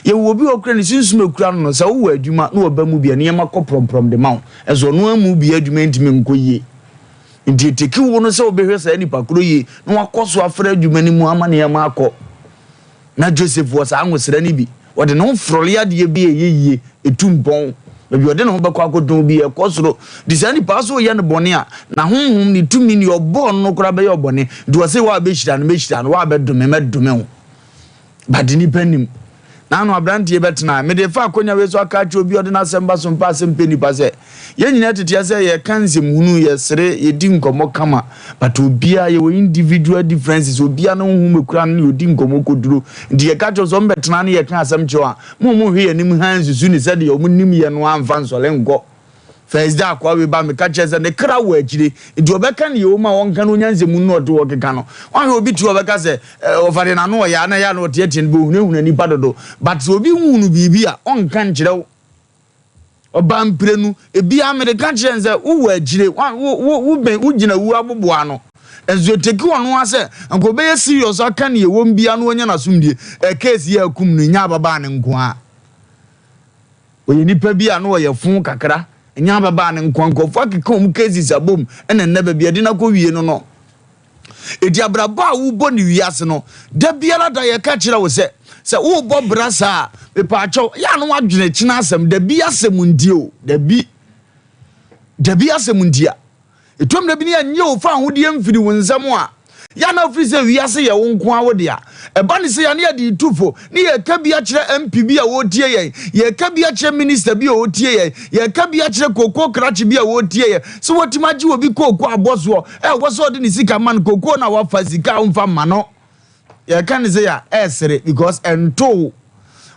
yɛwɔ obi wɔ kura ne sunsum ekura no no, sɛ wowɔ adwuma na ɔba mu bi a, nneɛma kɔ prɔmprɔm de ma wo. Ɛnso ɔno amu bi adwuma ntumi nkɔ yie. Nti eteki wo no sɛ wobɛhwɛ saa nipa koro yie na wakɔ so afra adwuma no mu ama nneɛma akɔ. Ná Joseph wɔ saa ngosra no bi. Ɔde ne ho frɔle adeɛ bi a ɛyɛ yie, ɛtu mpɔn. Baabi a ɔde ne ho bɛkɔ akɔtɔn bi, ɛkɔ soro. Nti saa nipa sɛ ɔyɛ no bɔne a, n'ahonhom, ne tumi, deɛ ɔbɔɔ no no koraa bɛyɛ ɔbɔne. Nti ɔse, wo a bɛhyira no, mɛhyira no, wo a bɛdome, mɛdome wo. But nipa nim. N'ano aberanteɛ bɛtena. Mede fa akonya wei so aka akyerɛ obi a ɔde n'asɛm ba so mpa asɛm pɛ nipa sɛ, Yɛn nyinaa tete ase a yɛka nsɛmhunu, yɛsere, yɛdi nkɔmmɔ kama, but obiara yɛwɔ individual differences, obiara ne honhom ekura no ne ɔdi nkɔmmɔ kɔduro. Nti yɛka kyerɛ sɛ ɔmbɛtena ne yɛka asɛm kyerɛ a, mo mo nhwɛ yɛn anim hann nsusu ne sɛdeɛ ɔmo nim yɛ no amfa nsɔre nkɔ. First day akoa wei ba meka kyerɛ sɛ ne kra wɔ akyire, nti ɔbɛka ne yɛwɔ mu a ɔnka no ɔnya nsɛmhunu na ɔte hɔ keka no. Wanhwɛ obi te hɔ ɔbɛka sɛ ɔfa deɛ n'ano ɔyɛ a na ɛyɛ a na ɔteatea no bi ɔhunahuna nipa dodo, but sɛ obi hunu biribi a ɔnka nkyerɛ wo. Ɔbaa mprenu, ebia mede ka kyerɛ no sɛ wowɔ akyire, wo wo wo bɛn wogyina wu aboboa ano. Nso eteki ɔno ara sɛ anka ɔbɛyɛ serious aka nea ɛwɔ mu biara na wanya n'asomdue. Ɛ case yi a akum no nyɛ ababaa no nko ara. Ɔyɛ nipa bi a na ɔyɛ fo kakra, ɛnyɛ ababaa no nkoa, nkurɔfoɔ akeka wɔn cases abom ɛna nnɛ baabi a yɛde no akɔwie no no. Enti abrabɔ a wobɔ no wiase no, da biara da yɛka kyerɛ wo sɛ, sɛ wobɔ bra saa a, mepaakyɛw, yɛ a na woadwene kyena asɛm, dabi asɛm nti o, dabi, dabi asɛm nti a. Ɛtɔ mmerɛ bi ne yɛnnye wo fawohodie mfiri wo nsam a, yɛ a na wofiri sɛ wiase yɛ wo nko ara wo dea. Ɛba ne sei a ne yɛde retu fo, ne yɛreka bi akyerɛ MP bi a ɔretie yɛn, yɛreka bi akyerɛ minister bi a ɔretie yɛn, yɛreka bi akyerɛ kookoo krakye bi a ɔretie yɛn, sɛ watumi agye obi kookoo abɔsoɔ, ɛwɔ sɛ ɔde ne sika ma no, kookoo no a wafa sika a womfa mma no. Yɛka ne sɛ a ɛresere because ɛntoo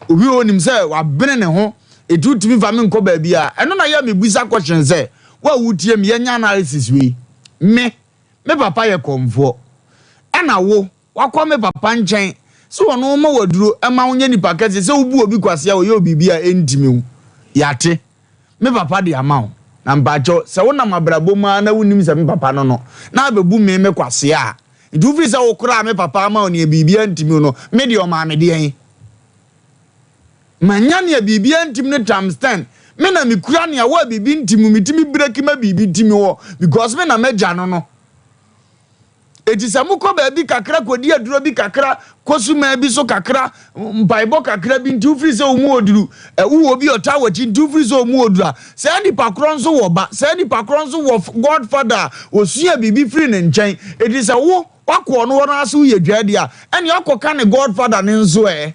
obi a onim sɛ wabene ne ho eti wotumi fa me nkɔ baabi a ɛno na yɛ mebisa question sɛ wo a wotie me yɛnyɛ analysis wei me me papa yɛ kɔmfoɔ ɛna wo wakɔ me papa nkyɛn sɛ ɔno ma waduro ɛma wonyɛ nipa kɛse sɛ wobu obi kwasea ɔyɛ obi a ɛntimi wo yɛate me papa de ama wo na mpakyɛw sɛ wonam abrabɔ mu ara na wonim sɛ me papa no no na abɛbu me me kwasea a Nti wofiri sɛ wokoraa me papa ama wo nea biribiara ntimi wo no, me deɛ ɔmaa me deɛn? Manya nea biribiara ntimi no times ten. Me na mekura nea wo a biribi ntimi wo, metumi breki ma biribi timi wɔ because me na m'agya no no. Eti sɛ mokɔ baabi kakra kɔdi aduro bi kakra, kɔ sumaa bi so kakra, mpaebɔ kakra bi nti wofiri sɛ wo mu oduru, wowɔ obi a ɔtaa w'akyi nti wofiri sɛ wo mu oduru a, saa nipa korɔ nso wɔ ba, saa nipa korɔ nso wɔ godfather a ɔsua biribi firi ne nkyɛn. Eti sɛ wo, wakɔ ɔno hɔ no ase woyɛ dwaa di a, ɛnea ɔkɔka ne godfather no nso ɛ?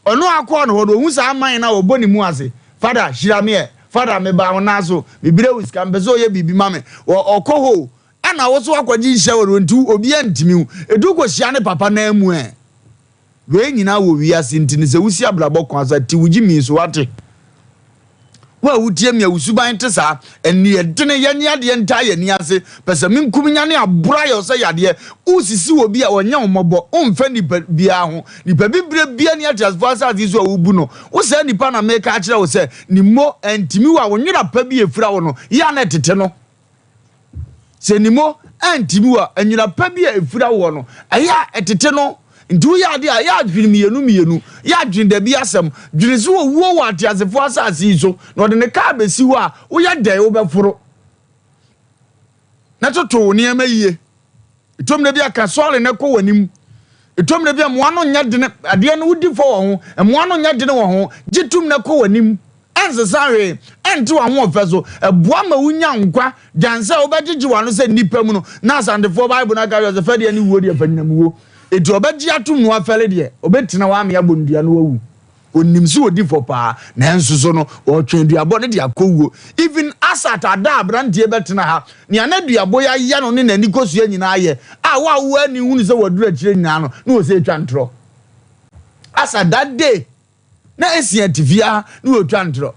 Ɔno a akɔɔ no hɔ no, ɔhu saa man no a ɔbɔ ne mu ase, Father, hyira me ɛ, Father, mebaa wo nan so, mebrɛ wo sika, mepɛ sɛ ɔyɛ biribi ma me. Ɔkɔ hɔ o, Ɛna wo so akɔgye nhyira wɔ no nti obiara ntumi wo. Edu kɔhyia ne papa nan mu ɛ. Wei nyinaa wɔ wiase nti no sɛ wosi abrabɔ kwan so a te wo gyimii so wate. Wo a wotie me a wo suban te saa, aniɛdene, yɛnye adeɛ ntaa yɛn ani ase, pɛsɛmenkominya ne aboro ayɛ wo sɛ yadeɛ, wosisi obi a ɔnyɛ wo mmɔbɔ, womfa nipa biara ho, nipa bibire biara nni ateasefoɔ asase yi so a wobu no, wo saa nipa na meka akyerɛ wo sɛ ne mmo antumi wo a wo nwera pa bi a ɛfira wo no yɛ a na ɛtete no. Sɛ nimo antimi wɔ anyina pa bi a ɛfira woɔ no, ɛyɛ a ɛtete no. Nti woyɛ adeɛ a, yɛ adwene mmienu mmienu, yɛ adwene dabi asɛm, dwene sɛ owuo wɔ ateasefoɔ asase yi so, na ɔde ne kaa bɛsi hɔ a, woyɛ dɛn wobɛforo? Na toto wo nneɛma yie. Ɛtɔ mmerɛ bi a ka sɔre na kɔ w'anim. Ɛtɔ mmerɛ bi a mmoa no nyɛ dene, adeɛ no wodi fɔ wɔ ho, mmoa no nyɛ dene wɔ ho, gye tom na kɔ w'anim. Ɛnsesa hwee, ɛnte w'ahoɔfɛ so, ɛboa ma wonya nkwa gyan sɛ wobɛgyegye w'ano sɛ nnipa mu no. Na Asantefoɔ Bible no aka kyerɛ sɛ fɛdeɛ ne wuo deɛ fa nyinam wuo. Enti ɔbɛgye atom na wafɛre deɛ, ɔbɛtena hɔ ame abɔ nnua na wawu. Onim sɛ odi fɔ paa, nanso so no ɔretwe aduabɔ no de akɔ wuo. Even Asat ada a aberanteɛ bɛtena ha, nea n'aduabɔ yi ayɛ no ne n'ani kosua nyinaa yɛ a wo a wowɔ ani hunu sɛ waduru akyire nyinaa no, na ɔsɛ ɛtwa ntorɔ. Asat that day, na esi atifi ha na ɔretwa ntorɔ.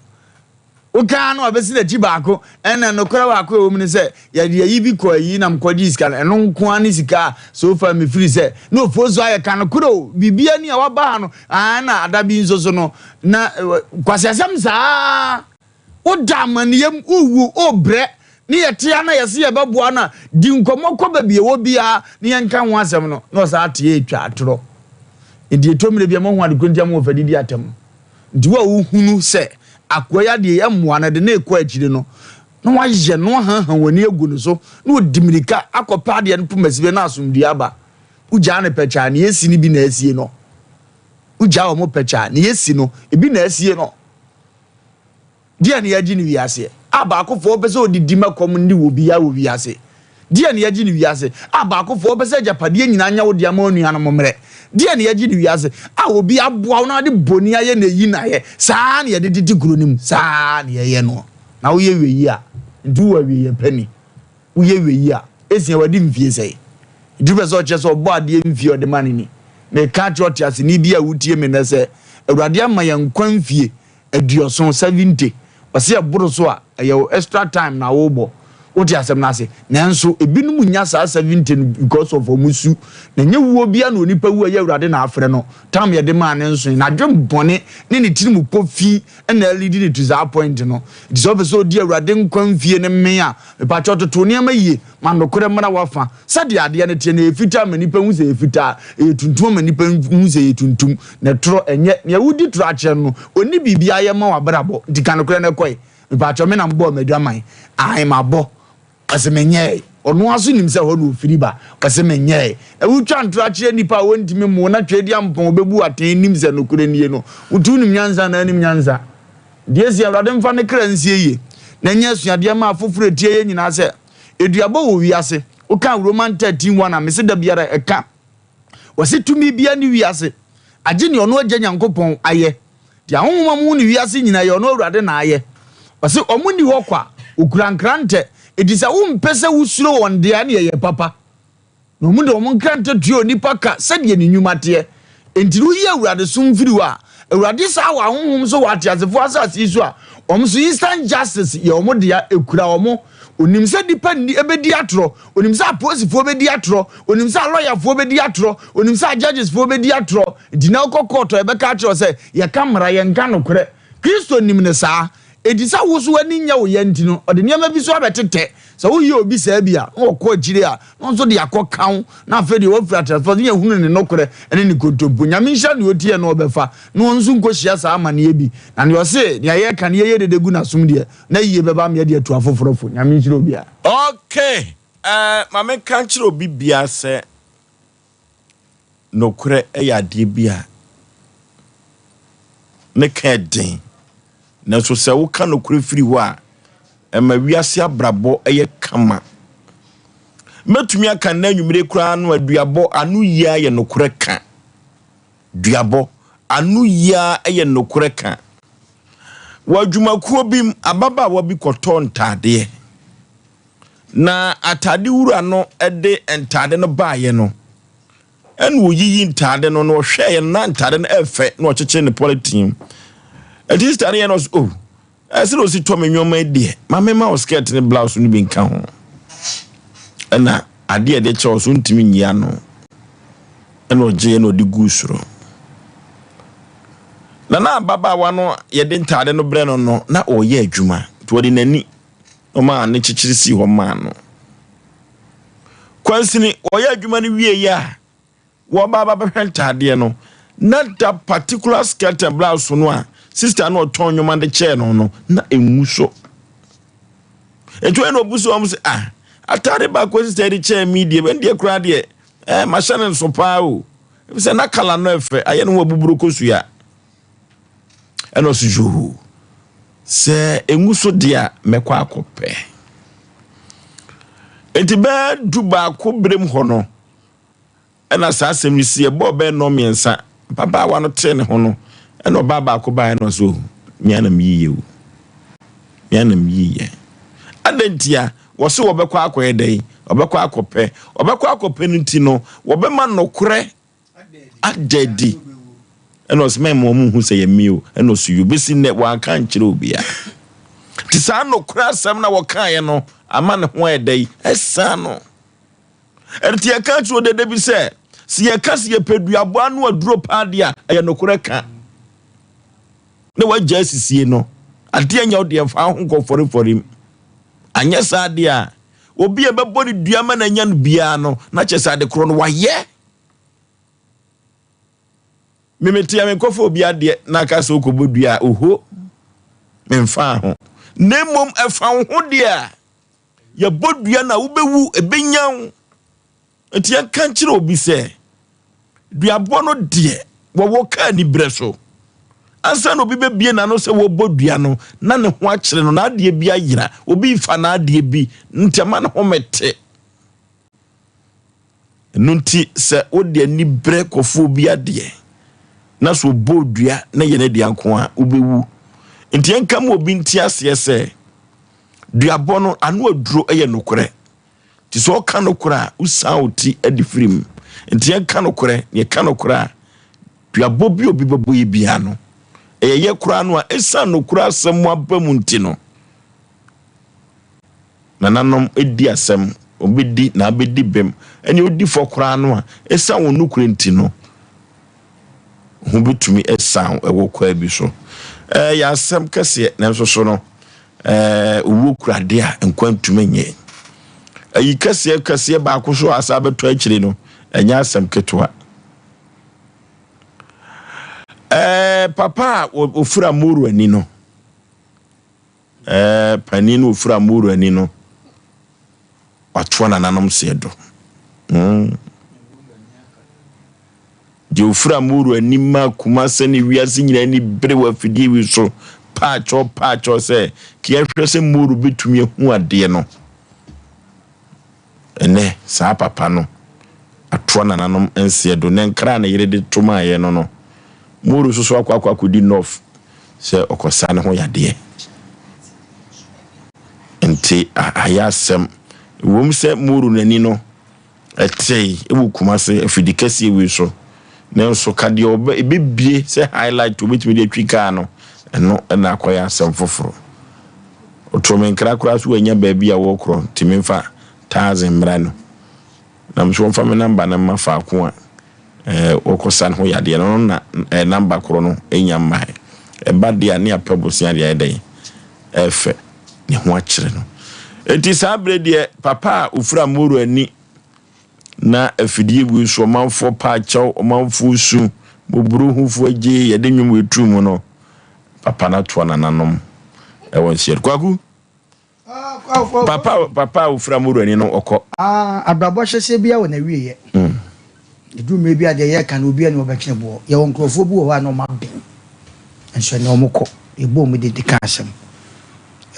Wokaa no a ɔbɛsi n'akyi baako, ɛna nokorɛ baako a ɛwɔ mu ne sɛ, yɛde ayi bi kɔ ayi na mekɔgyee sika no, ɛno nko ara ne sika a so far mefiri sɛ na ofuo so ayɛ ka nokorɛ o, biribiara ni a waba ha no, aa na ada bi nso so no, na kwasiasɛm saa, woda amaneyɛ mu, wowu, wobrɛ, ne yɛte ha na yɛse yɛbɛboa no a, di nkɔmmɔ kɔ baabi ɛwɔ biara na yɛnka ho asɛm no, na ɔsaa te ɛtwa atorɔ. Nti ɛtɔ mmerɛ bi a moahu adekorɔ nti a mowɔ fɛ didi atɛm no. Nti wo a wohunu sɛ akoa yi adeɛ yi mmoa no de no rekɔ akyire no, na wayɛ no ahaha w'ani agu ne so, na ɔdi mmirika akɔpɛ adeɛ no poma sibe na asomdwoeɛ aba. Wogyaa no pɛkyɛ a, nea ɛsi no bi na asie no. Wogyaa wɔn pɛkyɛ a, nea ɛsi no, ebi na asie no. Deɛ na yɛagye no wiaseɛ a baakofoɔ pɛ sɛ ɔdidi ma kɔm nni wɔ biara wɔ wiase? Deɛ na yɛagye no wiase a baakofoɔ pɛ sɛ agyapadeɛ nyinaa nyɛ wo dea ma onuanom mmerɛ? Deɛ na yɛagye no wiase a obi aboa wo na ɔde bɔne ayɛ na ɛyi no ayɛ? Saa na yɛde tete kuro no mu, saa na yɛyɛ noɔ. Na woyɛ wei a, nti wowɔ awieeɛ pa ni? Woyɛ wei a, ɛsia wadi mfie sɛn? Nti wopɛ sɛ ɔkyerɛ sɛ ɔbɔ adeɛ mfie a ɔde ma no ni? Meka akyerɛ ɔteaseni bi a wotie me nnɛ sɛ, Awurade ama yɛn nkwa mfie aduɔson, 70, ɔse ɛboro so a, ɛyɛ wo extra time na wobɔ. Wote asɛm no ase? Nanso ebinom nnya saa 70 no because of wɔn su. Na ɛnyɛ wuo biara na onipa wu a ɛyɛ Awurade na afrɛ no. Tam yɛde maa no nsoe. N'adwen bɔne ne ne tirim pɔ fi na ɛleadi no to saa point no. Nti sɛ wopɛ sɛ odi Awurade nkwa mfie no mee a, mepakyɛw toto nneɛma yie. Ma nokorɛ mmra w'afa. Sɛdeɛ adeɛ no teɛ no, ɛyɛ fitaa ma nnipa hu sɛ ɛyɛ fitaa, ɛyɛ tuntum ma nnipa hu sɛ ɛyɛ tuntum. Na torɔ, ɛnyɛ. Nea wodi torɔ akyerɛ no no, ɔnni biribiara yɛ ma w'abrabɔ. Nti ka nokorɛ na kɔe. Mepakyɛw, me na mebɔɔ m'adwaman? Aane, mabɔ. Ɔse menyɛe. Ɔno ara nso nim sɛ ɛhɔ na ɔfiri ba. Ɔse menyɛe. Na wotwa ntorɔ akyerɛ nnipa a wɔntumi mmo wo na Tweaduampɔn ɔbɛbu wo atɛn nim sɛ nokorɛ nie no, wote wonim nyansa anaa wonim nyansa? Deɛ ɛsi Awurade mfa ne kra nsie yie na ɛnyɛ asuadeɛ mma afoforɔ ɛtie yɛn nyinaa sɛ, Aduabɔ wɔ wiase. Wokan Roman 13 1 a, mese da biara ɛka. Wɔse tumi biara nni wiase agye nea ɔno Agya Nyankopɔn ayɛ. Deɛ ahonhom a wɔhu no wiase nyinaa yɛ ɔno Awurade na ayɛ. Ɔse wɔn nni hɔ kwa, wɔkura nkrantɛ, enti sɛ wompɛ sɛ wosuro wɔn deɛ a ɛneɛ yɛ papa. Na wɔn de wɔn nkrantɛ tua onipa ka sɛdeɛ ne nnwuma teɛ. Enti no woyi Awurade som firi hɔ a, Awurade saa wɔ ahonhom so wɔ ateasefoɔ asase yi so a, wɔn nso instant justice yɛ wɔn dea, ɛkura wɔn. Onim sɛ nnipa nni bɛdi atorɔ, onim sɛ apolisifoɔ bɛdi atorɔ, onim sɛ alɔyafoɔ bɛdi atorɔ, onim sɛ ajudgesfoɔ bɛdi atorɔ. Nti na wokɔ kɔɔto a yɛbɛka akyerɛ wo sɛ yɛka mmara, yɛnka nokorɛ. Kristo nim no saa. Enti sɛ wo nso w'ani nyɛ wo ya nti no, ɔde nneɛma bi nso abɛtetɛ. Sɛ woyɛ obi saa bi a, na ɔkɔ akyire a, na ɔno nso de akɔka wo, na afei deɛ wafiri ateasefoɔ ase, na yɛahunu ne nokorɛ ne ne kontompo. Nyame nhyira deɛ ɔtie na ɔbɛfa, na ɔno nso nkɔhyia saa amaneɛ bi. Na deɛ ɔse nea yɛreka no yɛyɛ dede gu n'asom deɛ, na yie bɛba ama yɛde atu afoforɔ fo. Nyame nhyira obiara. Ok, eh, ma menka nkyerɛ obi biara sɛ nokorɛ yɛ adeɛ bi a ne ka yɛ den. Nanso sɛ woka nokorɛ firi hɔ a, ɛma wiase abrabɔ yɛ kama. Mɛtumi aka nnɛ anwummere koraa no a duabɔ ano yie ara yɛ nokorɛ ka. Duabɔ ano yie ara yɛ nokorɛ ka. Wɔ adwumakuo bi mu, ababaawa bi kɔtɔɔ ntaadeɛ. Na atade wura no de ntade no baeɛ no, ɛna ɔyiyi ntade no na ɔhwɛeɛ no na ntade no ɛfɛ na ɔkyekyere ne polythene mu. Ɛti sista no yɛ no ɔsɛ oh ɛsɛ na ɔsi tɔ me nneɛma yi deɛ ma me ma wo skirt ne blouse no bi nka ho. Ɛna adeɛ a ɛde kyɛ ɔso ntumi nyi ano ɛna ɔgyeeɛ na ɔde guu soro. Na na ababaawa no yɛde ntade no brɛ no no na ɔreyɛ adwuma nti ɔde n'ani Ɔmaa ne kyekyere sii hɔ maa no. Kwansini, wɔyɛ adwuma no wieeɛ a, wɔba aba bɛhwɛ ntaadeɛ no, na that particular skirt and blouse no a sister no ɔtɔn nneɛma de kyɛɛ no no, na ɛngu so. Nti wɔn na ɔbu so wɔn sɛ, ah, ataade baako sister de kyɛɛ mi deɛ, ɛn deɛ koraa deɛ, ɛɛ mahyɛ no nso paa o. Efisɛ na kala no ɛfɛ, ayɛ ne ho abuburo kosua. Ɛna ɔsi yoo sɛ engu so deɛ a mɛkɔ akɔpɛ. Nti bɛɛ du baako berem hɔ no ɛna saa asɛm yi si ɛbɔɔ bɛɛ nnɔn mmiɛnsa ababaawa no tee ne ho no ɛna ɔbaa baako baeɛ na ɔsɛ oh mea na meyiyɛ o mea na meyiyɛ adɛn ntia wɔse wɔbɛkɔ akɔyɛ dɛn wɔbɛkɔ akɔpɛ wɔbɛkɔ akɔpɛ no nti no wɔbɛma nokorɛ ada adi. Ɛna ɔsɛ mɛma wɔn nhu sɛ yɛ me o. Ɛna ɔsɛ yɛ bɛsi nnɛ wɔanka nkyerɛ obiara. Nti saa nokorɛ asɛm na wɔkaeɛ no ama ne ho ayɛ dɛ yi ɛsan no. Ɛno nti yɛka kyerɛ odede bi sɛ sɛ yɛka sɛ yɛpɛ duabɔ ano aduro paa deɛ a ɛyɛ nokorɛ ka. Na wagya asisie no adeɛ nyɛ wo deɛ mfa ho nkɔ fɔrefɔre mu. Anyɛ saa deɛ a obi a ɛbɛbɔ ne dua ma no anya no biara no na kyerɛ sɛ ade korɔ no wayɛ. Me mete a menkɔfa obi adeɛ na aka sɛ wokɔbɔ dua a oho memfaa ho na mmom ɛfa wo ho deɛ a yɛbɔ dua na wobɛwu ɛbɛnya wo nti yɛnka nkyerɛ obi sɛ duabɔ no deɛ wɔwɔ kaa niberɛ so ansa na obi bɛbie n'ano sɛ wɔbɔ dua no na ne ho akyerɛ no n'adeɛ bi ayera obi fa n'adeɛ bi nti ama ne ho mɛte Ɛno nti sɛ wode aniberɛ kɔfa obi adeɛ na sɛ ɔbɔ dua na yɛ n'adua nko a wobɛwu. Nti yɛnka ma obi nte aseɛ sɛ duabɔ no ano aduro yɛ nokorɛ. Nti sɛ ɔka nokorɛ a wosan wo ti de firi mu. Nti yɛnka nokorɛ na yɛka nokorɛ a duabɔ bi obi bɛbɔ yɛ biara no ɛyɛ yɛ koraa no a ɛsiane nokorɛ asɛm aba mu nti no. Nananom di asɛm, wɔbɛdi na abɛdi bem. Ɛnneɛ ɔdi fɔ koraa no a, ɛsiane wɔn nokorɛ nti no, ho bɛtumi asiane wɔ kwaa bi so. Ɛyɛ asɛm kɛseɛ, nanso so no, owuo kura adeɛ a nkwa ntumi nyɛ. Ayi kɛseɛ kɛseɛ baako so a asa abɛtɔ akyire no, ɛnyɛ asɛm ketewa. Ɛɛ papa a ofura Moro ani no, ɛɛ panin no ofura Moro ani no, watoa nananom seɛ do. Deɛ ofura Moro ani ma Kumase ne wiase nyinaa ani bere wɔ afidie wi so paakyɛw paakyɛw sɛ kea hwɛ sɛ Moro bɛtumi ahu adeɛ no. Ɛnnɛ, saa papa no atoa nananom nseɛ do. Ne nkra a ne yere de to maeɛ no no, Moro nso so akɔ akɔ akɔdi North sɛ ɔkɔsa ne ho yadeɛ. Nti ayɛ asɛm. Ɛwom sɛ Moro n'ani no ɛtee wɔ Kumase afidi kɛseɛ wei so, nanso ka deɛ ɔbɛ ɛbɛbie sɛ highlight ɔbɛtumi de atwi kaa no, ɛno na akɔyɛ asɛm foforɔ. Ɔtoo me nkra koraa so wanya baabi a wɔkorɔ nti memfa taxi mmra no. Na me nso wɔmfa me namba no mma faako a eh, wɔkɔsa ne ho yadeɛ no, ɔno na eh, namba korɔ no nya mmae. Ɛba deɛ a ne apɛ bosea deɛ ayɛ dɛn ɛfɛ ne ho akyerɛ no. Enti saa berɛ deɛ papa a ɔfira Moro ani na afidie wei so ɔmanfoɔ pa akyɛw, ɔmanfoɔ su, mmɔborɔhufoɔ agye yɛde nnwom wei tuu mu no, Papa no atoa nananom wɔ nseɛ. Kwaku, papa papa a ofura mo wurani no ɔkɔ. Ah, abrabɔ ahyɛseɛ biara wɔ n'awieɛ. Ɛduru mmerɛ bi a deɛ yɛreka no obiara ni ɔbɛtwene boɔ. Yɛwɔ nkurɔfoɔ bi wɔ hɔ a na wɔn aben nso ɛnɛ wɔn kɔ. Yɛbɔ wɔn din de ka asɛm.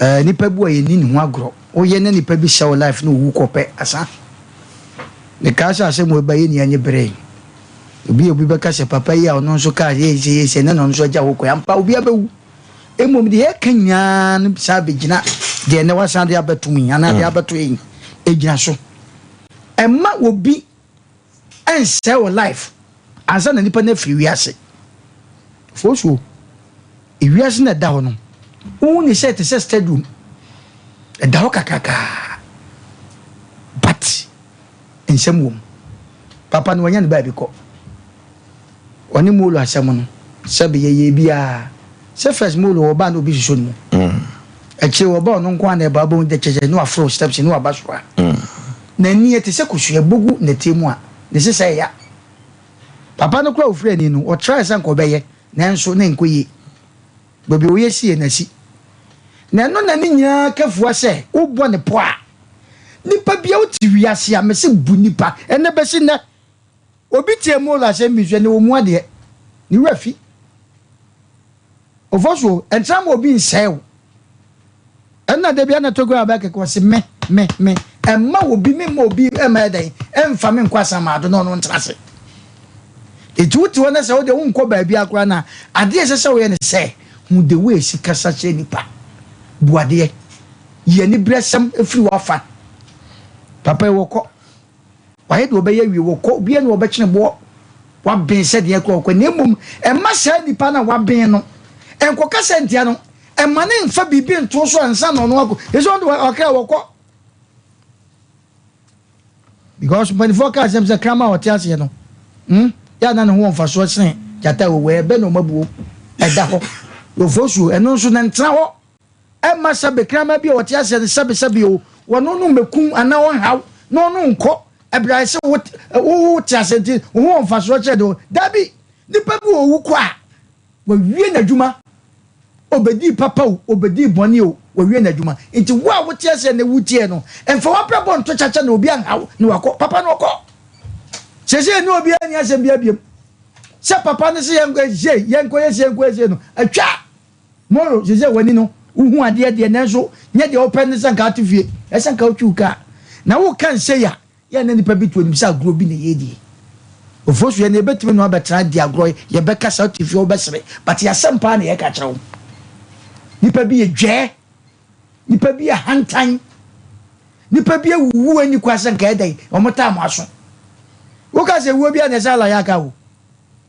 Eh, nipa bi wɔ yɛnni ne ho agorɔ. Woyɛ na nipa bi hyɛ wo life na owu kɔ pɛ, asa. Mekaa sɛ asɛm wei ba yɛn nyinaa ani beree. Obi a obi bɛka sɛ papa yi a ɔno nso kaa yei sɛ yei sɛ ɛnɛ na ɔno nso agya hɔ kɔ ampa obiara bɛwu. Mmom deɛ yɛka nyinaa no saa bɛgyina deɛ ɛnɛ wasan de abɛto mu yi anaa deɛ abɛto yi ɛgyina so. Ɛmma obi ɛnsɛe wo life ansa na nipa no afiri wiase. Fosuo, ewiase na ɛda hɔ no, wohu ne sɛ ɛte sɛ stadium, ɛda hɔ kakrakaa but nsɛm wom. Papa no wanya ne baabi kɔ. Ɔne Molo asɛm no, sɛbe yɛyɛɛ biara. Sɛ first Molo ɔba a na obi susuo ne mu. Akyire ɔba ɔno nko ara na ɛba, wobɛhu dɛ kyɛkyɛ na waforo steps na waba soro a. N'ani ɛte sɛ kosua, ɛbɔ gu nɛteɛ mu a, ne sesa ɛya. Papa no koraa a ɔfiri ani no, ɔtrae sɛ anka ɔbɛyɛ, nanso na ɛnkɔ yie. Baabi a ɔyɛ sie no asi. Na ɛno na ne nyinaa ka fua sɛ wobɔ ne pɔ a, nipa bia wote wiase a mese bu nipa ɛnɛ bɛsi nnɛ. Obi tie Molo asɛm bi nso ɛnɛ ɔmu adeɛ, ne werɛ fi. Ofosuo, ɛntra ma obi nsɛe wo. Ɛnna da bi a na Togo aba kɛkɛ ɔse me, me, me, ɛmma obi, me mma obi ɛmma yɛ dɛn, ɛmfa me nkɔ asamado na ɔno ntena ase. Eti wote hɔ na sɛ wodeɛ wonkɔ baabi akora na adeɛ ɛsɛ sɛ woyɛ ne sɛ, hu the way esi kasa kyerɛ nipa, bu adeɛ, yi anibrɛsɛm firi w'afa. Papa yi wɔkɔ. Wayɛ deɛ ɔbɛyɛ awie, wɔkɔ, obiara ni ɔbɛkyene boɔ, waben sɛ deɛ kɔ ɔkɔ, na mmom ɛmma saa nipa no a waben no nkɔkasa ntia no, ɛmma no mfa biribi nto so ansa na ɔno akɔ. Ɛsɛ ɔno deɛ ɔkra wɔkɔ. Because mpanimfoɔ ka asɛm sɛ kraman a ɔte aseɛ no, hmm, yɛ a na ne ho wɔ mfasoɔ sene gyata a ɔwɔ ɛbɛ na ɔmabuo ɛda hɔ. Ofosuo, ɛno nso na ntena hɔ. Ɛmma sɛbe kraman bi a ɔte aseɛ no sɛbe sɛbe o, wɔno no mmɛkum anaa ɔnhaw na ɔno nkɔ ɛberɛ a ɛsɛ wo wo te aseɛ nti wo ho wɔ mfasoɔ kyerɛ de Dabi! Nipa bi wɔ owu kɔ a, wawie n'adwuma. Ɔbɛdii papa o, ɔbɛdii bɔne o, wawie n'adwuma. Nti wo a wote aseɛ na wotiɛ no, mfa w'abrabɔ nto kyakya na obi anhaw na wakɔ. Papa no ɔkɔ. Seesei ne obiara nni asɛm biara biom. Sɛ papa no se yɛnkɔ sei, yɛnkɔyɛ sei, yɛnkɔyɛ sei no, atwa! Moro, seesei w'ani no, wuhu adeɛ deɛ, nanso nyɛ deɛ wopɛ ne sɛ nka wote fie, ɛsɛ sɛ nka wotwi wo kaa. Na woka nsei a, yɛ a na nnipa bi to anim sɛ agorɔ bi na yɛredi. Ofosu, yɛn deɛ yɛbɛtumi ne wo abɛtena adi agorɔ, yɛbɛkasa, wote fie wobɛsere, but yɛn asɛm paa na yɛreka kyerɛ wo. Nnipa bi yɛ dwɛɛ, nnipa bi yɛ ahantan, nnipa bi awuwu ani kwa sɛ nka ɛdɛn, wɔn taa mo aso. Woka sɛ wuo bi a na ɛsɛ ala yɛ aka o.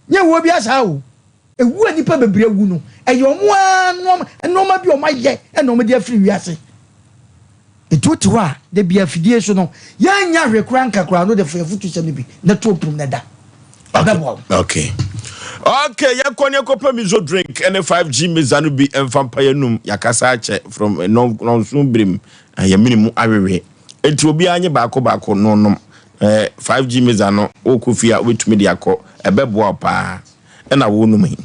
Nyɛ wuo bi asaa o. Ewu a nnipa bebree awu no, ɛyɛ wɔn ara nneɛma bi a wɔayɛ na wɔde afiri wiase. Nti wote hɔ a, da bi afidie so no, yɛnnya hwee koraa nka koraa no de fa afutusɛm no bi na to mpom na da. Ɛbɛboa wo. Okay. Okay, yɛkɔ ne yɛkɔpɛ miso drink ne 5G meza no bi mfa mpa yɛnum yɛakasa akyɛ from nɔnso birim yɛmene mu awewe. Enti obiara nye baako baako no nom. 5G meza no wokɔ fie a wobɛtumi de akɔ ɛbɛboa wo paa. Ɛna wonom yi.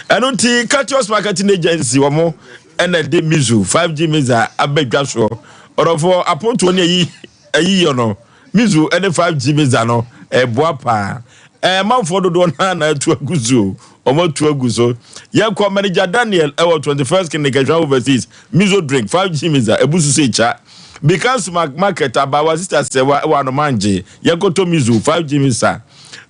Ɛno nti Catius Marketing Agency wɔn ɛna ɛde Mizu 5G Miza aba dwa soɔ. Ɔdɔfoɔ apontoɔ ne ayi ayiyɔ no Mizu ɛne 5G Miza no ɛboa paa. Ɛɛ manfoɔ dodoɔ naa na atu agu so wɔn atu agu so. Yɛkɔ manager Daniel ɛwɔ 21st Clinic Ɛhwa Overseas Mizo drink 5G Miza ebu so sɛ kya. Bika Sumac Market Abawa Sister Sɛwa ɛwɔ Anomangye yɛnkɔtɔ Mizu 5G Miza.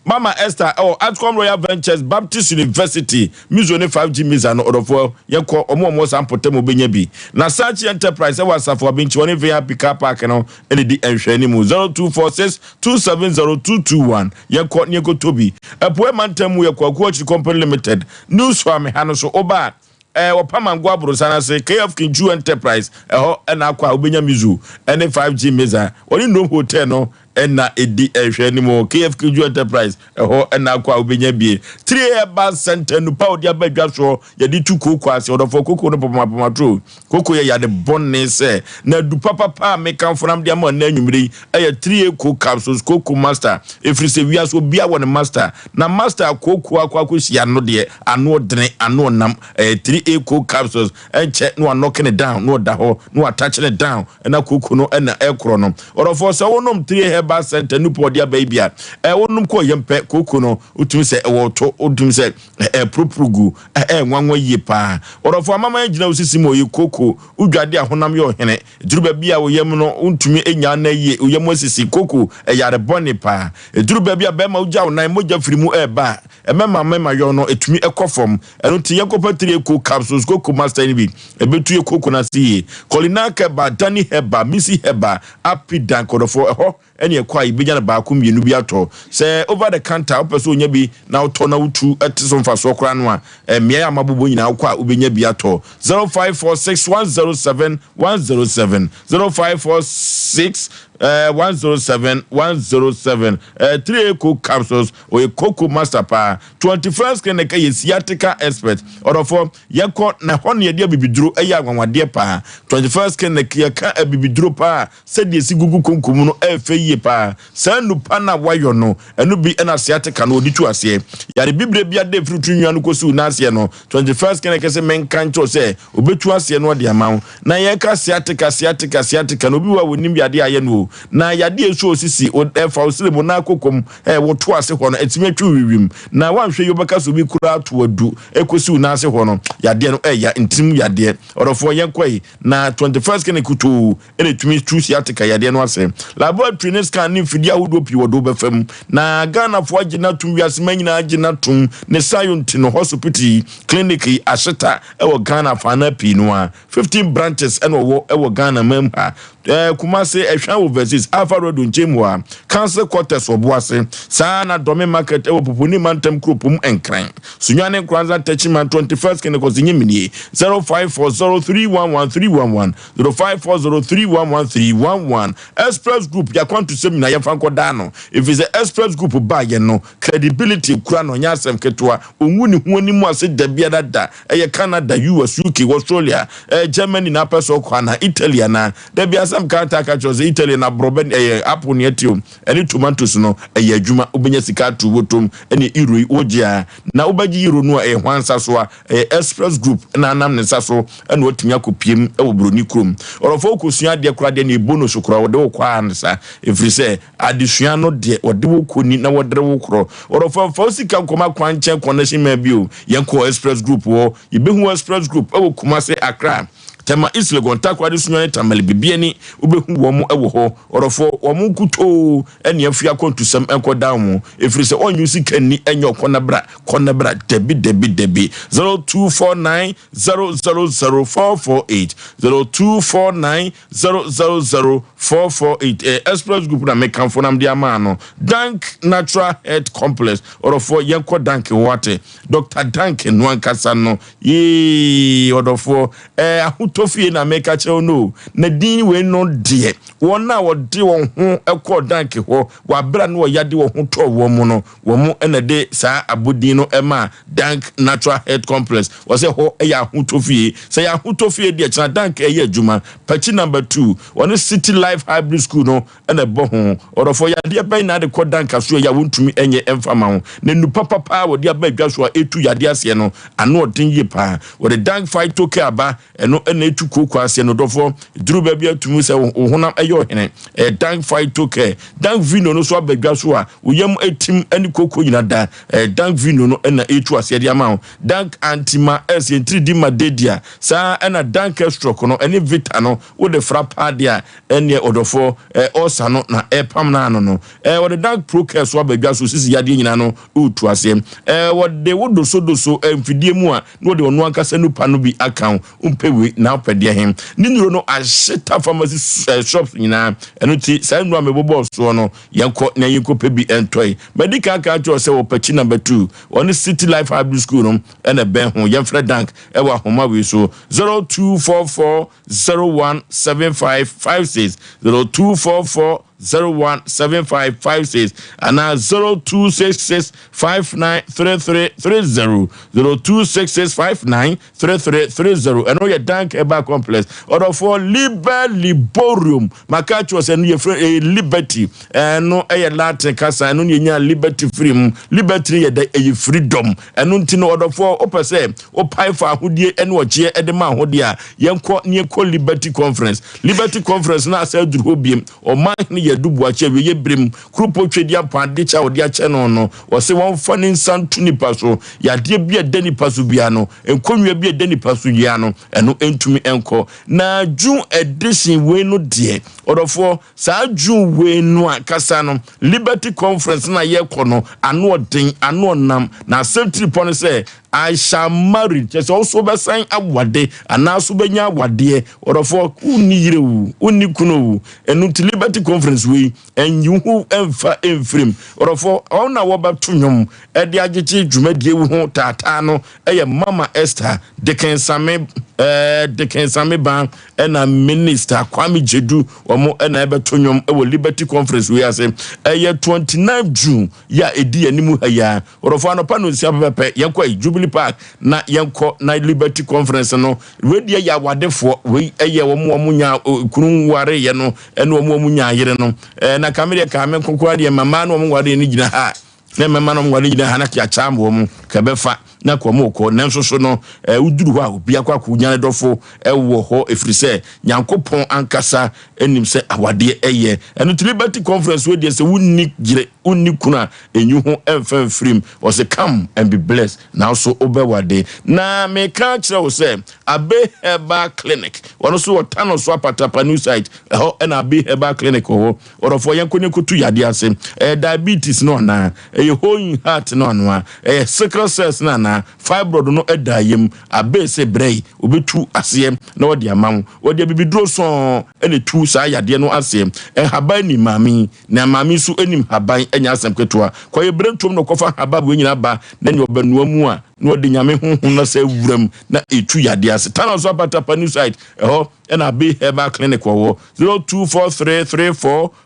Mama Esther ɛwɔ Atcom Royal Ventures Baptist University Mizo ne 5G Miza no ɔdɔfoɔ yɛkɔ ɔmo a ɔmo wɔ saa mpɔtam ɔbɛnya bi. Na Sachi Enterprise ɛwɔ Asafo Abinkyi wɔne VIP Car Park no ɛna di nhwɛanimu 0246 270 221 yɛkɔ ne yɛkɔtɔ bi. Apueɛ mantam mu yɛ Kwaku Akyiri Company Limited New Suame ha no so woba a ɛɛ wɔ Pamango aborosan ase KF Kinchu Enterprise ɛhɔ ɛna akɔ a wobɛnya Mizo ɛne 5G Miza wɔne Nnom Hotel no na ɛdi nhwɛ anim wɔ KF Kiju Enterprise ɛhɔ na akɔ a wobɛnya bie. Three Herbal Center nupa a wɔde aba dwa soɔ yɛde tu kooko ase ɔdɔfoɔ kooko no pɔpɔmapomatoro kooko yɛ yade bɔne sɛ na adu papapa a mekamfo nam de ama nnɛ anwummere yi ɛyɛ 3A co capsules kooko master ɛfiri sɛ wiase obia wɔ ne master na master kooko akɔ akɔhyia no deɛ ano ɔdene ano ɔnam ɛyɛ 3A co capsules ɛnkyɛ na wanɔke ne down na ɔda hɔ na watouch ne down na kooko no na ɛkorɔ no. Ɔdɔfoɔ sɛ wonom Three Herbal Center nupu ɔde aba yi bi a, ɛ wonom kɔ yam pɛ kooko no wotumi sɛ ɛwɔ to wotumi sɛ ɛporoporo gu ɛyɛ nwanwa yie paa. Ɔdɔfoɔ amaman gyina wo sisi mu ɔyɛ kooko wodwade a honam yɛ ɔhene ɛduru baabi a wo yam no wontumi nya na yie wo yam asisi kooko ɛyare bɔne paa. Ɛduru baabi a bɛrima wogya wo nan mogya firi mu ɛreba a Ɛmɛma mɛma yɔ no ɛtumi kɔ fam. Ɛno nti yɛnkɔpɛ 3 co capsules coco master no bi. Ɛbɛtu yɛ coco no ase yie. Colinac herbal, Danny herbal, Missy herbal, Apidan kɔdɔfoɔ ɛhɔ ɛne ɛkɔ a yɛbɛnya no baako mmienu bi atɔ. Sɛ over the counter wopɛ sɛ wonya bi na wotɔ na wotu te so mfasoɔ koraa no a, mmeaeɛ a mabobɔ nyinaa wokɔ a wobɛnya bi atɔ. 0546 107 107 0546 107 107 3 co capsules Ɔyɛ koko master paa. 21st clinic yɛ sciatica expert. Ɔdɔfoɔ, yɛkɔ na ɛhɔ na yɛde abibiduro yɛ anwanwadeɛ paa. 21st clinic yɛka abibiduro paa sɛdeɛ ɛsi gugu konko mu no ɛyɛ fɛ yie paa. Saa nnupa no a wɔayɔ no, ɛno bi na sciatica no wɔde tu aseɛ. Yare bibire bi ada ɛfiri tiri nwia no kɔsi wo nan aseɛ no, 21st clinic se menka nkyerɛ wo sɛ Obetu aseɛ no ɔde ama wo. Na yɛka sciatica, sciatica, sciatica no, obi wɔ hɔ a wɔnnim yadeɛ a ayɛ no o. Na yadeɛ a ɛsu osisi, ɛfa wo srɛ mu na akɔ kɔm, woto ase hɔ no, ɛtumi atwi wo wewim. Na woanhwɛ yie wobɛka sɛ obi koraa ato adu kɔsi wo nan ase hɔ no, yadeɛ no ɛya, ntirim yadeɛ. Ɔdɔfoɔ yɛnkɔ yi, na 21st clinic kutoo na ɛtumi tu sciatica yadeɛ no ase. Laboratory ne scan ne mfidie ahodoɔ pii wɔde wo bɛfa mu. Na Ghanafoɔ agye no atom, wiase man nyinaa agye no atom. Ne saa yɔ nti no, hospital yi, clinic yi ahyeta wɔ Ghana afaana pii no ara. 15 branches na ɔwɔ wɔ Ghana man mu ha. Ɛɛ Kumasi, Ɛhwa Overseas, Alpha Radio nkyɛn mu hɔ a, Council Quarters wɔ Boase. Saa ara na Dɔme Market wɔ Pupuni Mantam Kuropɔn mu Nkran. Sunyani Nkoranza Techiman 21st Kinekɔsi Nyiminie 0540311311 0540311311 Express Group Y'akwantusɛm nyinaa yɛmfa nkɔdaa no ɛfiri sɛ Express Group baeɛ no credibility kura no ɛnyɛ asɛm ketewa Ɔngu ne ho anim ase da biara da ɛyɛ Canada, US, UK, Australia, ɛyɛ Germany na apɛ sɛ ɔkɔ anaa Italy anaa da bi asɛm ka taa ka kyerɛ sɛ Italy na aborɔbɛ ɛyɛ apple ne ɛte o ɛne tomatoes no ɛyɛ adwuma wobɛnya sika ato wotom ɛne euro yi wogye a na wobɛgye euro no a ɛyɛ hwan nsa so a ɛyɛ Express Group na anam ne nsa so ɛna watumi akɔ piem ɛwɔ buroni kurom ɔrɔfo wokɔsua adeɛ koraa deɛ ne bonus koraa wɔde wo kɔ a ne sa ɛfiri sɛ Adesua no deɛ wɔde wo kɔ ni na wɔdere wo korɔ. Ɔdɔfoɔ mfa wo sika nkɔma kwankyɛn connection man bio. Yɛnkɔ Express Group hɔ. Yɛbɛhu Express Group wɔ Kumasi, Accra, Tema, East Legon, Takoradi, Sunyani, Tamale, Bibiani. Wobɛhu wɔn wɔ hɔ. Ɔdɔfoɔ, wɔn nkutoo ne afiri akwantusɛm nkɔdan wɔn. Ɛfiri sɛ wɔnnye wo sika nni nyɛ ɔkɔ na bra, kɔ na bra. Dabi, dabi, dabi. 0249 000 448 0249 000 448 ɛyɛ Express Group na mekamfo nam de ama no. Dank Natural Health Complex ɔdɔfoɔ yɛnkɔ Dank hɔ ate. Dr. Dank no ankasa no yee ɔdɔfoɔ ɛɛ ahotɔ. Ahotɔ fie na meka kyerɛ wo no o. Na din wei no deɛ, wɔn a wɔde wɔn ho kɔɔ Dank hɔ wɔ abere a na wɔyade wɔn ho tɔɔ wɔn no, wɔn na ɛde saa abodin no maa Dank Natural Health Complex. Wɔsɛ hɔ yɛ ahotɔ fie. Sɛ ɛyɛ ahotɔ fie deɛ, kyena Dank ɛyɛ adwuma. Pakyi Number 2, wɔne City Life Hybrid School no na ɛbɔ ho. Ɔdɔfoɔ, yadeɛ bɛn na ade kɔ Dank asoɛeɛ a wɔntumi nyɛ mfa mma wo? Na nnuru papa paa a wɔde aba adwa so a ɛtu yadeɛ aseɛ no, ano ɔden yie paa. Wɔde Dank Phyto-Care aba, ɛno na ɛtu kooko aseɛ no. Ɔdɔfoɔ, duru baabi a tumi sɛ wo honam yɛ ɔhene. Ɛyɛ Dank Phyto-Care. Dank Vino no nso aba adwa so a wo yam tim ne kooko nyina da. Ɛyɛ Dank Vino no na ɛretu aseɛ de ama wo. Dank Antima S, yɛn tiridi ma dedia. Saa ara na Dank Estrock no ne Vita no, wode fra paa deɛ a, Ɛnneɛ ɔdɔfoɔ, ɛ, ɔresa no na ɛrepam no ano no, ɛ, wɔde dank pro care so aba dwa so sisi yadeɛ nyinaa no retu aseɛ. Ɛ, wɔde wo dosodoso, ɛ, mfidie mu a, na wɔde ɔno ankasa nupa no bi aka wo. Wompɛ wei na wopɛ deɛ he? Ne nnuro no ahyeta pharmacy ɛ, shops nyinaa. Ɛno nti, saa nnuro a mebobɔɔ soɔ no, yɛnkɔ na yɛnkɔpɛ bi ntɔe. Madi kan aka akyerɛ wo sɛ wɔ Pakyi Number 2, wɔne City Life Hybrid School no na ɛbɛn ho. Yɛmfrɛ Dank wɔ ahoma wei so, 0244 017556, 0244 017556 anaa 0266 593330, 0266 593330. Ɛno yɛ Dank Herbal Complex. Ɔdɔfoɔ Liber Liborium, maka akyerɛ sɛ ɛno yɛfrɛ ɛyɛ liberty. Ɛno ɛyɛ Latin kasa, ɛno ne yɛnya liberty firi mu. Liberty no yɛ dɛ, ɛyɛ freedom. Ɛno nti no ɔdɔfoɔ wopɛ sɛ wopae fa ahodie ne ɔgyeɛ de ma ahodeɛ a, yɛnkɔ ne yɛnkɔ Liberty Conference. Liberty Conference no asa aduru hɔ biem. Ɔman hene yɛ adu boakye awieɛ berɛ mu. Kuropɔ Twedeampɔn adekyɛ a ɔde akyɛ no no, ɔse wɔmfa ne nsa nto nipa so. Yadeɛ bi a ɛda nipa so biara no, nkonnwa bi a ɛda nipa so biara no, ɛno ntumi nkɔ. Na June edition wei no deɛ, ɔdɔfoɔ, Saa June wei no ankasa no, Liberty Conference no a yɛrekɔ no, ano ɔden, ano ɔnam, na asɛm tiripɔ no sɛ, I shall marry, kyerɛ sɛ wo nso wobɛsan awade anaa so wobɛnya awadeɛ. Ɔdɔfoɔ, wonni yere o, wonni kunu o, ɛno nti Liberty Conference wei, ɛnyi wo ho mfa mfirim. Ɔdɔfoɔ, wɔn a wɔbɛto nnwom de agyegye dwumadie yi ho taataa no yɛ Mama Esther Dickensame, eh, Dickensame Ban, ɛna Minister Kwame Gyedu, wɔn ɛna ɛbɛto nnwom wɔ Liberty Conference wei ase. Ɛyɛ 29 June yɛ a ɛdi yɛn anim ha yi ara. Ɔdɔfoɔ anɔpa no nsia pɛpɛpɛ yɛnkɔ ayi Jubilee Park na yɛnkɔ na Liberty Conference no. Wei deɛ yɛ awadefoɔ, wei ɛyɛ wɔn a wɔn nya kunu nwareeɛ no ɛne wɔn a wɔn nya ayere no. Ɛɛ na kame deɛ kame nkokoa deɛ mmaa no wɔn nwareeɛ no gyina ha. Na mmarima no wɔn gyina ha na kyakyam wɔn kɛbɛfa na kɔ wɔn kɔ. Nanso so no, eh, woduru hɔ a obi akɔ akɔnya ne dɔfo wɔ hɔ, ɛfiri sɛ Nyankopɔn ankasa nim sɛ awadeɛ ɛyɛ. Ɛno nti Liberty Conference wei deɛ sɛ wonni yere, wonni kunu a, ɛnyi ho ɛmfa mfirim. Ɔse come and be blessed, nanso wobɛwade. Na meka akyerɛ wo sɛ Abe Herbal Clinic, wɔn nso wɔ Tano so Apatapa New Site, ɛhɔ ɛna Abe Herbal Clinic wɔ hɔ. Ɔdɔfoɔ, yɛnkɔ ne yɛnkɔtu yadeɛ ase. Ɛyɛ diabetes no anaa? Ɛyɛ hole in heart no anoa? Ɛyɛ sickle cells no anaa? Fibroid no da yam. Abee se brɛ yi, ɔbɛtu aseɛ na ɔde ama wo. Ɔde abibiduro sɔnn na ɛtu saa yadeɛ no aseɛ. Nhaban nim maame yi, na maame yi nso nim haban, ɛnyɛ asɛm ketewa. Kɔyɛ berɛntuom na ɔkɔfa haban wei nyinaa ba na nea ɔbɛnoa mu a, na ɔde Nyame honhom no asɛ wuram na ɛtu yadeɛ ase. Tano so Apatapa New Site, ɛhɔ na Abee Herbal Clinic wɔ hɔ.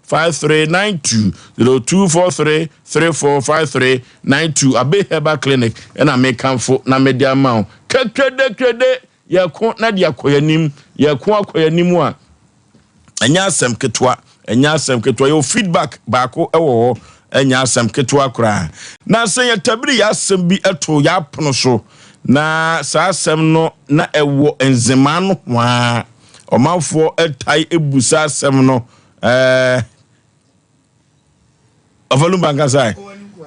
0243345392 0243345392 Abe Herbal Clinic ɛna mekamfo na mede ama wo. Kɛkrɛdɛkrɛdɛ yɛko na de akɔ yɛn yɛko akɔ yɛn anim a ɛnyɛ asɛm ketewa, ɛnyɛ asɛm ketewa. Yɛwɔ feedback baako ɛwɔ hɔ, ɛnyɛ asɛm ketewa koraa. Na sɛ yɛtabiri yɛ asɛm bi ɛto yɛ apono so na saa asɛm no na ɛwɔ nzemaa no ho Ɔmanfoɔ tae bu saa asɛm no ɛɛ Ɔfalumba nkasa ɛ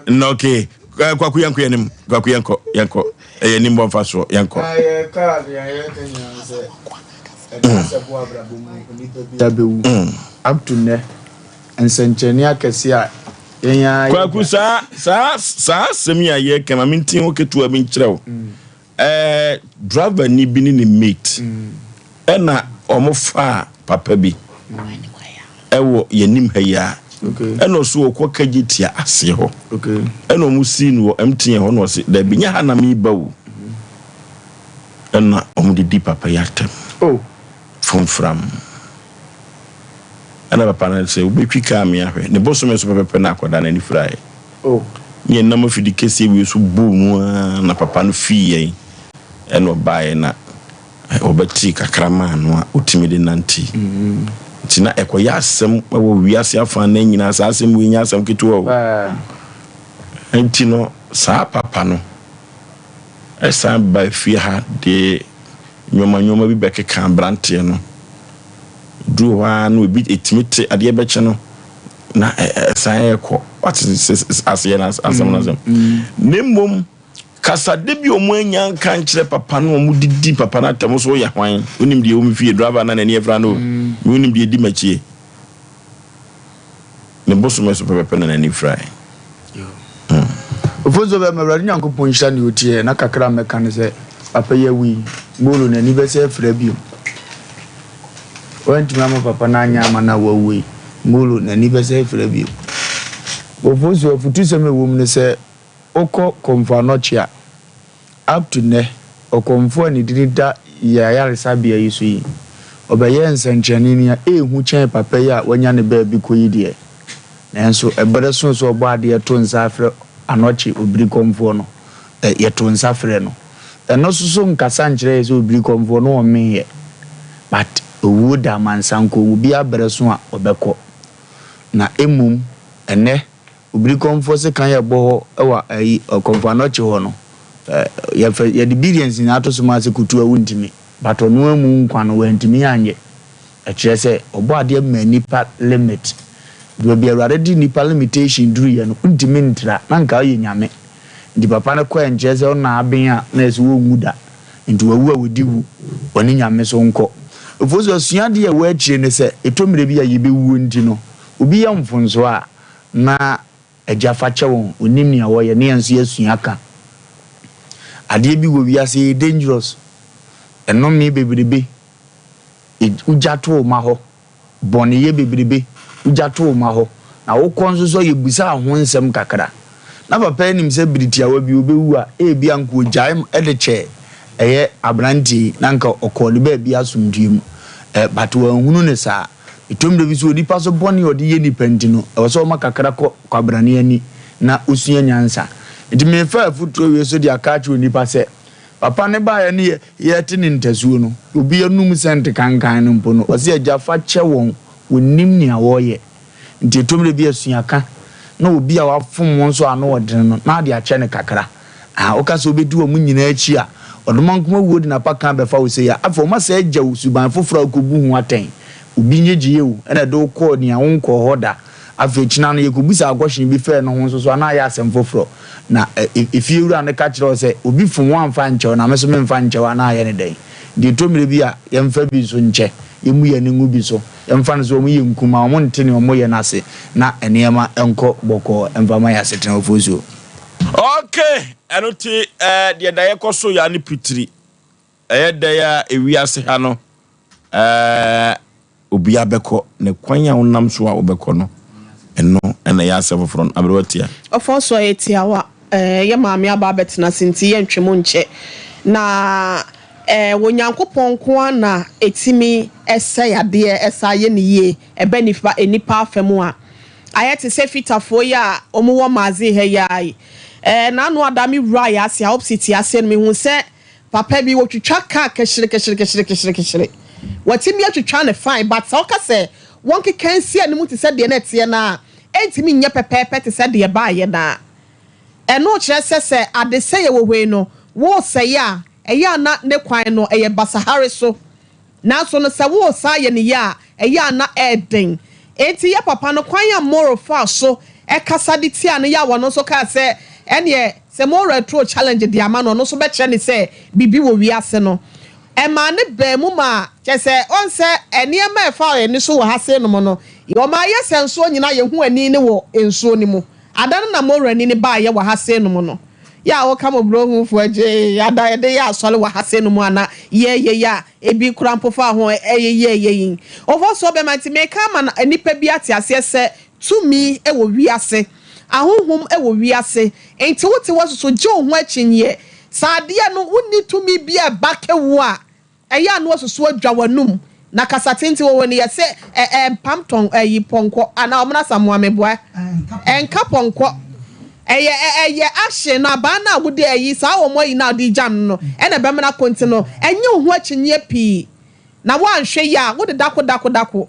na okay kwaku yɛnkɔ yɛnim kwaku yɛnkɔ yɛnkɔ ɛyɛ nim bɔ nfa soɔ yɛnkɔ. Mm. Up to nnɛ nsɛnkyerɛnne akɛse a yɛn ara Kwaku saa saa saa asɛm yi a yɛka ma menti ho ketewa bi nkyerɛ wo. Mm. Ɛɛ driver ni bi ne ne mate ɛna wɔn faa papa bi ɛwɔ yɛn anim ha yi a ɛna ɔso ɔkɔ kagye tia aseɛ hɔ ɛna wɔn sii no wɔ MTN hɔ na ɔse dabi nyɛ ha na mi ba o ɛna wɔn de di papa yi atɛm. Oh. Fomfram. Ɛna papa no sɛ wobɛtwi kaa me ahwɛ. Ne bosome so pɛpɛpɛ na akwadaa no ani firaeɛ. Oh. Ne yɛnam afidi kɛseɛ wei so bɔɔ mu ara na papa no fii yɛn ɛna ɔbaeɛ na ɔbɛtee kakra maa no a ɔtumi de nantee. Nti na ɛkɔyɛ asɛm wɔ wiase afa no nyinaa, saa asɛm wei nyɛ asɛm ketewa o. Nti no saa papa no ɛsan baa fie ha de nnoɔma nnoɔma bi bɛkeka abranteɛ no. Duru hɔ ara no ebi ɛtumi te adeɛ bɛkye no na ɛsan ɛkɔ. Wate aseɛ no asɛm no asɛm. Na mmom kasade bi a wɔn anya nka nkyerɛ papa no wɔn didi papa no atɛm so woyɛ hwan? Wonim deɛ ɛwɔ me fie driver na n'ani afira no o. Me wonim deɛ ɛdi m'akyie. Ne bosome so pɛpɛpɛ na n'ani firae. Ofonso bɛma Awurade Nyankopɔn nhyira nea ɔtie na kakra a mɛka ne sɛ papa yi awu yi Molo n'ani bɛsɛ afira bio. Wantumi ama papa no anyɛ ama no a wawu yi Molo n'ani bɛsɛ afira bio. Ofonso afutusɛm a ɛwɔ mu ne sɛ wokɔ Komfo Anokye a Up to nnɛ, ɔkɔmfo a ne din da yɛn ayaresabea yi so yi, ɔbɛyɛɛ nsɛnkyerɛnne nea ɛyɛ hu kyɛn papa yi a wanya ne baabi kɔ yi deɛ. Nanso ɛberɛ soo sɛ Ɔbɔadeɛ to nsa frɛ Anɔkye obirikɔmfoɔ no, ɛ, yɛtoo nsa frɛɛ no. Ɛno nso so nkasa nkyerɛ yɛ sɛ obirikɔmfoɔ no ɔmmeeɛ. But owuo da amansan kɔn mu, obiara berɛ so a ɔbɛkɔ. Na mmom ɛnnɛ, Obirikɔmfoɔ sekan a ɛbɔ hɔ wɔ ayi Ɔkɔmfoɔ Anɔkye hɔ no, yɛfa yɛde billions nyinaa to so maa sɛ kutu a wontumi, but ɔno amu nkwa no wantumi anyɛ. Ɛkyerɛ sɛ ɔbɔ adeɛ ma nnipa limit. Nti baabi a Awurade de nnipa limitation duruiɛ no, wontumi ntra, na nka woyɛ Nyame. Nti papa no kɔɛ nkyerɛ sɛ ɔna aben a na ɛsɛ wɔnwu da. Nti wawu a wɔdi wu, ɔne Nyame so nkɔ. Ɛfiri sɛ asuadeɛ a ɛwɔ akyire ne sɛ, ɛtɔ mmerɛ bi a yɛbɛwuo nti no, obi yɛ mfomsoɔ a, Na Agya fa kyɛ wɔn, wɔnnim nea wɔyɛ, ne yɛn nso yɛasua ka. Adeɛ bi wɔ wiase ɛyɛ dangerous, ɛnome bebrebe, wogya to wo mma hɔ, bɔneyɛ bebrebe, wogya to wo mma hɔ, na wokɔ nso so a yɛbusa wo ho nsɛm kakra. Na papa yi nim sɛ bere tiawa bi ɔbɛwu a, ebia anka ɔgyae de kyɛɛ ɛyɛ aberanteɛ yi, na anka ɔkɔɔ ne baabi asomdwoeɛ mu, but wanhunu no saa. Ɛtɔ mmerɛ bi nso onipa so bɔne a ɔde yɛ nnipa nti no, ɛwɔ sɛ ɔma kakra kɔ kwabrane ani na ɔsua nyansa. Nti merefa afotuo wei so de aka akyerɛ onipa sɛ, papa no baeɛ ne yɛrete ne ntasuo no, obi anum sɛnte kankan no mpo no, ɔse Agya fa kyɛ wɔn, wɔnnim nea wɔreyɛ. Nti ɛtɔ mmerɛ bi a sua ka na obi a wafom wo nso ano ɔdene no na ade akyɛ no kakra. Ah, woka sɛ wobɛdi wɔn nyinaa akyi a, ɔdomankoma wuo de n'apakan bɛfa wo sei a, afei wɔasɛe agya wo suban foforɔ a wokɔbu ho atɛn. Obi nnyegyeeɛ o, ɛna ɛde wo kɔɔ nea wonkɔɔ hɔ da. Afei kyena no yɛkɔbisaa kɔhyen bi fɛɛ no ho nso so a, na ayɛ asɛm foforɔ. Na efiewura no ka kyerɛ wo sɛ, obi fom wo amfa ankyɛ wo, na me nso memfa nkyɛ wo a, na ayɛ no dɛn? Nti ɛtɔ mmerɛ bi a, yɛmfa bi nso nkyɛ, yɛmmu yɛn ani ngu bi so, yɛmfa no sɛ wɔyɛ nkumaa, wɔnte nea wɔyɛ no ase, na nneɛma nkɔ bɔkɔɔ mfa mma yɛn asetena. Ofosuo. Ok, ɛno te eh, deɛ daeɛ kɔ so ya ne pitiri. Ɛyɛ dɛn a ewiase ha no eh, obiara bɛkɔ ne kwan a wonam so a wobɛkɔ no, ɛno na ɛyɛ asɛm foforɔ no. Aberewa tia. Ɔfɔɔ so ayɛ tiawa eh, yɛ maame aba abɛtena ase nti yɛntwe mu nkyɛ. Na eh, wɔ Nyankopɔn nko ara na ɛtumi sɛe adeɛ ɛsan yɛ no yie ɛbɛ nipa nnipa afa mu a. Ayɛ te sɛ Fitafoɔ yi a wɔn wɔ Maadze ha yi ara yi. Eh, n'ano ada me wuraa yɛ ase a, opposite aseɛ no mehuu sɛ papa bi wɔtwitwa kaa kɛhyere kɛhyere kɛhyere kɛhyere kɛhyere. Watumi atwitwa no fine but sɛ woka sɛ wɔnkeka nsi anim te sɛ deɛ na ɛteɛ no a, ɛntumi nyɛ pɛpɛɛpɛ te sɛ deɛ ɛbaeɛ no ara. Ɛno kyerɛ sɛ sɛ adesɛeɛ wɔ hɔ yi no, woresɛe a, ɛyɛ a na ne kwan no ɛyɛ basahare so. Nanso no sɛ woresan ayɛ no yie a, ɛyɛ a na ɛyɛ den. Enti yɛ papa no, kwan a Moro faa so kasa de tiaa no yɛ a ɔno nso kaa sɛ ɛneɛ sɛ Moro aturo challenge de ama no, ɔno nso bɛkyerɛ no sɛ biribi wɔ wiase no. Ɛmaa no baa mu maa kyerɛ sɛ ɔn sɛ nneɛma a ɛfa ani so wɔ ha sei nom no, wɔma ayɛ sɛ nsuo nyinaa yɛhu ani no wɔ nsuo no mu. Ada no na Moro ani no baeɛ wɔ ha sei nom no. Yɛ a woka mmɔborɔhunufoɔ gyee ada yɛde yɛ asɔre wɔ ha sei nom a na yɛyɛ yi a ebi koraa mpo fa ho ɛyɛ yɛ yi. Ɔhɔ so ɔbɛma nti meka ama nnipa bi ate aseɛ sɛ tumi wɔ wiase, ahonhom wɔ wiase, nti wote hɔ soso gye wo ho akyinnyeɛ. Sɛ adeɛ no wonni tumi bi a ɛbacke wo a, Ɛyɛ a na wasusu adwa w'anum. Na kasa tenten wɔ hɔ ni yɛse ɛ ɛ mpam tɔn ɛyi pɔnkɔ anaa ɔmo asamoa meboa ɛnka pɔnkɔ ɛyɛ ɛ ɛyɛ action no abaa no a wode ɛyi saa wɔn ayi no a wode gyam no no ɛna ɛbɛma no akɔ nti no ɛnye wo ho akyinnyeɛ pii na woanhwɛ yie a wode dako dako dako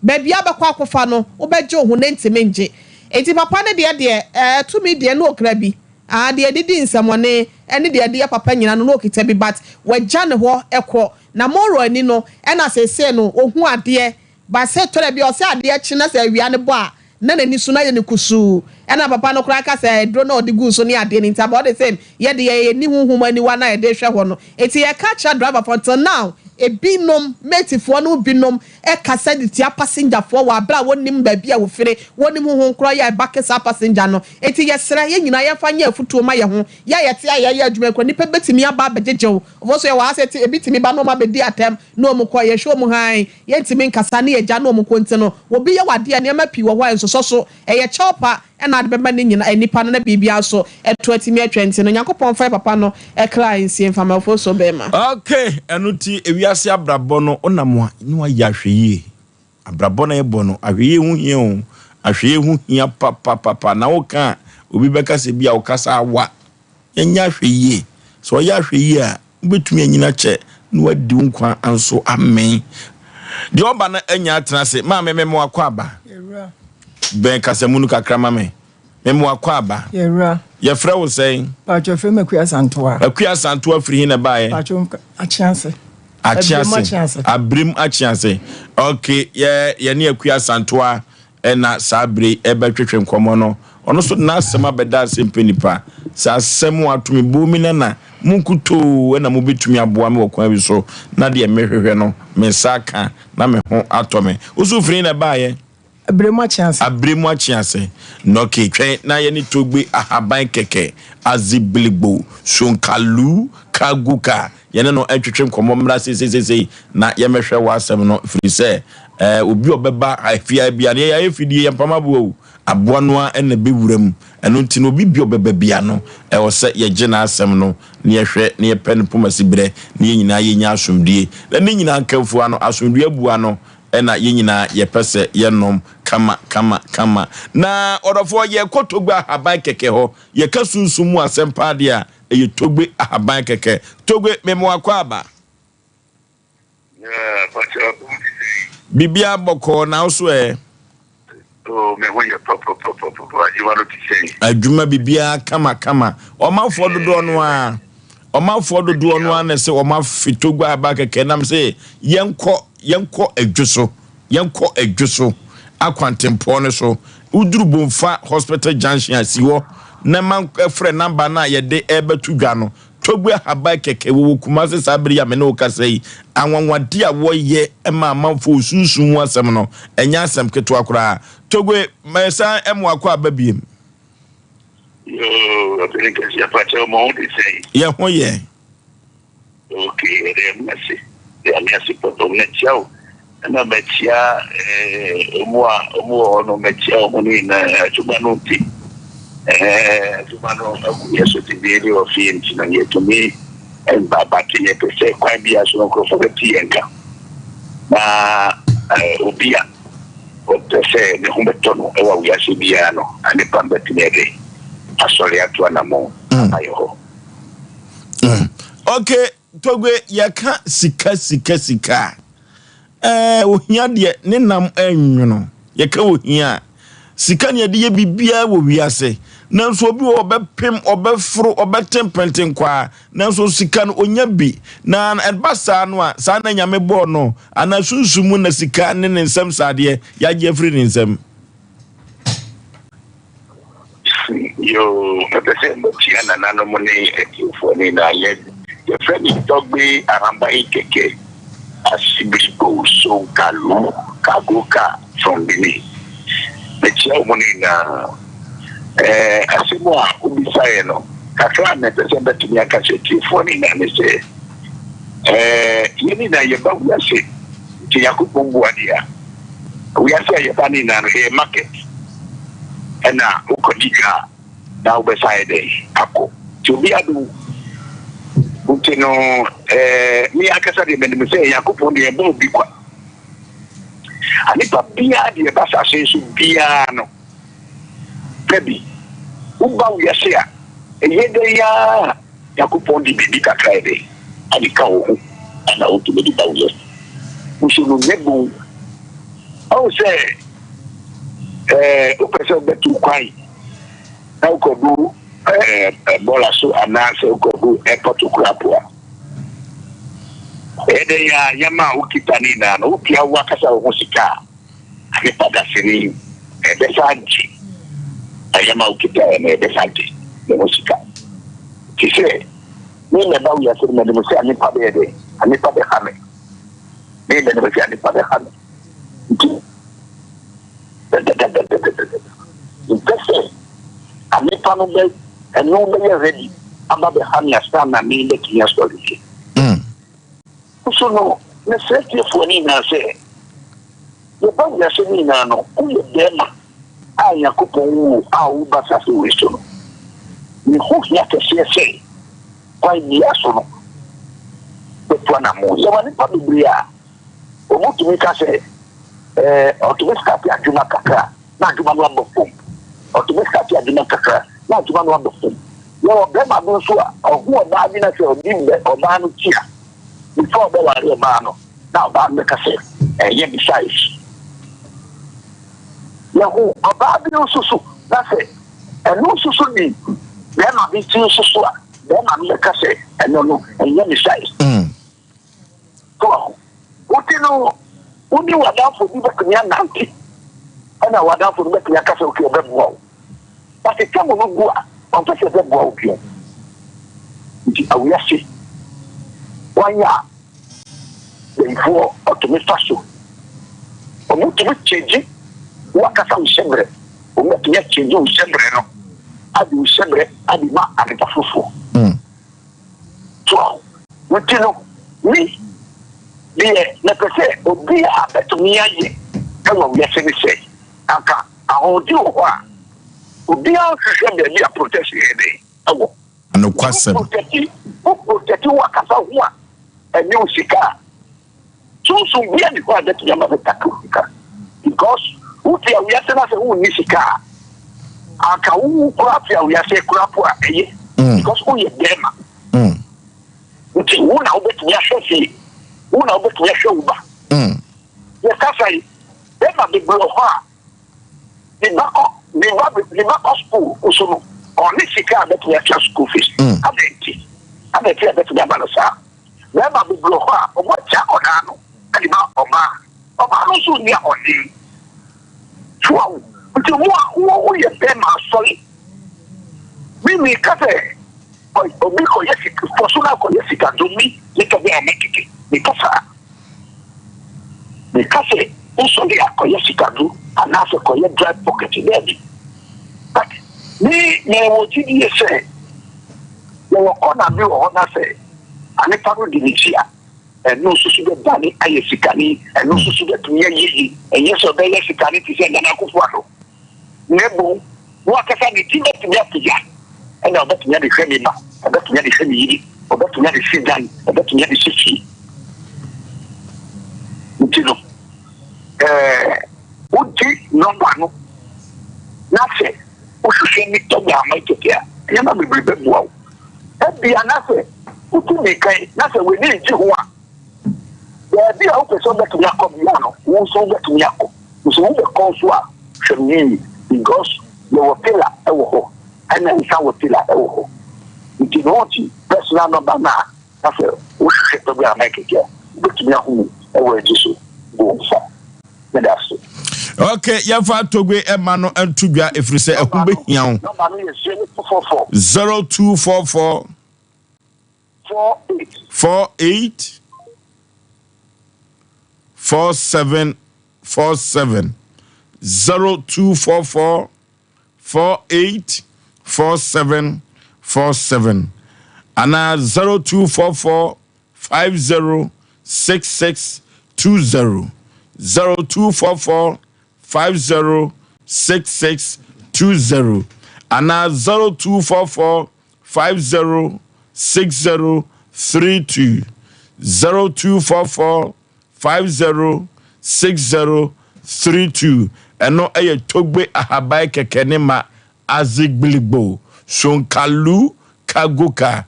baabi a wobɛkɔ akɔfa no wobɛgye wo ho na ɛntumi ngye nti papa no deɛ deɛ ɛɛ tumi deɛ na ɔkura bi aa deɛ ɛde di nsɛmɔne ɛne deɛ ɛde yɛ papa nyina no na ɔkita bi but wagya ne hɔ ɛkɔ Na Moro ani no ɛna seesei no ɔhu adeɛ but sɛ tɔda bi a ɔsɛ adeɛ kye na sɛ awia no bɔ a na n'ani so no ayɛ no kusuu ɛna papa no koraa ka sɛ aduro no a ɔde guu so ne adeɛ no nti about the same yɛ deɛ yɛnni honhom aniwa no a yɛde hwɛ hɔ no nti yɛka kyerɛ driver foɔ until now ebinom mate foɔ no binom kasa de tia passenger foɔ wɔ abere a wɔnnim baabi a wɔfire wɔnnim honhom korɔ yɛ a ɛbake saa passenger no nti yɛsrɛ yɛn nyinaa yɛmfa nyɛ afutuo ma yɛn ho yɛ a yɛte a yɛyɛ adwuma yi koraa nnipa bɛtumi aba abɛgyegye wo Wɔn nso yɛwɔ ha sɛ ebi tumi ba na wɔn abɛdi atɛm na wɔn kɔ, yɛhwɛ wɔn hann, yɛntumi nkasa ne yɛgya na wɔn kɔ nti no, obi yɛ wo adeɛ a nneɛma pii wɔ hɔ a ɛnsosɔ so, ɛyɛ kyɛw pa na ade bɛma ne nyina nnipa no na biribiara nso ɛto atumi atwa nti no, Nyankopɔn mfa yɛ papa no kra nsie mfa ma Ofosuo bɛɛma. Ok, ɛno nti ewiase abrabɔ no wonam a na wayɛ ahwɛyie. Abrabɔ na yɛbɔ no, ahwɛyie ho hia o, ahwɛyie ho hia papapapa. Na woka a, obi bɛka sɛ bi a wokasa awa. Yɛnyɛ ahwɛyie. Sɛ ɔyɛ ahwɛyie a, wobɛtumi anyini akyɛ na wadi wo nkwa nso amee. Deɛ ɔba no anya atena ase. Maame, mema wakɔ aba. Bɛn kasamu no kakra ma me. Mema wakɔ aba. Yɛwura. Yɛfrɛ wo sɛn? Paatwo frɛ me Akua Santoa. Akua Santoa firi he na ɛbaeɛ? Paatwo Akyease. Akyease. Abirem Akyease. Ok, yɛ yɛne Akua Santoa na saa bere yi rebɛtwetwe nkɔmmɔ no, ɔno nso de n'asɛm abɛda asɛmpɛ nipa. Sɛ asɛm a ato me bo me nana, mo nkutoo na mubetumi aboa me wɔ kwan bi so na deɛ merehwehwɛ no, me nsa aka na me ho atɔ me. Wo nso wofiri he na ɛbaeɛ? Abirem Akyease. Abirem Akyease. Nɔke, twɛn na yɛne Togbe Ahaban Kɛkɛ, Azibligbo, Sonkalu, Kaguka, Yɛne no ntwetwe nkɔmmɔ mmra seiseiseisei na yɛmmɛhwɛ w'asɛm no, ɛfiri sɛ eh, obi a ɔbɛba afie ha bia no, yɛyɛ ayɛ fidie, yɛmpam aboa o, aboa no ara na ɛbɛwura mu. Ɛno nti no, obi bia ɔbɛba bia no, ɛwɔ sɛ yɛgye n'asɛm no na yɛhwɛ na yɛpɛ no pomasiberɛ na yɛn nyinaa yɛnya asomdwie. Na ne nyinaa nkamfua no, asomdwie abua no na yɛn nyinaa yɛpɛ sɛ yɛnom kama kama kama. Na ɔdɔfoɔ, yɛkɔ Togbe Ahaban kɛkɛ hɔ, yɛka sunsum mu asɛm paa deɛ a, Ɛyɛ Togbe ahaban kɛkɛ. Togbe, me mo akwaaba. Yeah, pakyɛ wo ho te sɛn? Biribiara bɔkɔɔ, na wo so ɛ? Oh, me ho yɛ pɔpɔpɔpɔpɔ. Adwuma no te sɛn? Adwuma biribiara kama kama. Ɔmanfoɔ dodoɔ no ara, ɔmanfoɔ dodoɔ no ara na ɛsɛ wɔn afe Togbe ahaban kɛkɛ nam sɛ yɛnkɔ yɛnkɔ adwo so. Yɛnkɔ Adwo so akwantempɔn no so. Woduru Bomfa Hospital Junction a, si hɔ na ma frɛ namba no a yɛde rebɛto dwa no. Togbe Ahaban kɛkɛ, wɔwɔ Kumasi saa bere yi a me ne wo kasa yi. Anwanwade a wɔyɛ ma amanfoɔ wɔ sunsum mu asɛm no, ɛnyɛ asɛm ketewa koraa. Togbe, mɛsan ma wakɔ aba biem. Yoo, Ɔpɛni Kɛseɛ, pakyɛw mo ho te sɛn? Yɛn ho yɛ. Ok yɛda Nyame ase yɛda Nyame ase papa mɛkyia wo ɛna mɛkyia ɔmo a ɔmo wɔ hɔ no mɛkyia ɔmo no nyinaa adwuma no nti ɛɛ adwuma no agu yɛ so tebea bi wɔ fie nti no yɛtumi mba bate yɛpɛ sɛ kwan bi so no nkurɔfoɔ bɛte yɛn ka na obi a ɔpɛ sɛ ne ho bɛtɔ no ɛwɔ wiase biara no adepa bɛtumi ɛde asɔre ato anammɔn aba yɛ hɔ. Mm. Okay, Togbe, yɛka sika sika sika a, ɛɛ ohia deɛ ne nam ɛnwono. Yɛka ohia a, sika ne yɛde yɛ biribiara wɔ wiase. Nanso obi wɔ ɔbɛpem, ɔbɛforo, ɔbɛte mpɛntenkwaa, nanso sika no onya bi. Na ɛba saa no a, saa na Nyame bɔɔ no, anaa sunsum mu na sika ne ne nsam saadeɛ yɛagye afiri ne nsam. Yoo, mepɛ sɛ mekyia nananom ne atiefoɔ no nyinaa. Yɛ yɛfrɛ me Tɔgbe Ahambayi Kɛkɛ Asibiribo Sonkalu Kagoka from Benin. Mekyia wɔn nyinaa. Ɛɛ asɛm a wobisaeɛ no, kakra a mepɛ sɛ mɛtumi aka kyerɛ atiefoɔ no nyinaa ne sɛ, ɛɛ yɛn nyinaa yɛba wiase nti Nyankopɔn bu adeɛ a, Wiase a yɛba no nyinaa no, ɛyɛ market. Ɛna wokɔdi dwa a, na wobɛsan ayɛ dɛn akɔ. Nti obi ade wo. Nti no, eh, me ankasa deɛ menim sɛ Nyankopɔn deɛ ɛbɔ obi kwa. Adepa biara deɛ ɛba asase yi so biara no, dabi, woba wiase a, ɛyɛ dɛn ara a, Nyankopɔn de biribi kakra yɛ dɛn ade ka wo ho ana wotumi de ba wiase. Nso no nyɛ bon. Ɔhu sɛ ɛɛ wopɛ sɛ wobɛtu kwan na wokɔdu ɛɛ bɔla so anaasɛ wokɔdu airport koraa po a, Ɛyɛ dɛn a nneɛma a wokita no nyinaa no, wopia w'ankasa wo ho sika a, adepa dasani ɛbɛsan agye nneɛma a wokitaeɛ no, ɛbɛsan agye ne ho sika. Te sɛ me mɛba wiase no, menim sɛ nnipa bɛyɛ dɛn? Nnipa bɛha me. Me menim sɛ nnipa bɛha me. Nti, dɛdɛdɛdɛdɛdɛdɛ. Mpɛ sɛ nnipa no bɛ, ɛno bɛyɛ ready aba bɛha me ansa na me bɛtumi asɔre fie. Nso no, mesrɛ tiefoɔ no nyinaa sɛ, yɛba wiase no nyinaa no, woyɛ bɛrima a Nyankopɔn woo a woba asase wei so no, ne ho hia kɛseɛ sɛ kwan biara so no, bɛtu anammɔn. Yɛwɔ nnipa bebree a wɔtumi ka sɛ, ɛɛ, ɔtumi starte adwuma kakra na adwuma no abɔ fam. Ɔtumi starte adwuma kakra na adwuma no abɔ fam. Yɛwɔ bɛrima bi nso a, ɔhu ɔbaa bi na sɛ ɔdi bɛ ɔbaa no ti a, before ɔbɛware ɔbaa no, na ɔbaa no bɛka sɛ, ɛnyɛ me size. Yɛhu ɔbaa bi nso so na sɛ ɛno nso so di bɛrima bi ti nso so a, bɛrima no bɛka sɛ, ɛno no, ɛnyɛ me size. So wahu? Wo ti no, wo ne w'adamfo bi bɛtumi anante, ɛna w'adamfo no bɛtumi aka sɛ, okay, ɔbɛboa wo. But sɛ mu no gu a, ɔmpɛ sɛ ɛbɛboa wo bio. Nti awiase, kwan a bayifoɔ ɔtumi fa so, wɔtumi kyegye w'akasa wo hyɛbrɛ, wɔbɛtumi akyegye wo hyɛbrɛ no, ade wo hyɛbrɛ ade ma adepa foforɔ. So nti no, me deɛ mepɛ sɛ obi a bɛtumi ayɛ wɔ wiase ne sɛ, anka ahoɔden wɔ hɔ a, obiara nhwehwɛ baabi a protection yɛ dɛn ɛwɔ. Nokwasɛm. Wo protect wo akasa ho a, ɛne wo sika a, Sunsum bia nni hɔ a ɛbɛtumi ama bɛ take wo sika because wo te awiase na sɛ wo nni sika a anka wo wu koraa te awiase koraa po a ɛyɛ because wo yɛ bɛɛma nti wo na wobɛtumi ahwɛ fie, wo na wobɛtumi ahwɛ wo ba. Yɛ kasa yi bɛɛma bebree wɔ hɔ a ne ba kɔ ne ba ne ba kɔ school nso no ɔne sika a bɛtumi atua school fees. Adɛn nti? Adɛn nti a ɛbɛtumi aba no saa? Bɛɛma bebree wɔ hɔ a ɔmo agya akɔdaa no de ma ɔbaa. Ɔbaa no nso nni ahoɔden. So wahu? Nti mo a wo wo yɛ bɛɛma asɔre. Me me ka sɛ obi kɔ yɛ sika fɔ so na akɔ yɛ sika do me me tɔ bɛ a mɛtete. Me ka saa. Me ka sɛ wosɔre a kɔ yɛ sika do anaasɛ kɔ yɛ dry pocket daabi. But me me wɔ gyidie sɛ yɛwɔ kɔna bi wɔ hɔ na sɛ Anepa no di ne ti a, ɛno nso so bɛdane ayɛ sikani, ɛno nso so bɛtumi ayɛ yie. Ɛnyɛ sɛ ɔbɛyɛ sikani te sɛ Nana Akufo-Addo, na mmom no ankasa ne ti bɛtumi apagya, ɛna ɔbɛtumi ade hwɛ ne mma, ɔbɛtumi ade hwɛ ne yere, ɔbɛtumi ade si dan, ɔbɛtumi ade si fie. Nti no, ɛɛ wogye nɔmba no na sɛ wohwehwɛ ne tɔ ama tete a, nneɛma bebree bɛboa wo. Ebia na sɛ wutu mmirika yi na sɛ w'ani regye ho a, baabi a wopɛ sɛ wobɛtumi akɔ biara no, wo nso wobɛtumi akɔ. Nso wobɛkɔ nso a, hwɛ no yiye because yɛwɔ tailor wɔ hɔ ɛna nsa wɔ tailor wɔ hɔ. Nti no wote personal number no a, na sɛ wohwehwɛ program a kɛkɛ a, wobɛtumi ahu me wɔ agye so. Bo nsa. Meda ase. Ok, yɛmfa Togbe ɛma no nto dwa ɛfiri sɛ ɛho bɛhia wo. Nɔmba no yɛ 0244. 0244. 48. 48. 47 47 0244 48 47 47 anaa 0244 50 66 20 0244 50 66 20 anaa 0244 50 60 32 0244 50 60. 32. Ɛno yɛ Togbe Ahabae kɛkɛ ne ma Azigbiligbo, Sonkalu Kagoka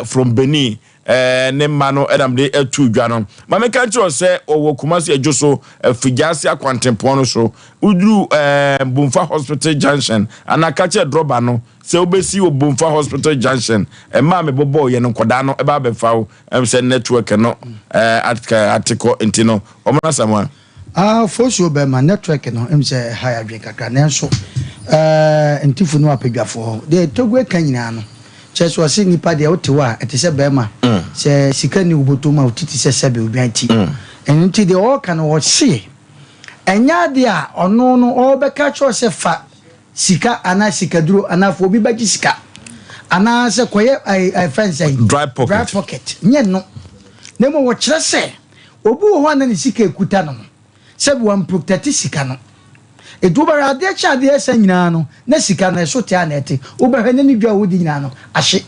from Benin ne mma no na mede ato dwa no. Ma menka nkyerɛ wo sɛ wɔwɔ Kumasi Adwo so, Afigyaase akwantempɔn no so. Woduru Bomfa Hospital Junction anaa ka kyerɛ drɔba no sɛ wobɛsi wɔ Bomfa Hospital Junction. Mmaa a mebobɔɔ yɛ no nkwadaa no ɛba abɛfa wo sɛ network no ate kɔ nti no wɔn Asamoah. Ah Fosuo bɛma network no em sɛ ɛha yɛ adwene kakra nanso eh Ntifo ne Apadwafoɔ deɛ Togo ɛka nyinaa no kyerɛ sɛ ɔse nipa deɛ wote hɔ a ɛte sɛ bɛrima sɛ sika nni wo bɔtɔ mu a wo ti te sɛ sɛbe odwan ti ɛno nti deɛ ɔɔka no ɔse ɛnyɛ adeɛ a ɔno no ɔɔbɛka kyerɛ wo sɛ fa sika anaa sikaduro anaa fa obi bɛgye sika anaa sɛ kɔyɛ ɛɛ ɛfɛn sɛn Dry pocket. dry pocket nyɛ no na mmom wɔkyerɛ sɛ Obi wɔ hɔ a na ne sika a ekuta no no, sɛbi wamprotɛte sika no. Enti wobɛhwɛ adeɛ kye adeɛ resa nyinaa no, na sika no ɛso te a na ɛte. Wobɛhwɛ na ne dwa a ɔredi nyinaa no, ahye.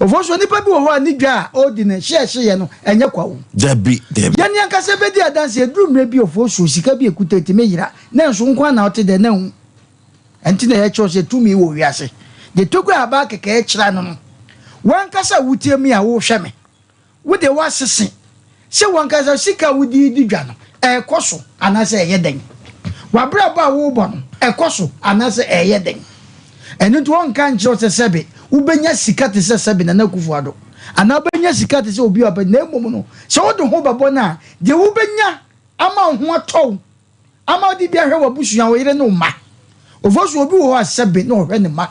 Ofo so nipa bi wɔ hɔ a ne dwa a ɔredi no, hye a ɛhyeeɛ no, ɛnyɛ kwa o. Dabi, dabi. Yɛn ankasa bɛdi adanseɛ, ɛduru mmerɛ bi ofo so sika bi a ekuta ɛtumi yera, nanso wo nko ara na wote dɛ na ahu. Ɛnti na yɛkyerɛw sɛ tumi wɔ wiase. Deɛ Togo a aba kɛkɛ rekyerɛ no no, wo ankasa a wotie me a worehwɛ me, Wo de woasese sɛ w'ankasa sika a wode redi dwa no, ɛrekɔ so anaasɛ ɛyɛ dɛn? W'abrabɔ a worebɔ no, ɛkɔ so anaasɛ ɛreyɛ dɛn? Ɛno nti wɔnka nkyerɛ wo sɛ sɛbe wobɛnya sika te sɛ sɛbe Nana Akufo-Addo anaa wobɛnya sika te sɛ obi a ɔpɛ na mmom no sɛ wode ho bɛbɔ no a, deɛ wobɛnya ama wo ho atɔ wo Ama wode bi ahwɛ w'abusua, wo yere ne wo mma. Ofosu, obi wɔ hɔ a sɛbe na ɔhwɛ ne mma,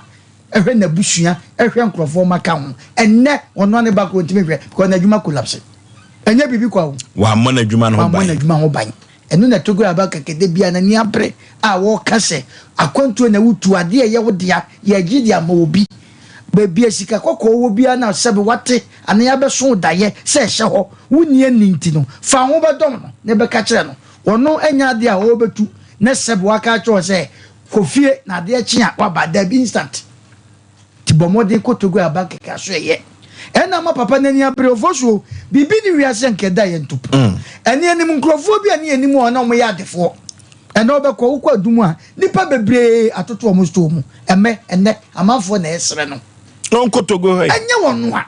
hwɛ n'abusua, hwɛ nkurɔfoɔ mma ka ho. Ɛnnɛ, ɔno ara ne ba koraa ɔntumi nhwɛ because n'adwuma collapse. Ɛnyɛ biribi kwa o. Wammɔ n'adwuma no ho ban. Wammɔ n'adwuma ho ban. Ɛno na Togo aba kɛkɛ da biara n'ani abere a ɔreka sɛ akwantuo na wotu, adeɛ a ɛyɛ wo dea, yɛregye de ama obi. Baabi a sika kɔkɔɔ wɔ biara na sɛbe wate anaa yɛabɛso wo daeɛ sɛ ɛhyɛ hɔ, wonni ani nti no, fa wo ho bɛdɔm no na bɛka kyerɛ no. Ɔno nyɛ adeɛ a ɔrebɛtu na sɛbe waka akyerɛ wo sɛ kɔ fie na adeɛ kye a waba, dabi instant. Nti bɔ mmɔden kɔ Togo aba kɛkɛ aso ɛyɛ. Ɛna ama papa no ani abere Ofosuo, biribi nni wiase a nka ɛda yɛn ntopo. Ɛne yɛnim nkurɔfoɔ bi a ne yɛnim wɔn na wɔyɛ adefoɔ. Ɛnɛ wobɛkɔ, wokɔ adum a, nnipa bebree atoto wɔn store mu. Ɛmɛ, ɛnɛ, amanfoɔ na ɛresrɛ no. Ɔnkɔ Togo hɔ yi. Ɛnyɛ wɔn a.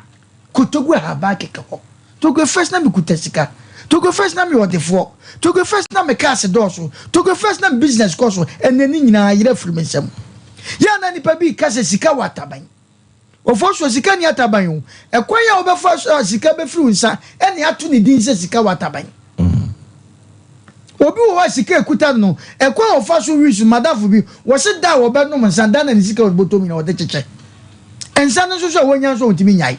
Kotogu ahaban kɛkɛ hɔ. Togo first na me kuta sika. Togo first na me yɛ ɔdefoɔ. Togo first na me cars dɔɔso. Togo first na me business kɔ so. Ɛnɛ ne nyinaa ayera afiri me nsam. Yɛ a na nipa bi reka sɛ sika wɔ ataban. Ofosuo, sika nni ataban o. Ɛkwan a wobɛfa so a sika bɛfiri wo nsa ɛna ato ne din sɛ sika wɔ ataban. Obi wɔ hɔ a sika ekuta no no, ɛkwan a ɔfa so wi so, madamfo bi, wɔse da a wɔbɛnom nsa, da na ne sika a ɔde bɔtɔ mu nyinaa ɔde kyekyɛ. Nsa no nso so a wɔnya nso ɔntumi nnyae.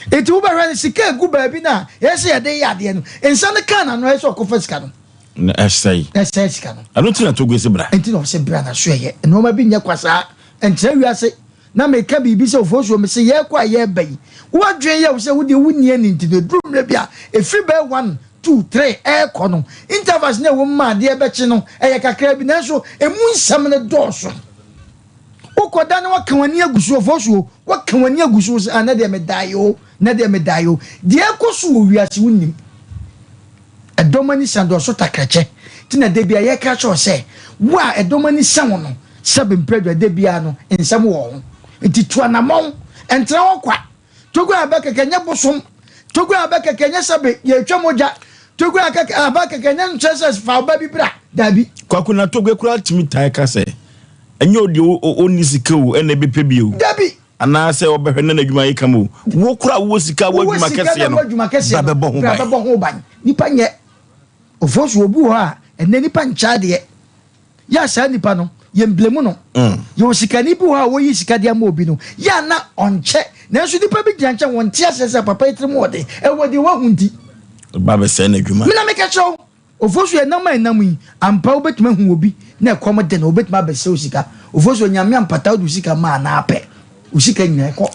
Enti wobɛhwɛ no, sika egu baabi no a ɛyɛ sɛ yɛde yɛ adeɛ no, nsa no kaa n'ano ɛyɛ sɛ ɔkɔfa sika no. Na ɛsɛe. Na ɛsɛe sika no. Ɛno nti na Togo se bra. Nti na ɔse bra na so ɛyɛ. Nneɛma bi nyɛ kwa saa. Ɛnkyerɛ wiase. Na meka biribi sɛ Ofosuo, mese yɛrekɔ a yɛreba yi, w'adwene yɛ wo sɛ wodeɛ wonni ani nti no, ɛduru mmerɛ bi a, ɛfiri bɛyɛ one, two, three ɛrekɔ no, intervals no a ɛwɔ mu ma adeɛ bɛkye no, ɛyɛ kakra bi, nanso ɛmu nsɛm no dɔɔso. Wokɔda na woaka w'ani agu so, Ofosuo, woaka w'ani agu so, wo sɛ, ah, nɛ deɛ medaeɛ o, nɛ deɛ medaeɛ o. Deɛ ɛrekɔ so wɔ wiase wonnim. Ɛdɔm ani sa dɔɔso takrakyɛ nti na da biara yɛka kyerɛ wo sɛ, wo a ɛdɔm ani sa wo no, sɛbe mprɛdua da biara no nsɛm wɔ wo ho. Nti tu anamɔn, ɛntena hɔ kwa. Togo aba kɛkɛ nyɛ bosom, Togo aba kɛkɛ nyɛ sɛbe yɛretwa mogya, Togo aba kɛkɛ nyɛ nkyerɛ sɛ fa wo ba bi bra, daabi. Kwaku na Togo koraa tumi tae ka sɛ, ɛnyɛ odeɛ ɔnni sika o ɛna ɛbɛpɛ bi o. Dabi. Anaasɛ ɔbɛhwɛ na n'adwuma ayɛ kama o. Wo koraa a wowɔ sika a wowɔ adwuma kɛseɛ no, bra bɛbɔ ho ban. Bra bɛbɔ ho ban. Nipa nyɛ ofosu. Obi wɔ hɔ a, ɛnnɛ nipa nkyɛ adeɛ. Yɛ a saa nipa no, yɛn blame no. Yɛwɔ sikani bi wɔ hɔ a ɔyi sika de ama obi no, yɛ a na ɔnkyɛ. Nanso nipa bi gyina nkyɛn, wɔnte aseɛ sɛ papa yi tirim wɔ den. Ɛwɔ deɛ wahu nti. Ba bɛsɛe n'adwuma. Me na meka kyerɛ wo. Ofosu ɛnam a ɛnam yi, ampa wobɛtumi ahu obi na ɛkɔm de no, obɛtumi abɛsrɛ wo sika. Ofosu Onyame ampata wode wo sika ma anaa pɛ, wo sika nyinaa ɛkɔ.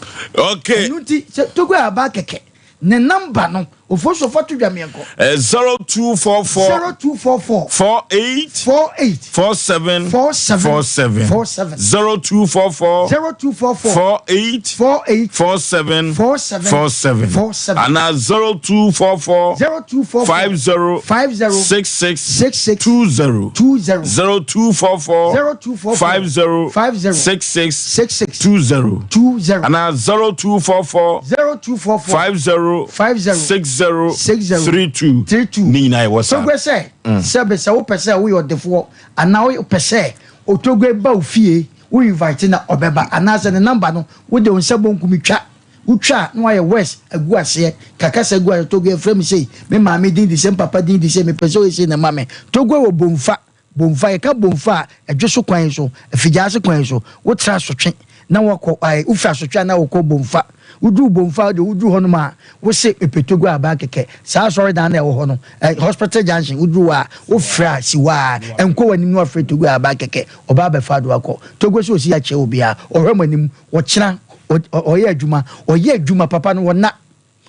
Okay. Ɛno nti sɛ Togo aba kɛkɛ, ne number no, Ofosuo fa to dwa meɛnkɔ. 0244. 0244. 48. 48. 47. 47. 47. 47. 0244. 0244. 48. 48. 47. 47. 47. 47. Ana 0244. 0244. 50. 50. 66. 66. 20. 20. 0244. 0244. 50. 50. 66. 66. 20. 20. Ana 0244. 0244. 50. 50. 60. 60. 32. 32. Ne nyinaa yɛ WhatsApp. Togbe sɛ, sɛbe sɛ wopɛ sɛ woyɛ ɔdefoɔ anaa wopɛ sɛ Otogbe ba wo fie, wo invite na ɔbɛba anaasɛ ne number no wode wo nsa bonkum twa, wotwa a na wayɛ words agu aseɛ, ka kasa gu aseɛ, Togbe frɛ me sei, me maame din de sei, me papa din de sei, mepɛ sɛ woyɛ sei na ɛma me. Togbe wɔ Bomfa, Bomfa, yɛka Bomfa a, Ɛdwe so kwan so, Afigyaase kwan so, wotra Asotwe na wakɔ ae, wofiri Asotwe a na wokɔ Bomfa, woduru Bomfa deɛ woduru hɔnom a, wose mepɛ Togo aban kɛkɛ, saa asɔredan no a ɛwɔ hɔ no, eh, Hospital Junction, woduru hɔ a, wofrɛ a, si hɔ ara, nkɔ w'anim na wafrɛ Togo aban kɛkɛ, ɔba abɛfa de wo akɔ. Togo sɛ ɔsi akyerɛ obiara, ɔhwɛ mo anim, ɔkyena, ɔyɛ adwuma, ɔyɛ adwuma papa no, ɔnna.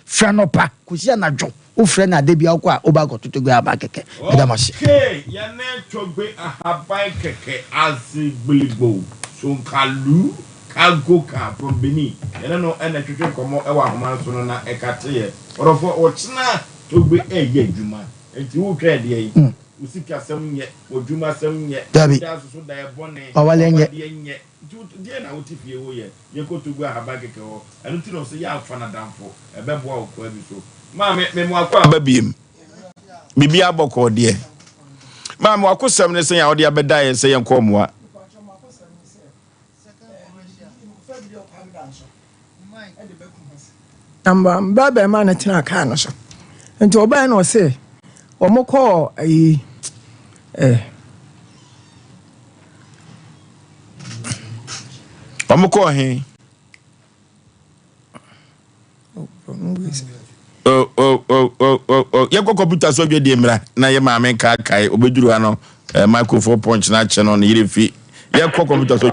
Firi anɔpa kɔsi anadwo wofrɛ no a da biara wokɔ a woba akɔto Togbe ahaban kɛkɛ. Meda mo ase. Okay, yɛne Togbe ahaban kɛkɛ ase gbiligbo sonkalu kagoka from Benin yɛne no na ɛtwetwe nkɔmmɔ wɔ ahoma no so no na ɛkateeɛ. Ɔdɔfoɔ, ɔkyena Togbe ɛreyɛ adwuma nti wotwɛn deɛn? Wo sikasɛm nyɛ, w'adwumasɛm nyɛ, Dabi. woda nso so daeɛ bɔne, W'awadeɛ nyɛ. w'awadeɛ nyɛ. Nti wo deɛn na wote fie woyɛ? Yɛkɔ Togo ahaban kɛkɛ hɔ. Ɛno nti na ɔse yɛamfa no adamfo. Ɛbɛboa wo kwaa bi so. Maame, me mo akɔ aba biem. Biribiara bɔkɔɔ deɛ. Maame, w'akosɛm ne sɛn a wode abɛda yɛn sɛ yɛnkɔ mmoa? Na mba bɛrima no tenaa kaa no so. Nti ɔbae na ɔse wɔn kɔɔ ayi eh. Wɔn kɔɔ he? Oh, oh, oh, oh, oh, oh. Yɛnkɔ kɔmputa so adwadie mmra na yɛ maame nkaakae obɛduru ha no eh, microphone punch no akyɛ no ne yerɛ fi yɛkɔ kɔmputa so.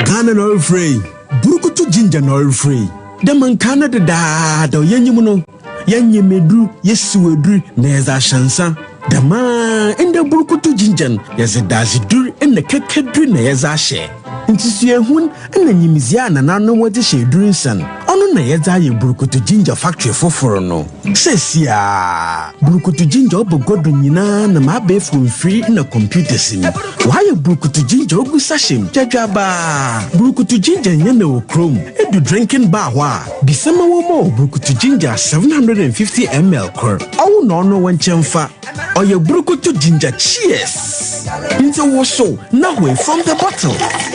Ghana na ɔrefrɛ yi, Burukutu Ginger na ɔrefrɛ yi. Dɛ ma nkaa no dedaada ɔyɛ nyim no, yɛnyem edur, yesiw edur na yɛdze ahyɛ nsa. Dɛm ara ndɛ Burukutu Ginger no, yɛdze dadzedur na kɛkɛdur na yɛdze ahyɛ. Ntsusuehun na nyimdzee a nananom wɔdze hyɛ edur nsa no, ɔno na yɛdze ayɛ Burukutu Ginger factory fofor no. Seseiara, Burukutu Ginger ɔba gua do nyina nam abaɛfor mfir na computers mu. Wɔayɛ Burukutu Ginger ogu sachet mu dwadwaabaa. Burukutu Ginger nnyɛ na wɔ kurom. Edu drinking bar hɔ a, bisa ma wɔmma wo Burukutu Ginger 750 ml kor. Ɔwo na ɔno wo nkyɛn fa. Ɔyɛ Burukutu Ginger Cheers! Ntsi wosow na hoe from the bottle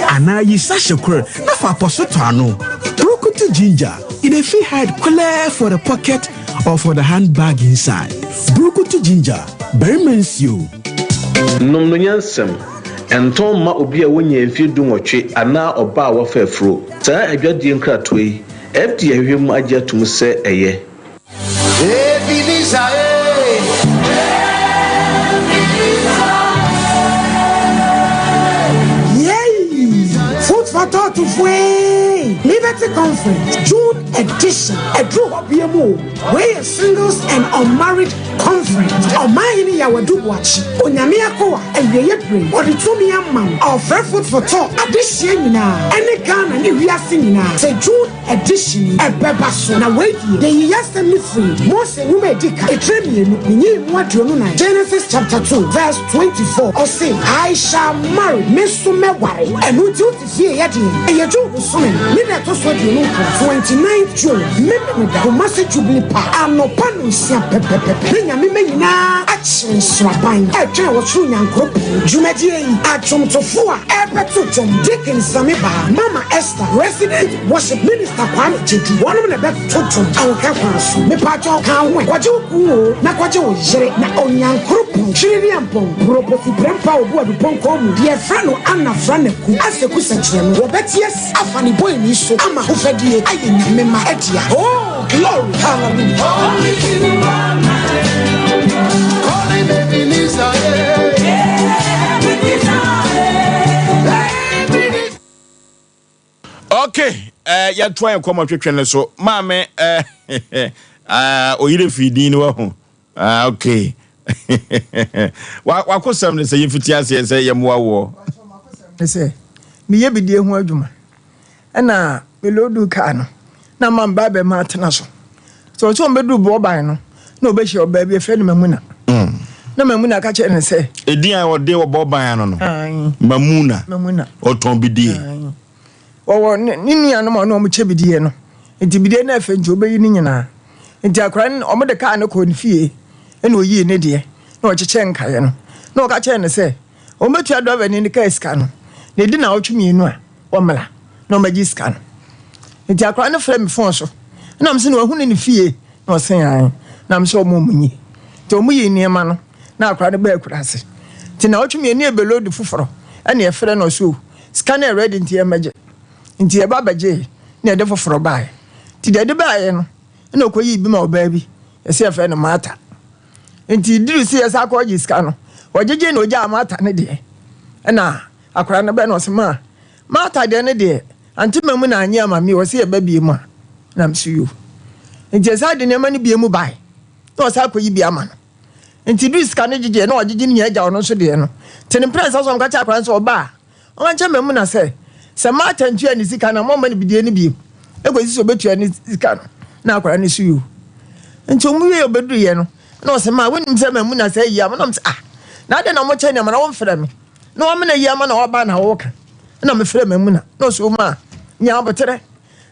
anaa yi sachet kor na fa apɔso tɔ ano. Burukutu Ginger, e dey fit hide kolɛɛ for the pocket or for the handbag inside. Burukutu Ginger, barima nsuo. Nom no nyansam. Ɛntɔn mma obi a wanya mfeɛ dunwɔtwe anaa ɔbaa a wafa afuro. Saa adwadie nkratoɔ yi, FDA ahwehwɛ mu agye atom sɛ ɛyɛ. Ebenezer eh. Yay! Food for thought foe! Liberty Conference June edition ɛduru hɔ bie mu o. Wei yɛ singles and unmarried conference. Ɔmanhene Yaw Adu Boakye, Onyame akoa, awieɛ bere yi, ɔde tumi ama wo. Ɔrefrɛ Food for Thought adehyeɛ nyinaa ɛne Ghana ne wiase nyinaa sɛ June edition yi ɛbɛba so. Na wei deɛ, yɛyi y'asɛm no firi Mose nwoma a ɛdi kan, etire mmienu, ne nyiyimu 24, Genesis chapter 2 verse 24, ɔse, I shall marry, me nso mɛware. Ɛno nti wote fie yɛ deɛn? Ɛyɛ June bosome no ne da ɛtɔ so 29, 29th June, Memeneda, Kumasi Jubilee Park, anɔpa nnɔnsia pɛpɛpɛpɛ, ne Nyame mma nyinaa akyere nsraban ɛretwɛn ɔsoro Nyankoropɔn. Dwumadie yi, adwomtofoɔ a ɛrebɛto dwom, Deacon Sami Baa, Mama Esther, Resident Worship Minister Kwame Gyedu, wɔnom na ɛbɛto dwom ahokeka kwan so. Mepaakyɛw ka ho ɛ, kɔgye wo kunu oo, na kɔgye wo yere, na Onyankoropɔn, Twiririampɔn, Burobofi Prɛmpa Obu Adupɔnkɔn mu, deɛ yɛfrɛ no Anna Franaku, Aseku sɛnkyerɛno, wɔbɛte asi afa ne bɔeni so ama ahofadie ayɛ Nyame mma dea. Oh, glory, hallelujah. Only you are mine. Calling Ebenezer, eh. Ebenezer, eh. Ebenezer. Okay, eh, yɛtoa yɛn kɔmmɔ twetwe no so. Maame, eh, Ah, oyere firi din no wahu. Ah, okay. Wakosɛm ne sɛ yɛmfiti aseɛ sɛ yɛmmoa woɔ. Ne sɛ meyɛ bidie ho adwuma ɛna meloodu kaa no na ma mbaa bɛma atena so. Sɛ ɔsɛ ɔmbɛduru bɔɔban no na ɔbɛhyia ɔbaa bi ɛfrɛ no Mamuna. Mm. Na Mamuna ka kyerɛ no sɛ. Edin a ɔde wɔ bɔɔban ano no. Mamuna. Mamuna. Ɔtɔn bidie. Wɔwɔ ne ne nuanom a ɔne wɔn kyɛ bidie no. Nti bidie no ɛfɛ nti ɔbɛyi ne nyinaa. Nti akwadaa no wɔde kaa no kɔɔ ne fie ɛna ɔyii ne deɛ na ɔkyekyɛɛ nkaeɛ no. Na ɔka kyerɛɛ no sɛ wɔbɛtua drɔbani no kaa sika no na ɛdi naawɔtwe mmienu a wɔmmra na wɔmmɛgye sika no. Nti akwadaa no frɛ me fon so ɛna mese no wahunu ne fie na ɔse ae na mese wɔn wɔn nyi. Nti wɔn yii nneɛma no na akwadaa no baa akuraase. Nti naawɔtwe mmienu yɛbɛlodi foforɔ ɛna yɛfrɛ no ɔse o Sika no yɛ ready nti yɛmmɛgye. Nti yɛba bɛgyee na yɛde foforɔ baeɛ. Nti deɛ yɛde baeɛ no na ɔkɔyii bi ma ɔbaa bi, yɛse yɛfrɛ no Martha. Nti duru sɛ yɛsan kɔgye sika no, ɔgyegyee na ɔgyaa Martha ne deɛ. Ɛna akwadaa no bɛɛ na ɔse ma Martha deɛ ne deɛ ante ma mu na anye ama me, ɔse yɛba bie mu a. Na mese yo. Nti yɛsan de nneɛma no bie mu baeɛ na ɔsan kɔyi bi ama no. Nti duru sika no gyegyeɛ na ɔgyegye ne nyinaa gya ɔno nso deɛ no. Nti ne mprɛnsa so ɔka kyerɛ akwadaa no sɛ ɔba a, ɔnka nkyerɛ Maimuna sɛ, sɛ Martha ntua ne sika no a, mɔmma no bidie no bio kɔsi sɛ ɔbɛtua ne sika no. Na akwadaa no so yoo. Nti wɔn wie ɔbɛduruiɛ no, na ɔsɛ ma wonim sɛ Maimuna sɛ ayi ama na ɔm sɛ ah, na adɛn na wɔkyɛ nneɛma na wɔmfrɛ me na wɔamena ayi ama na wɔaba na wɔka. Na mefrɛ Maimuna na ɔsɛ ɔma a, nya aboterɛ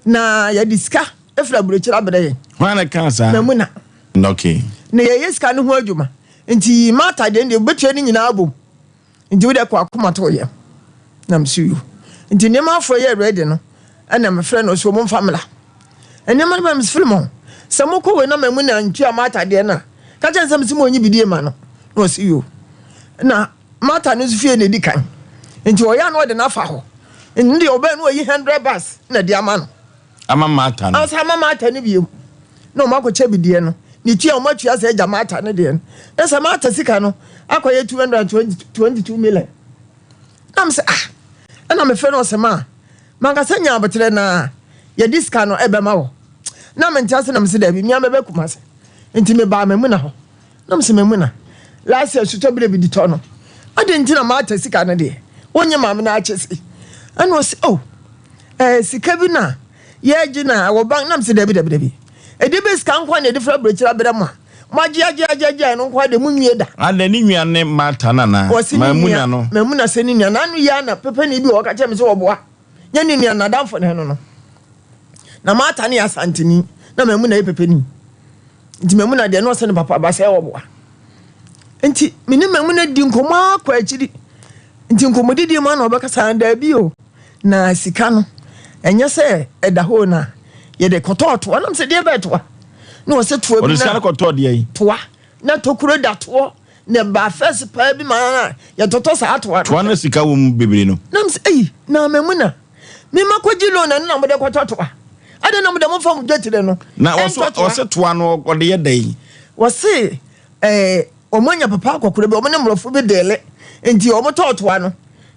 na yɛde sika firi aburokyire abrɛ yɛn. Hwan na ɛkaa saa? Maimuna. Okay. Na yɛyɛ sika no ho adwuma. Nti Martha deɛ deɛ wobɛtua ne nyinaa abom. Nti wode kɔ akoma to yam. Na mese yo. Nti nneɛma afoɔ yɛ ready no, ɛna mefrɛ no ɔsɛ ɔmo mfa mmra. Nneɛma no ba mese Philemon, sɛ mokɔ wei na mamu na ntua Martha deɛ no a, ka kyerɛ no sɛ mese monyi bidie ma no. Na ɔse yo. Na Martha no nso fie na ɛdi kan. Nti ɔyɛ a na ɔde no afa hɔ. Nti deɛ ɔbɛn no ɔyi 100 bus na ɛde ama no. Ama Martha no. Ansa ama Martha no bio. Na wɔn akɔkyɛ bi deɛ no. Ne tua wɔn atua sɛ agya Martha no deɛ no. Na sɛ Martha sika no akɔyɛ 222 million. Na me sɛ ah. Ɛna mefrɛ no ɔsɛ ma. Mankasa nya aboterɛ na yɛde sika no ɛbɛma wɔ. Na mente ase na me sɛ daabi mea mɛbɛ Kumase. Nti mebaa Mamuna hɔ. Na mese Mamuna, last year sutɔ berɛ bi di tɔ no, adɛn nti na Martha sika no deɛ wonnye maame no akyɛ sei? Ɛna ɔse oh, eh, sika bi na yɛgye na wɔ bank. Na mese dabi dabi dabi, ɛde bɛ sika nko a na yɛde fira aburokyire abrɛ mo a, moagye agye agye agye a ɛno nko a deɛ monwie da. Adɛn, ne nua ne Martha no anaa? Ɔse ne nua, Mamuna no. Mamuna sɛ ne nua. N'ano yi ara na pɛpɛni bi wɔ hɔ ɔka kyerɛ me sɛ ɔboa. Nyɛ ne nua, n'adamfo ne no no. Na Martha no yɛ Asanteni, na Mamuna yɛ pɛpɛni. Nti Mamuna deɛ na ɔsɛ ne papa ba sɛ ɔboa. Nti me ne Mamuna di nkɔmmɔ ara kɔ akyiri. Nti nkɔmmɔdidie mu ana ɔbɛkasa daabi o. Na sika no, ɛnyɛ sɛ ɛda hɔ na yɛde kɔtɔɔ toa. Nam sɛ deɛ bɛɛ toa. Na ɔsɛ toa bi na. Ɔde sika no kɔtɔɔ deɛ yi. Toa. Na tokuro da toɔ. Na ɛbaa fɛs paa bi ma na yɛtɔtɔ saa toa no. Toa no sika wɔ mu bebree no. Nam sɛ eyi na Mamuna. Me ma kɔgye loan ɛno na mode kɔtɔ toa. Adɛn na mode momfa mo dwetire no Na wɔso wɔse toa no wɔde yɛ dɛn? Wɔse ɛɛ wɔn anya papa akɔkora bi wɔn ne mmorɔfo bi deele nti wɔn tɔɔ toa no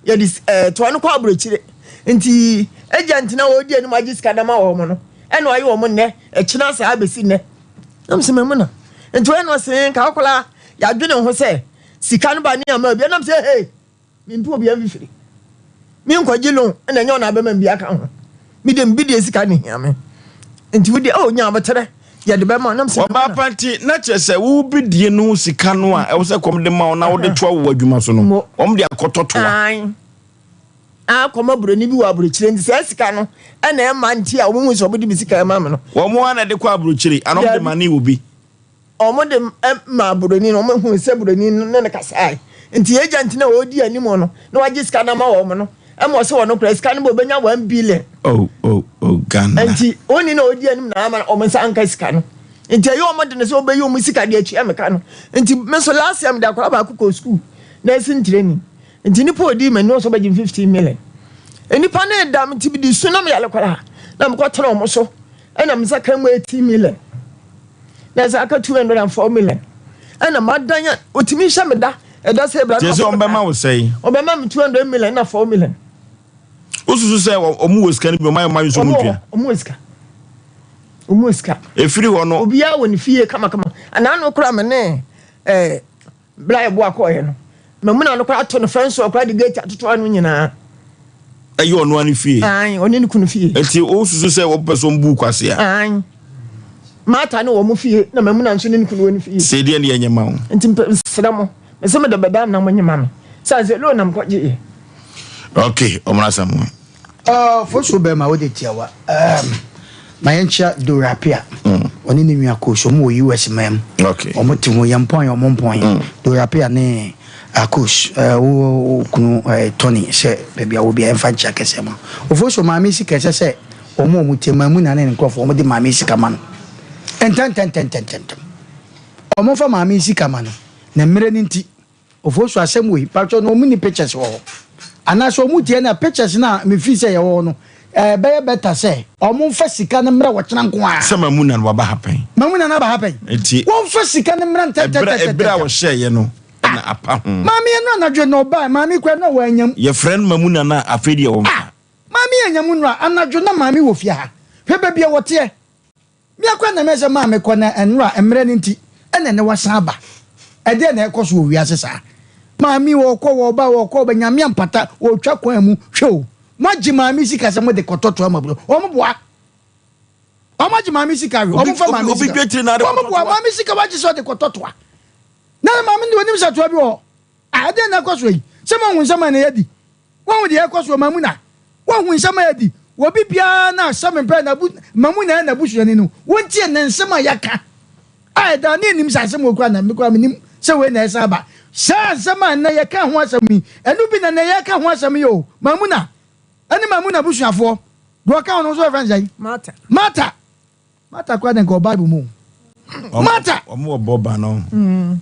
yɛde ɛɛ toa no kɔ aburokyire nti agent na wɔredi anim agye sika dama wɔn no ɛna ɔayɛ wɔn nnɛ ɛkyina saa abɛsi nnɛ na mesɛ mamu na nti wɔyɛ no ɔse nka akɔla yɛadwene ho sɛ sika no ba ne ama bi ɛnam sɛ hey Mempɛ obiara mfifiri. Menkɔgye loan na ɛnyɛ ɔna abɛma me bi aka ho. Me deɛ me bi deɛ sika na ehia me. Nti wo deɛ oh nya aboterɛ yɛde bɛma nam sɛ. Ɔbaa pa nti na kyerɛ sɛ wo bidie no sika no a ɛwɔ sɛ kɔm de ma wo na wode toa wo adwuma so no wɔn de akɔtɔ toa. Ae. Akɔma buroni bi wɔ aburokyire nti saa sika no ɛna ɛma nti a wɔn hu sɛ wɔn de me sika ɛma me no. Wɔn ara na ɛde kɔ aburokyire ana wɔn de ma ne obi. Wɔde maa buroni no, wɔhuu sɛ buroni no ne no kasae. Nti agent no a ɔredi anim no na wagye sika no ama wɔn no, ɛma ɔsɛ wɔn koraa sika no bɛ ɔbɛnya one billion. Oh, oh, oh, Ghana. Nti oni na ɔredi anim na ama wɔn nsa anka sika no. Nti ɛyɛ wɔn de no sɛ wɔbɛyi wɔn sika de atua me ka no. Nti me nso last year mede akwadaa baako kɔɔ school, nursing training. Nti nipa ɔdii m'ani ɔsɛ ɔbɛgye me 15 million. Nnipa no da me nti mede su na meyare koraa na mekɔtena wɔn so ɛna me nsa ka mu 18 million. Na ɛsɛ aka 204 million ɛna madan a otumi hyɛ me da ɛda sɛ ebra na sɛ ɔbɛma wo sɛn ɔbɛma me 200 million na 4 million. Wosusu sɛ ɔmo wɔ sika no bi ɔmo ayɛ ɔmo ayɛ nso ɔmo ntua ɔmo wɔ sika. Wɔn wɔ sika. Ɛfiri hɔ no. Obiara wɔ ne fie kamakama. Anaa no koraa me ne ɛɛ bla yɛ boa kɔɔyɛ no. Mamuna no koraa ato no fɛn so ɔkoraa de gate atoto ano nyinaa. Ɛyɛ ɔno ara ne fie. Ae, ɔne ne kunu fie. Nti wosusu sɛ wɔpɛ sɛ wɔbu kwasea? Ae. Martha ne wɔn fie na Mamuna nso ne ne kunu wɔ ne fie. Sɛ deɛ ne yɛnyɛ ma wo. Nti mesrɛ mo, mese mede bɛda na monye ma me. Sɛ sɛ loan na mekɔgyeeɛ. Ok, ɔmmra asɛm ho. Uh, fosuo bɛrima wode tiawa. Um, ma yɛnkyia Dora Apia. Ɔne ne nua Kos, wɔn wɔ US man mu. Okay. Wɔn te ho, yɛn mpɔn wɔn mpɔn. Dora Apia ne Akos, uh, wo kunu uh, Tony sɛ baabi a wɔ biara yɛmfa nkyia kɛseɛ ma. Ofosuo maame sika ɛsɛ sɛ wɔn a wɔn tie Maimuna ne ne nkurɔfoɔ wɔn de maame sika ma no. Ntɛntɛntɛntɛntɛm. Wɔn fa maame sika ma no. Na mmerɛ no nti. Ofosu asɛm wei mpakyɛw no ɔmo ni pictures wɔ hɔ anaa sɛ ɔmo tie no a pictures no a me feel sɛ yɛwɔ hɔ no ɛbɛyɛ better sɛ ɔmo nfa sika no mmrɛ ɔkyena nko ara. Sɛ Mamuna no waba ha pɛn. Mamuna no aba ha pɛn. Nti. Wɔnfa sika no mmra ntɛntɛntɛntɛntɛm. Ɛberɛ a wɔhyɛɛyɛ no na apa ho. Maame ɛno anadwo na ɔbaɛ maame koraa na wanyam. Yɛfrɛ no Mamuna no a afei deɛ wɔmfa. Ah maame anyam nnora anadwo na maame wɔ fie ha hwɛ baabi a wɔteɛ. Me ara koraa na mɛyɛ sɛ maa mekɔ na nnora mmerɛ no nti ɛna ɛnɛ wasan aba. Ɛdeɛn na ɛrekɔ so wɔ wiase saa? Maame wɔɔkɔ wɔɔba wɔɔkɔ wɔɔba Nyame ampata wɔɔtwa kwan mu hwɛ o moagye maame sika sɛ mode kɔtɔ toa ma aburo wɔn boa wɔn agye maame sika awe wɔn fa maame sika wɔn boa maame sika wagye sɛ ɔde kɔtɔ toa na maame de onim sɛ toa bi wɔ hɔ a ɛdeɛn na ɛkɔ so yi sɛ moahu nsɛm a na yɛdi Woahu deɛ ɛrekɔ so wɔ Mamuna? Woahu nsɛm a adi wɔ obi biara no a sɛ mepɛ n'abu Mamuna yɛ n'abusuani no, wontie ne nsɛm a yɛaka a ɛda ne nnim sɛ asɛm wɔ kura na me koraa menim sɛ wei na ɛsan aba. Saa nsɛm a nnɛ yɛka ho asɛm yi, ɛno bi na nnɛ yɛreka ho asɛm yi o. Mamuna ɛne Mamuna abusuafoɔ, deɛ ɔka ho no nso yɛfrɛ no sɛn? Martha. Martha. Martha koraa de nka wɔ Bible mu o. Martha! Wɔn wɔ bɔ ba no.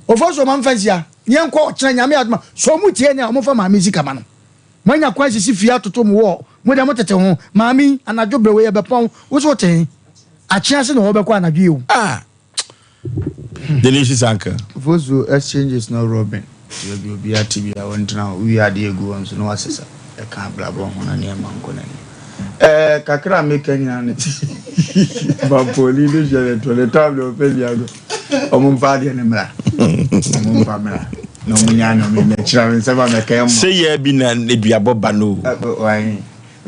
Ofo so ɔma mfa nsia. Yɛn kɔ ɔkyena nyame adoma. So ɔmo tie nea ɔmo fa maame sika ma no. Mo anya kwan sisi fie atoto mo wɔ mo deɛ mo tete ho. Maame yi anadwo brɛ wei ɛbɛpɔn wo so wote he? Akye ase na ɔbɛkɔ anadwo yi o. Ah! Delicious uncle. Fosuo exchange is not robbing nti baabi obiara te biara wɔntena hɔ wowie adeɛ gu hɔ nso na wasesa ɛka abrabɔ ho na nneɛma nkɔ n'anim ɛɛ kakra a meka nyinaa ne bampɔni ne hwɛ ne to ne tam deɛ ɔpɛ bia no ɔmo mfa adeɛ no mmra ɔmo mfa mmra na ɔmo nya no me mɛkyerɛ me nsɛm a mɛka ɛmmɔ sɛ yɛ bi na aduabɔ ba no o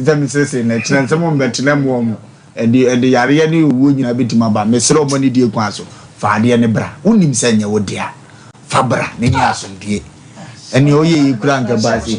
sɛ mesese na kyerɛ nsɛm ɔmbɛtena mu ɔmo Ɛde ɛde yareɛ ne owuo nyinaa bɛtumi aba. Mesrɛ wo anidie kwan so, fa adeɛ no bra. Wonim sɛ ɛnyɛ wo dea. Fa bra na nya asomdwoeɛ. Ɛnea ɔyɛ yei koraa anka ɛbaa sei.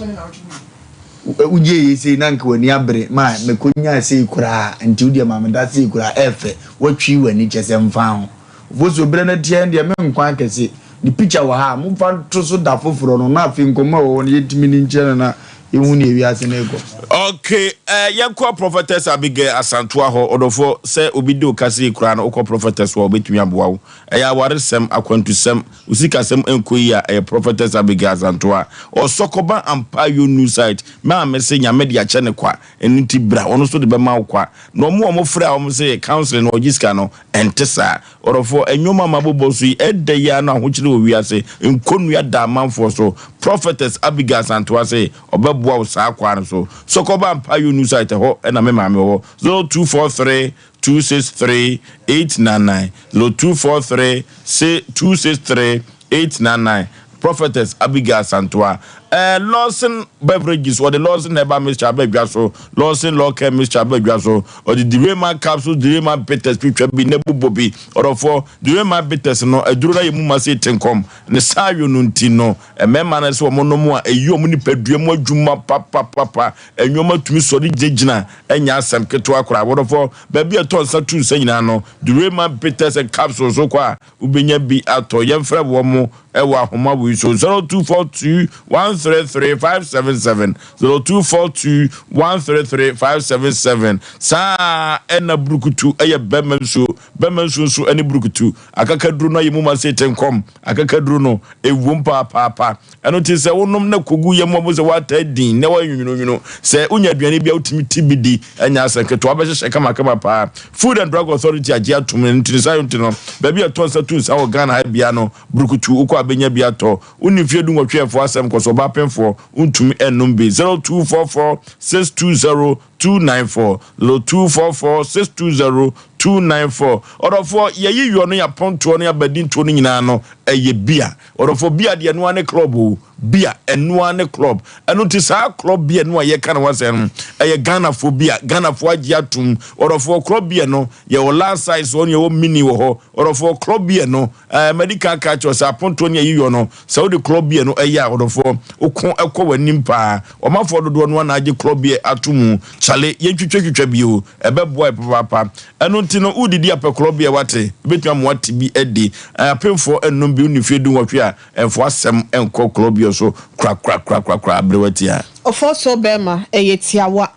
Wogyee yei sei na anka w'ani abere ma mekɔnyaa sei koraa nti wodeɛ ma meda sei koraa ɛɛfɛ. Woatwi w'ani kyɛ sɛ mfaa ho. Ofosuo berɛ no atia yɛn deɛ me nkwa akɛse. Ne picture wɔ ha a, momfa nto so da foforɔ no na afei nkɔmmɔ a ɛwɔ hɔ no yɛntumi ni nkyerɛ no na yɛnhu nea wiase no rekɔ. Ok eh, yɛnkɔ Prophetess Abigail Asantoa hɔ. Ɔdɔfoɔ, sɛ obi de wo ka sei koraa no, wokɔ Prophetess hɔ a, ɔbɛtumi aboa wo. Ɛyɛ awaresɛm, akwantusɛm, wo sikasɛm nkɔ yie a, ɛyɛ Prophetess Abigail Asantoa. Ɔsɔkɔba ampa yo new site. Maame se Nyame de akyɛ no kwa, ɛno nti bra, ɔno nso de bɛma wo kwa. Na wɔn a wɔfrɛ a wɔse counseling no wɔgye sika no, ɛnte saa. Ɔdɔfoɔ, nnwom a mabobɔ so yi, ɛdɛ yi ara na ahokyere wɔ wiase, nkɔnnua da amanfoɔ so. Prophetess Abigail Asantewaa se ɔbɛboa wo saa kwan no so. Sɔkɔba Mpaeɔ New Site, ɛhɔ na me maame wɔ. 0243 263 899, 0243 263 899. Prophetess Abigail Asantewaa. Ɛɛ Lawson Beverages, wɔde Lawson Herbal Mixture aba dwa so, Lawson Law Care Mixture aba dwa so, wɔde Direma Capsules, Direma Bitters twitwa bi na bobɔ bi. Ɔdɔfoɔ, Direma Bitters no, aduro no ayɛ mu ma sei tenkɔm. Ne saayɔ no nti no, mmarima no sɛ wɔnom a, ɛyi wɔn nipadua mu adwuma papapapa. Nneɛma tumi sɔre gyinagyina, ɛnyɛ asɛm ketewa koraa. Ɔdɔfoɔ, baabi a ɛtɔ nsa tu nsa nyinaa no, Direma Bitters and Capsules wokɔ a, Wobɛnya bi atɔ. Yɛmfrɛ wɔn wɔ ahoma wei so, 0242 133 577, 0242 133 577. Saa ara na burukutu yɛ bɛma nsuo. Bɛma nsuo nso ne burukutu. Akakaduro no ayɛ mu ma sei te nkɔm. Akakaduro no, ɛwom paapaapa. Ɛno nti sɛ wonom na kɔgu yam a, wobɛhu sɛ woataa din na woayɛ nwununwunu. Sɛ wonya aduane bi a wotumi te bi di, ɛnyɛ asɛm ketewa, wobɛhyehyɛ kamakama paa. Food and Drug Authority agye atom, ɛno nti ne saa nti no, baabi a ɛtɔ nsa tu nsa wɔ Ghana ha biara no, burukutu, wokɔ a bɛnya bi atɔ. Wonni mfeɛ dunwɔtwe ɛfoɔ asɛm kɔ so, ɔbaa pemfoɔ, wontumi nnom bi. 0244 620 294 0244 620 294 Ɔdɔfoɔ, yɛyi yɔ no yɛapontoɔ no yɛabadintoɔ no nyinaa no ɛyɛ bia. Ɔdɔfoɔ, bia deɛ ɛnoa ne club o. Bia ɛnoa ne club. Ɛno nti saa club beer no a yɛka ne ho asɛm no ɛyɛ Ghanafoɔ bia. Ghanafoɔ agye atom. Ɔdɔfoɔ, club beer no yɛwɔ large size wɔ hɔ ne yɛwɔ mini wɔ hɔ. Ɔdɔfoɔ, club beer no ɛɛ madi kan aka akyerɛ wo sɛ apontoɔ ne yɛyi yɔ no sɛ wode club beer no ɛyɛ a ɔdɔfoɔ woko ɛkɔ w'anim paa. Ɔmanfoɔ dodoɔ no ara na agye club beer ato mu. Kyale, yɛntwitwatwitwa bio. Ɛbɛboa yɛ papaapa. Ɛno nti no, woredidi a pɛ club beer wate. Ɛbɛtumi ama woate bi adi. Apemfoɔ nnom bi, wonni mfeɛ dunwɔtwe a, ɛmfa w'asɛm nkɔ club beer so korakorakorakoraa bere woatia. Ɔfɔsɔ bɛɛma, ɛyɛ tiawa.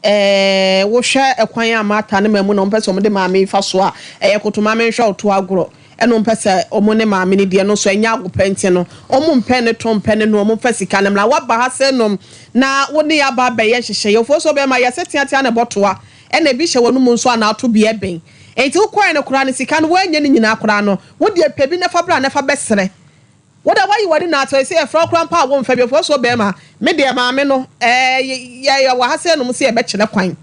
Ɛɛ, wohwɛ ɛkwan a Martha ne Mamu na wɔpɛ sɛ wɔde maame yi fa so a, ɛyɛ koto maame nhwɛ wo to agorɔ. Ɛna wɔpɛ sɛ wɔn ne maame no di, ɛno nso ɛnyɛ agopɛ nti no, wɔmpɛ ne to mpɛ ne no, wɔmfa sika no mmra. Woaba ha sɛ nom na wo ne yɛn aba abɛyɛ nhyehyɛeɛ. Ofoɔ sɛ ɔbɛrima, yɛse teatea na ɛbɔtoa, ɛna ebi hyɛ w'anomu nso a na ato bi ɛbɛn. Enti wokɔeɛ no koraa no, sika no woannya ne nyinaa koraa no, wo deɛ pɛ bi na fa bra na fa bɛsrɛ. Wo deɛ woayi w'ani na atɔ, ɛsɛ yɛfrɛ wo koraa mpo a womfa bi. Ofoɔ sɛ ɔbɛrima, me deɛ maame no, ɛɛ, yɛ, yɛwɔ ha sɛ nom sɛ yɛbɛkyerɛ kwan.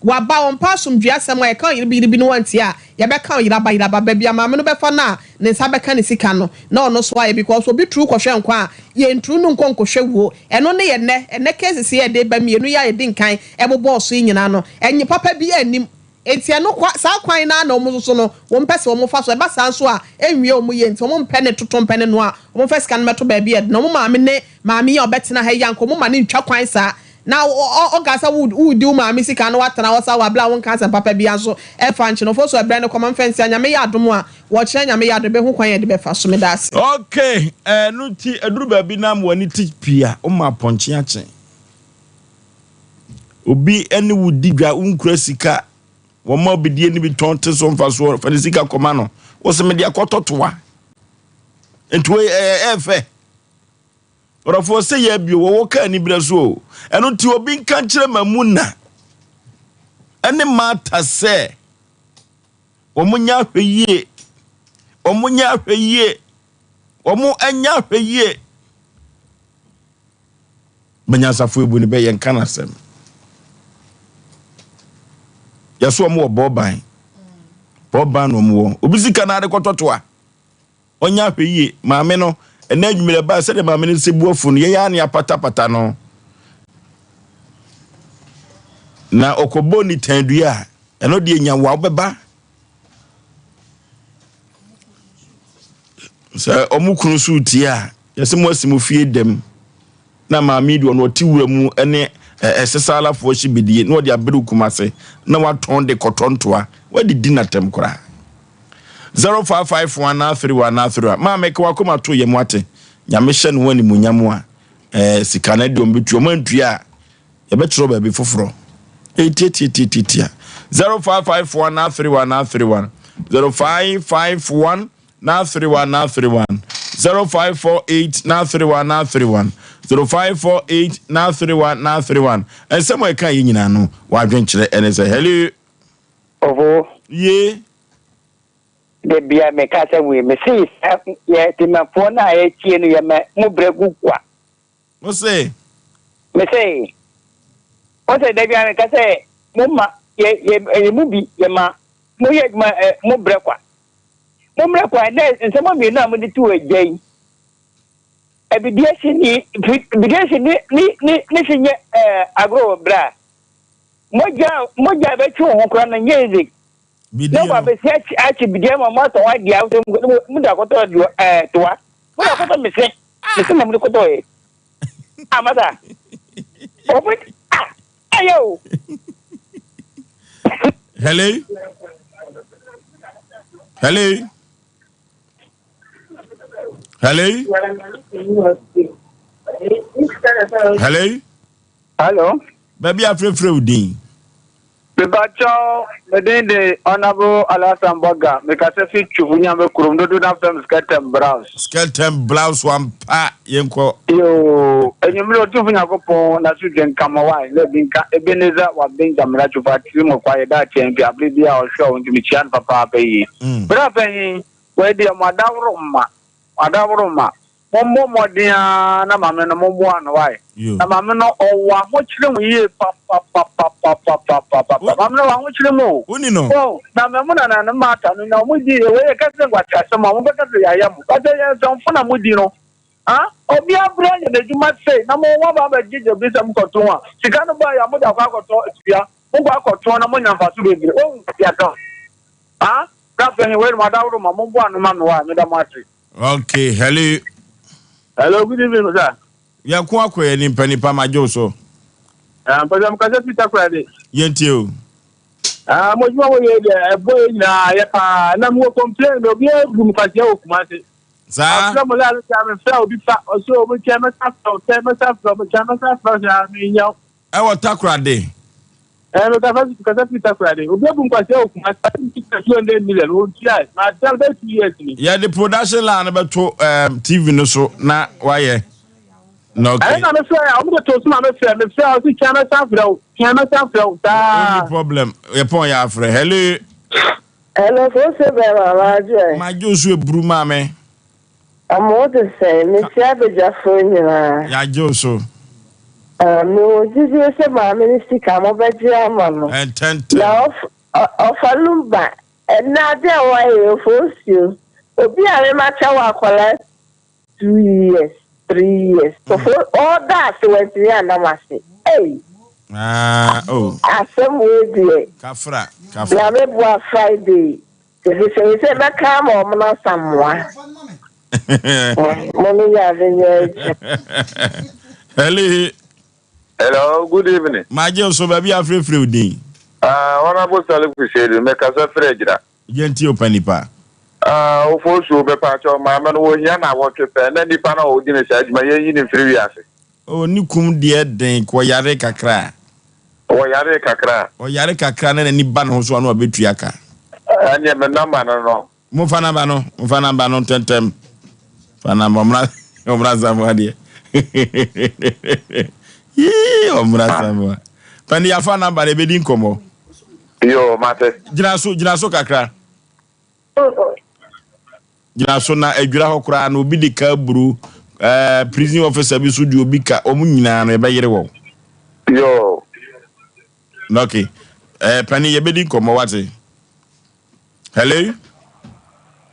Waba, ɔmpɛ asomdwoeɛ asɛm a, yɛka ɔyere bi yere bi ne wantie a, yɛbɛka ɔyere aba yere aba. Baabi a maame no bɛfa no a ne nsa bɛka ne sika no, na ɔno nso ayɛ because obi turu kɔhwɛ nkwa a, yɛnturu no nkɔ nkɔhwɛ wuo. Ɛno ne yɛ nnɛ, ɛnnɛ cases yi a yɛde reba mmienu yi a yɛdi nkan bobɔɔ so yi nyinaa no, ɛnye papa biara nnim. Enti ɛno kwa, saa kwan no ara na wɔn nso so no, wɔmpɛ sɛ wɔfa so. Ɛba saa nso a, ɛnwie wɔn yie nti wɔmpɛ ne toto mpɛ ne noa a, wɔmfa sika no mmɛto baabi a ɛde. Na wɔn maame ne maame yi a ɔbɛtena ha yi a, anka wɔmma no ntwa kwan saa. Na ɔka sɛ woredi wo maame sika na woatena hɔ saa wɔ abere a wonka asɛm papa biara nso ɛmfa nkye no. Ofosu ɛbrɛ no kɔ ma mfa nsia. Nyame yɛ adom a, wɔkyerɛ Nyame yɛ adom bɛhu kwan a yɛde bɛfa so. Meda ase. Ok, ɛno nti ɛduru baabi na w'ani te pii a, woma apɔnkye akye. Obi ne wo di dwa, wonkura sika, wɔma obidie no bi tɔn te so mfasoɔ, fa ne sika kɔma no, wo se mede akɔtɔ toa. Nti wei ɛyɛ ɛfɛ. Ɔdɔfoɔ sɛ yɛ bio wɔwɔ kaa aniberɛ so o. Ɛno nti obi nka nkyerɛ Mamuna ɛne Martha sɛ wɔn nyɛ ahwɛ yie, wɔn nyɛ ahwɛ yie, wɔn nyɛ ahwɛ yie. Manyansafo ebu ne bɛ yɛn ka n'asɛm. Yɛso wɔn wɔ bɔɔban, bɔɔban na wɔn wɔ. Obi sika na ade kɔtɔtoa. Ɔnyɛ ahwɛyie. Maame no, ɛnnɛ anwummerɛ ɛbaeɛ sɛdeɛ maame no nsa bu afu no, yɛn ara na yɛapatapata no. Na ɔkɔbɔɔ nitan dua a, ɛno deɛ nya wa wobɛba. Sɛ ɔmo kunu so tie a, yɛsɛ mo asi mo fie dɛm. Na maame yi deɛ ɔno ɔte wura mu ne ɛsesalafoɔ hyɛ bidie na ɔde abere Kumase na watɔn de kɔtɔ ntoa. Wadidi n'atɛm koraa. 0551 na 31 na 31 maame ka wakoma to yam wate. Nyame hyɛ ne ho animuonyam a ɛɛ sika no deɛ ɔmbɛtua ɔmo antua a yɛbɛkyerɛ baabi foforɔ. Ɛtiatiatiatia 0551 na 31 na 31 0551 na 31 na 31 0548 na 31 na 31 0548 na 31 na 31 Nsɛm a ɛka yɛ nyinaa no w'adwenkyerɛ ɛne sɛ hello. Ɔfo. Ye. Da bia me ka asɛm wei me se saa yɛ temafoɔ no a yɛtie no yɛ ma mo brɛ gu kwa. Wo se. Me se wo se da bia me ka sɛ mo ma yɛ yɛ yɛ mu bi yɛ ma mo yɛ adwuma ɛ mo brɛ kwa. Mo mmerɛ kwa ɛnɛ nsɛm mmienu a mo de to agya yi abidiasi ni bidiasi ni ni ni ne si nyɛ ɛɛ agorɔ wɔ brɛ a mogya mogya bɛtwe wo ho koraa no nyɛ easy. Na mo abɛsi akyi akyi bidie ma mo atɔn adeɛ a mo de akɔtɔ ɛɛ toa mo de akɔtɔ mese mese na mo de kɔtɔ yɛ amasa ɔmo a ayɛ o. Hello hello hello hello. Hello. Baabi a frɛfrɛ wo din. Mepakyɛw, me din de Honourable Alhassan Boga, mekasa fi Twifo Nyame kurom, dodo na frɛ me Skeleton Blouse. Skeleton Blouse ampa, yɛnkɔ. Yoo, enyimire Otumfo Nyankopɔn n'asodwe nka mo wae, na ebi nka Ebenezer Wabin Jamila Twifo Atiri mu kwa yɛda akyɛn mpi abere bi a ɔhwɛ wo nti mekyia no papaapa yie. Bra panyin, wei deɛ mo adaworo mma, mo adaworo mma. Mommɔ mmɔden ara na maame no mommoa no wae. Na maame no ɔwɔ ahokyere mu yie papapapapa. Papapapapapa. Maame no w'ahokyere mu o. Woni no. Oh, na mɛ mo nana no maata no na ɔmo di wei yɛ kɛse nkwaseasɛm a ɔmo bɛka sɛ yɛayɛ mo. But ɛyɛ nsɛmfo na mo di no. Ah, obi abrɛ ayɛ n'adwuma sei na mo mo aba abɛgyegye obi sɛ mo kɔtɔn a, sika no baeɛ a mo de akɔ akɔtɔ atua, mo kɔ akɔtɔn na mo anya mfaso bebree. Wohu nkwaseasɛm. Ah, bra panyin wei no mo adaworo ma mo boa no ma me wa, meda mo ase. Okay, hello. Hello, good evening, sir. Yɛko akɔ yɛ nipa nipa ma gye wo so. Ah, mpɛ sɛ mekasa firi Takoradi. Yɛntie o. Ah, mo adwuma mo yɛ deɛ ɛbɔ yɛ nyinaa yɛ paa. Na mewɔ complain na obi abu me kwasia wɔ Kumasi. Saa. Ɔfrɛ mo laa sɛ mefrɛ obi fa ɔsɛ obi kyɛ mɛsa frɛ wo kyɛ mɛsa frɛ wo kyɛ mɛsa frɛ wo sɛ menyɛ wo. Ɛwɔ Takoradi. Ɛɛ mekasa kasa firi Takoradi. Obi abu me kwasia wɔ Kumasi. Ɔsɛ me sika 200 million wɔntua ma da bɛyɛ 2 years ni. Yɛde production line no bɛto um, TV no so na wayɛ. Na okay. Ɛna na mefrɛ a wɔn de to so ma mefrɛ mefrɛ a ɔsi twɛn mɛsan frɛ wo twɛn mɛsan frɛ wo saa. Only problem yɛpɔn yɛ afrɛ. Hello. Hello, Fose bɛrima maadwo ɛ. Madwo so eburu maame. Ɔmo wo te sɛn? Mekyia abadwafoɔ nyinaa. Yɛagye wo so. Ah, mewɔ gyidie sɛ maame no sika mobɛgye ama no. Ntɛntɛm. Na ɔfa lumba, ɛnnɛ adeɛ a woayɛ yi Ofosuo, obi a me makyɛ wo akwadaa 2 years, 3 years, Ofo, ɔɔda ase wantumi anna m'ase. Ei! Ah, oh. Asɛm wei deɛ. Kafra, kafra. Nyame boa Friday. Efisɛ ese mɛka ama wɔn na asamoa. Mo ne Nyame nyɛ adwuma. Hello. Hello, good evening. Magye so baabi afrɛfrɛ wo din. Ah, Honorable Salifu Seidu, mekasa firi Agyira. Yɛntie wo panipa. Ah, Ofosuo, mepaakyɛw, maame no wɔhia naawɔtwe pɛ na nipa no a ɔdi no saa adwuma yɛnyi no mfiri wiase. Oh, ne kum deɛ den, kɔ yare kakra. Wɔyare kakra. Ɔyare kakra na n'ani ba ne ho so a na wabetua ka. Ɛneɛ me number no no. Momfa number no, momfa number no ntɛntɛm. Fa number, ɔmmra, ɔmmra Samoa deɛ. Yee, ɔmmra Samoa. Pani yɛafa number no, yɛbɛdi nkɔmmɔ. Yoo, mate. Gyina so, gyina so kakra. Gyina so na adwira hɔ koraa no obi de ka aburu eh, prison officer bi so de obi ka wɔn nyinaa no yɛbɛyere wɔn. Yoo. Okay. Eh, pani yɛbɛdi nkɔmmɔ wate. Hello.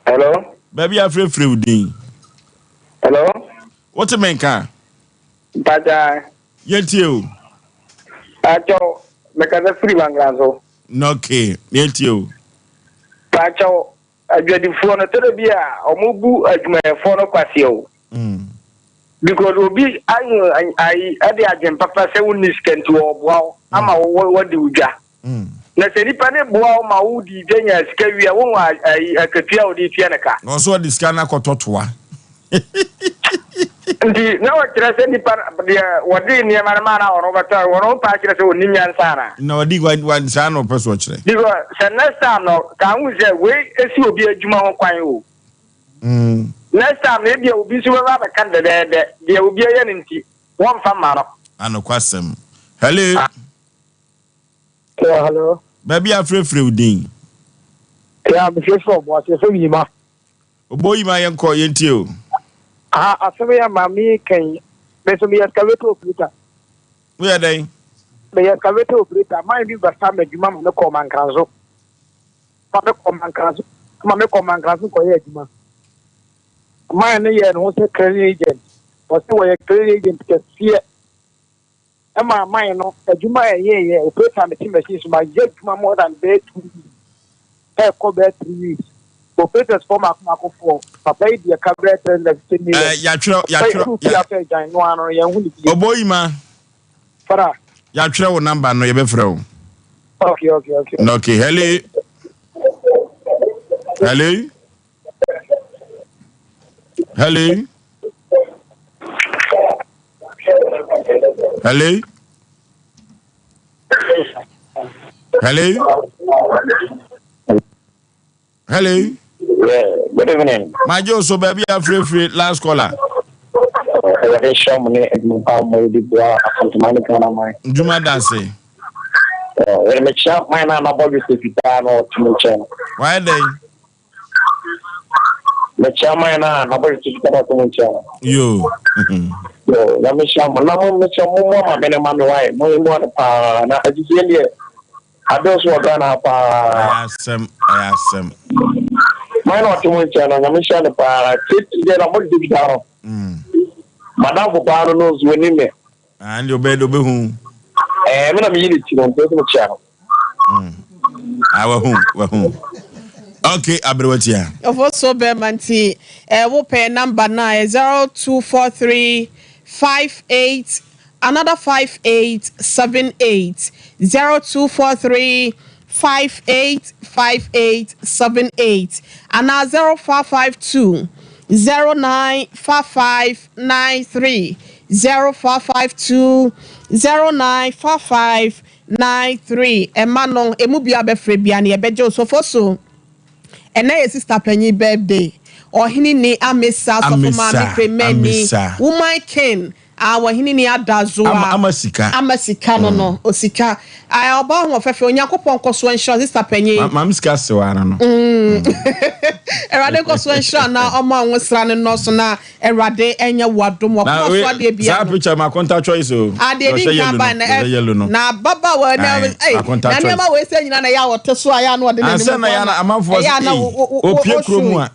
Hello. Baabi afrɛfrɛ wo din. Hello. Wote me nka? Mpakyɛ. Yɛntie o. Pakyɛw, mekasa firi Bangla so. Okay, yɛntie o. Pakyɛw, adwadifoɔ no tɛrɛ bi a wɔn bu adwumayɛfoɔ no kwaseɛ o. Because obi ahu ayi ɛde adwen papa sɛ wonni sika nti ɔɔboa wo ama wo wadi wo dwa. Na sɛ nipa ne boa wo ma wo di dwa nya sika wie a wohu ayi akatua a wɔde tua ne ka. Na ɔsɛ ɔde sika no akɔtɔ toa. Nti na ɔkyerɛ sɛ nipa deɛ wɔde nneɛma no maa no a ɔno bɛtɔ a ɔno mpa akyerɛ sɛ ɔnim nyansa anaa? Na ɔde wa wa saa na ɔpɛ so ɔkyerɛ. Because sɛ next time no ka ho sɛ wei esi obi adwuma ho kwan o. Next time no ebia obi nso bɛba abɛka dɛdɛɛdɛ deɛ obi ayɛ no nti wɔmfa mma no. Anokwasɛm. Hello. Yeah, hello. Baabi afrɛfrɛ wo din. Yeah, mefrɛfrɛ ɔbo ase yɛfrɛ me Yima. Obo Yima yɛnkɔ yɛntie o. Aha, asɛm yi a maame yi ka yi, me nso meyɛ excavator operator. Woyɛ dɛn? Meyɛ excavator operator. Man bi bɛfa m'adwuma ma mekɔɔ Mankranso. Ma mekɔɔ Mankranso, ma mekɔɔ Mankranso kɔyɛ adwuma. Man no yɛɛ ne ho sɛ clearing agent. Ɔse wɔyɛ clearing agent kɛseɛ. Ɛma man no adwuma a ɛyɛɛyɛ operator a mete machine so mayɛ adwuma more than bɛyɛ 2 weeks ɛkɔ bɛyɛ 3 weeks. Operators fɔ mako mako fɔ papa yi deɛ ka bɛyɛ 350 million. Yɛatwerɛ Papa yi yɛatwerɛ tu fi afɛ gyan no ano yɛn ho ne bie. Obo Yima. Fara. Yɛatwerɛ wo number no yɛbɛfrɛ wo. Okay. Okay, hello. Hello. Hello. Hello. Hello. Hello. Yeah, good evening. Majo so baabi afrɛfrɛ last caller. Awurade hyɛ mo ne adwuma pa a mo de boa Asantuma ne Ghana man. Dwuma da ase. Wɔde mekyia man no a nabɔ dwesɛ fitaa na ɔte me nkyɛn no. Wayɛ dɛn? Mekyia man no a nabɔ dwesɛ fitaa na ɔte me nkyɛn no. Yo. Yo, Nyame nhyira mo. Na mo mesrɛ mo mmoa maame no ma me wae. Mo mmoa no paa. Na adidie deɛ adɔɔso wɔ Ghana ha paa. Ɛyɛ asɛm, ɛyɛ asɛm. Man na ɔte mo nkyɛn no, Nyame nhyira no paa. Tete deɛ na mo de da no. Madamfo paa no no nso onim me. Ah, ɛnde ɔbɛyɛ de ɔbɛhu. Ɛɛ, me na meyi ne ti no, nti ɛsɛ mekyia no. Ah, wahu, wahu. Okay, aberewa tia. Ɔfo so bɛrima nti eh, wopɛ number no a 0243 58 another 5878 0243 58 5878 anaa 0552 095593 0552 095593 ɛma no emu bia bɛfrɛ bia no yɛbɛgye wo so fo so. Ɛnɛ yɛ sister panyin birthday. Ɔhene ni Amesa sɔfo maame Kremani woman king a ɔhene ni Adazoa ama, ama sika ama sika no no osika a ɔba ho ɔfɛfɛ Onyankopɔn nkɔ so nhyira sister panyin. Maame sika sewa ano no. Awurade nkɔ so nhyira na ɔma wo sra no nnɔso na Awurade ɛnyɛ wo adom wakoma so adeɛ bia no. Saa picture ma konta choice o. Adeɛ di nkan ba na ɛ na ababaawa na ɛy na nneɛma wei sɛ nyina na ɛyɛ a ɔte so a ɛyɛ a na ɔde n'anim bɔ na ɛyɛ a na opie kurom a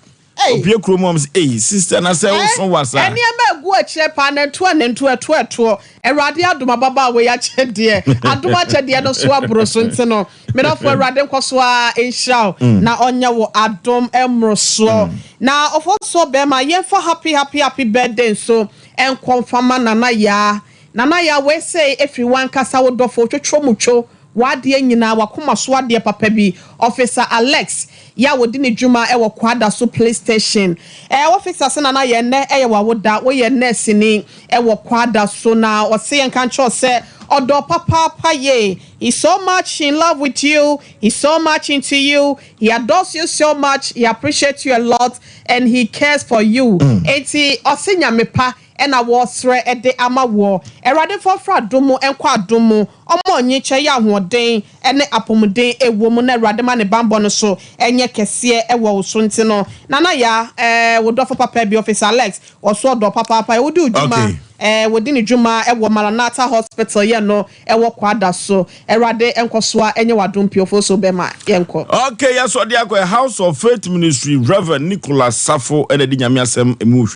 opie kurom a ɔmo sɛ ɛy sister na sɛ woso wa saa. Nneɛma egu akyire paa na ntoɔ ne ntoɔ ɛtoɔ ɛtoɔ Awurade adom ababaawa yi akyɛdeɛ adom akyɛdeɛ no so aboro so nti no. Me dɔfo Awurade nkɔ so ara nhyira wo na ɔnyɛ wo adom mmorosoɔ. Na ɔfɔsoɔ bɛɛma yɛnfa happy happy happy birthday nso nkɔ nfa ma Nana Yaa. Nana Yaa wei sei ɛfiri wankasa wo dɔfo twotwo mutwo w'adeɛ nyinaa w'akoma so adeɛ papa bi Officer Alex yɛ a wɔdi ne dwuma wɔ Kwadaso Police Station. Ɛɛ Officer se Nana Yaa ɛnnɛ ɛyɛ w'awoda woyɛ nurse ni wɔ Kwadaso na ɔse yɛnka nkyerɛ wo sɛ ɔdɔ papaapa yie He's so much in love with you, he's so much into you, he adores you so much, he appreciates you a lot and he cares for you. Enti ɔse Nyame pa na wɔresrɛ de ama woɔ. Awurade mfa mfiri adom mu nkɔ adom mu, ɔmma ɔnyekyɛ yɛ ahoɔden ne apɔmuden wɔ mu na Awurade ma ne banbɔ no so nyɛ kɛseɛ wɔ wo so nti no Nana Yaa eh, wo dɔfo papa bi Officer Alex ɔso ɔdɔ papaapa wodi wo dwuma eh, wɔdi ne dwuma wɔ Maranatha Hospital yɛ no Ɛwɔ kwada so. Awurade nkɔsoa nyɛ w'adom pii ofoso bɛma yɛnkɔ. Okay yɛsɔ de akɔ House of Faith Ministry Rev Nicholas Safo na ɛde Nyame asɛm mu.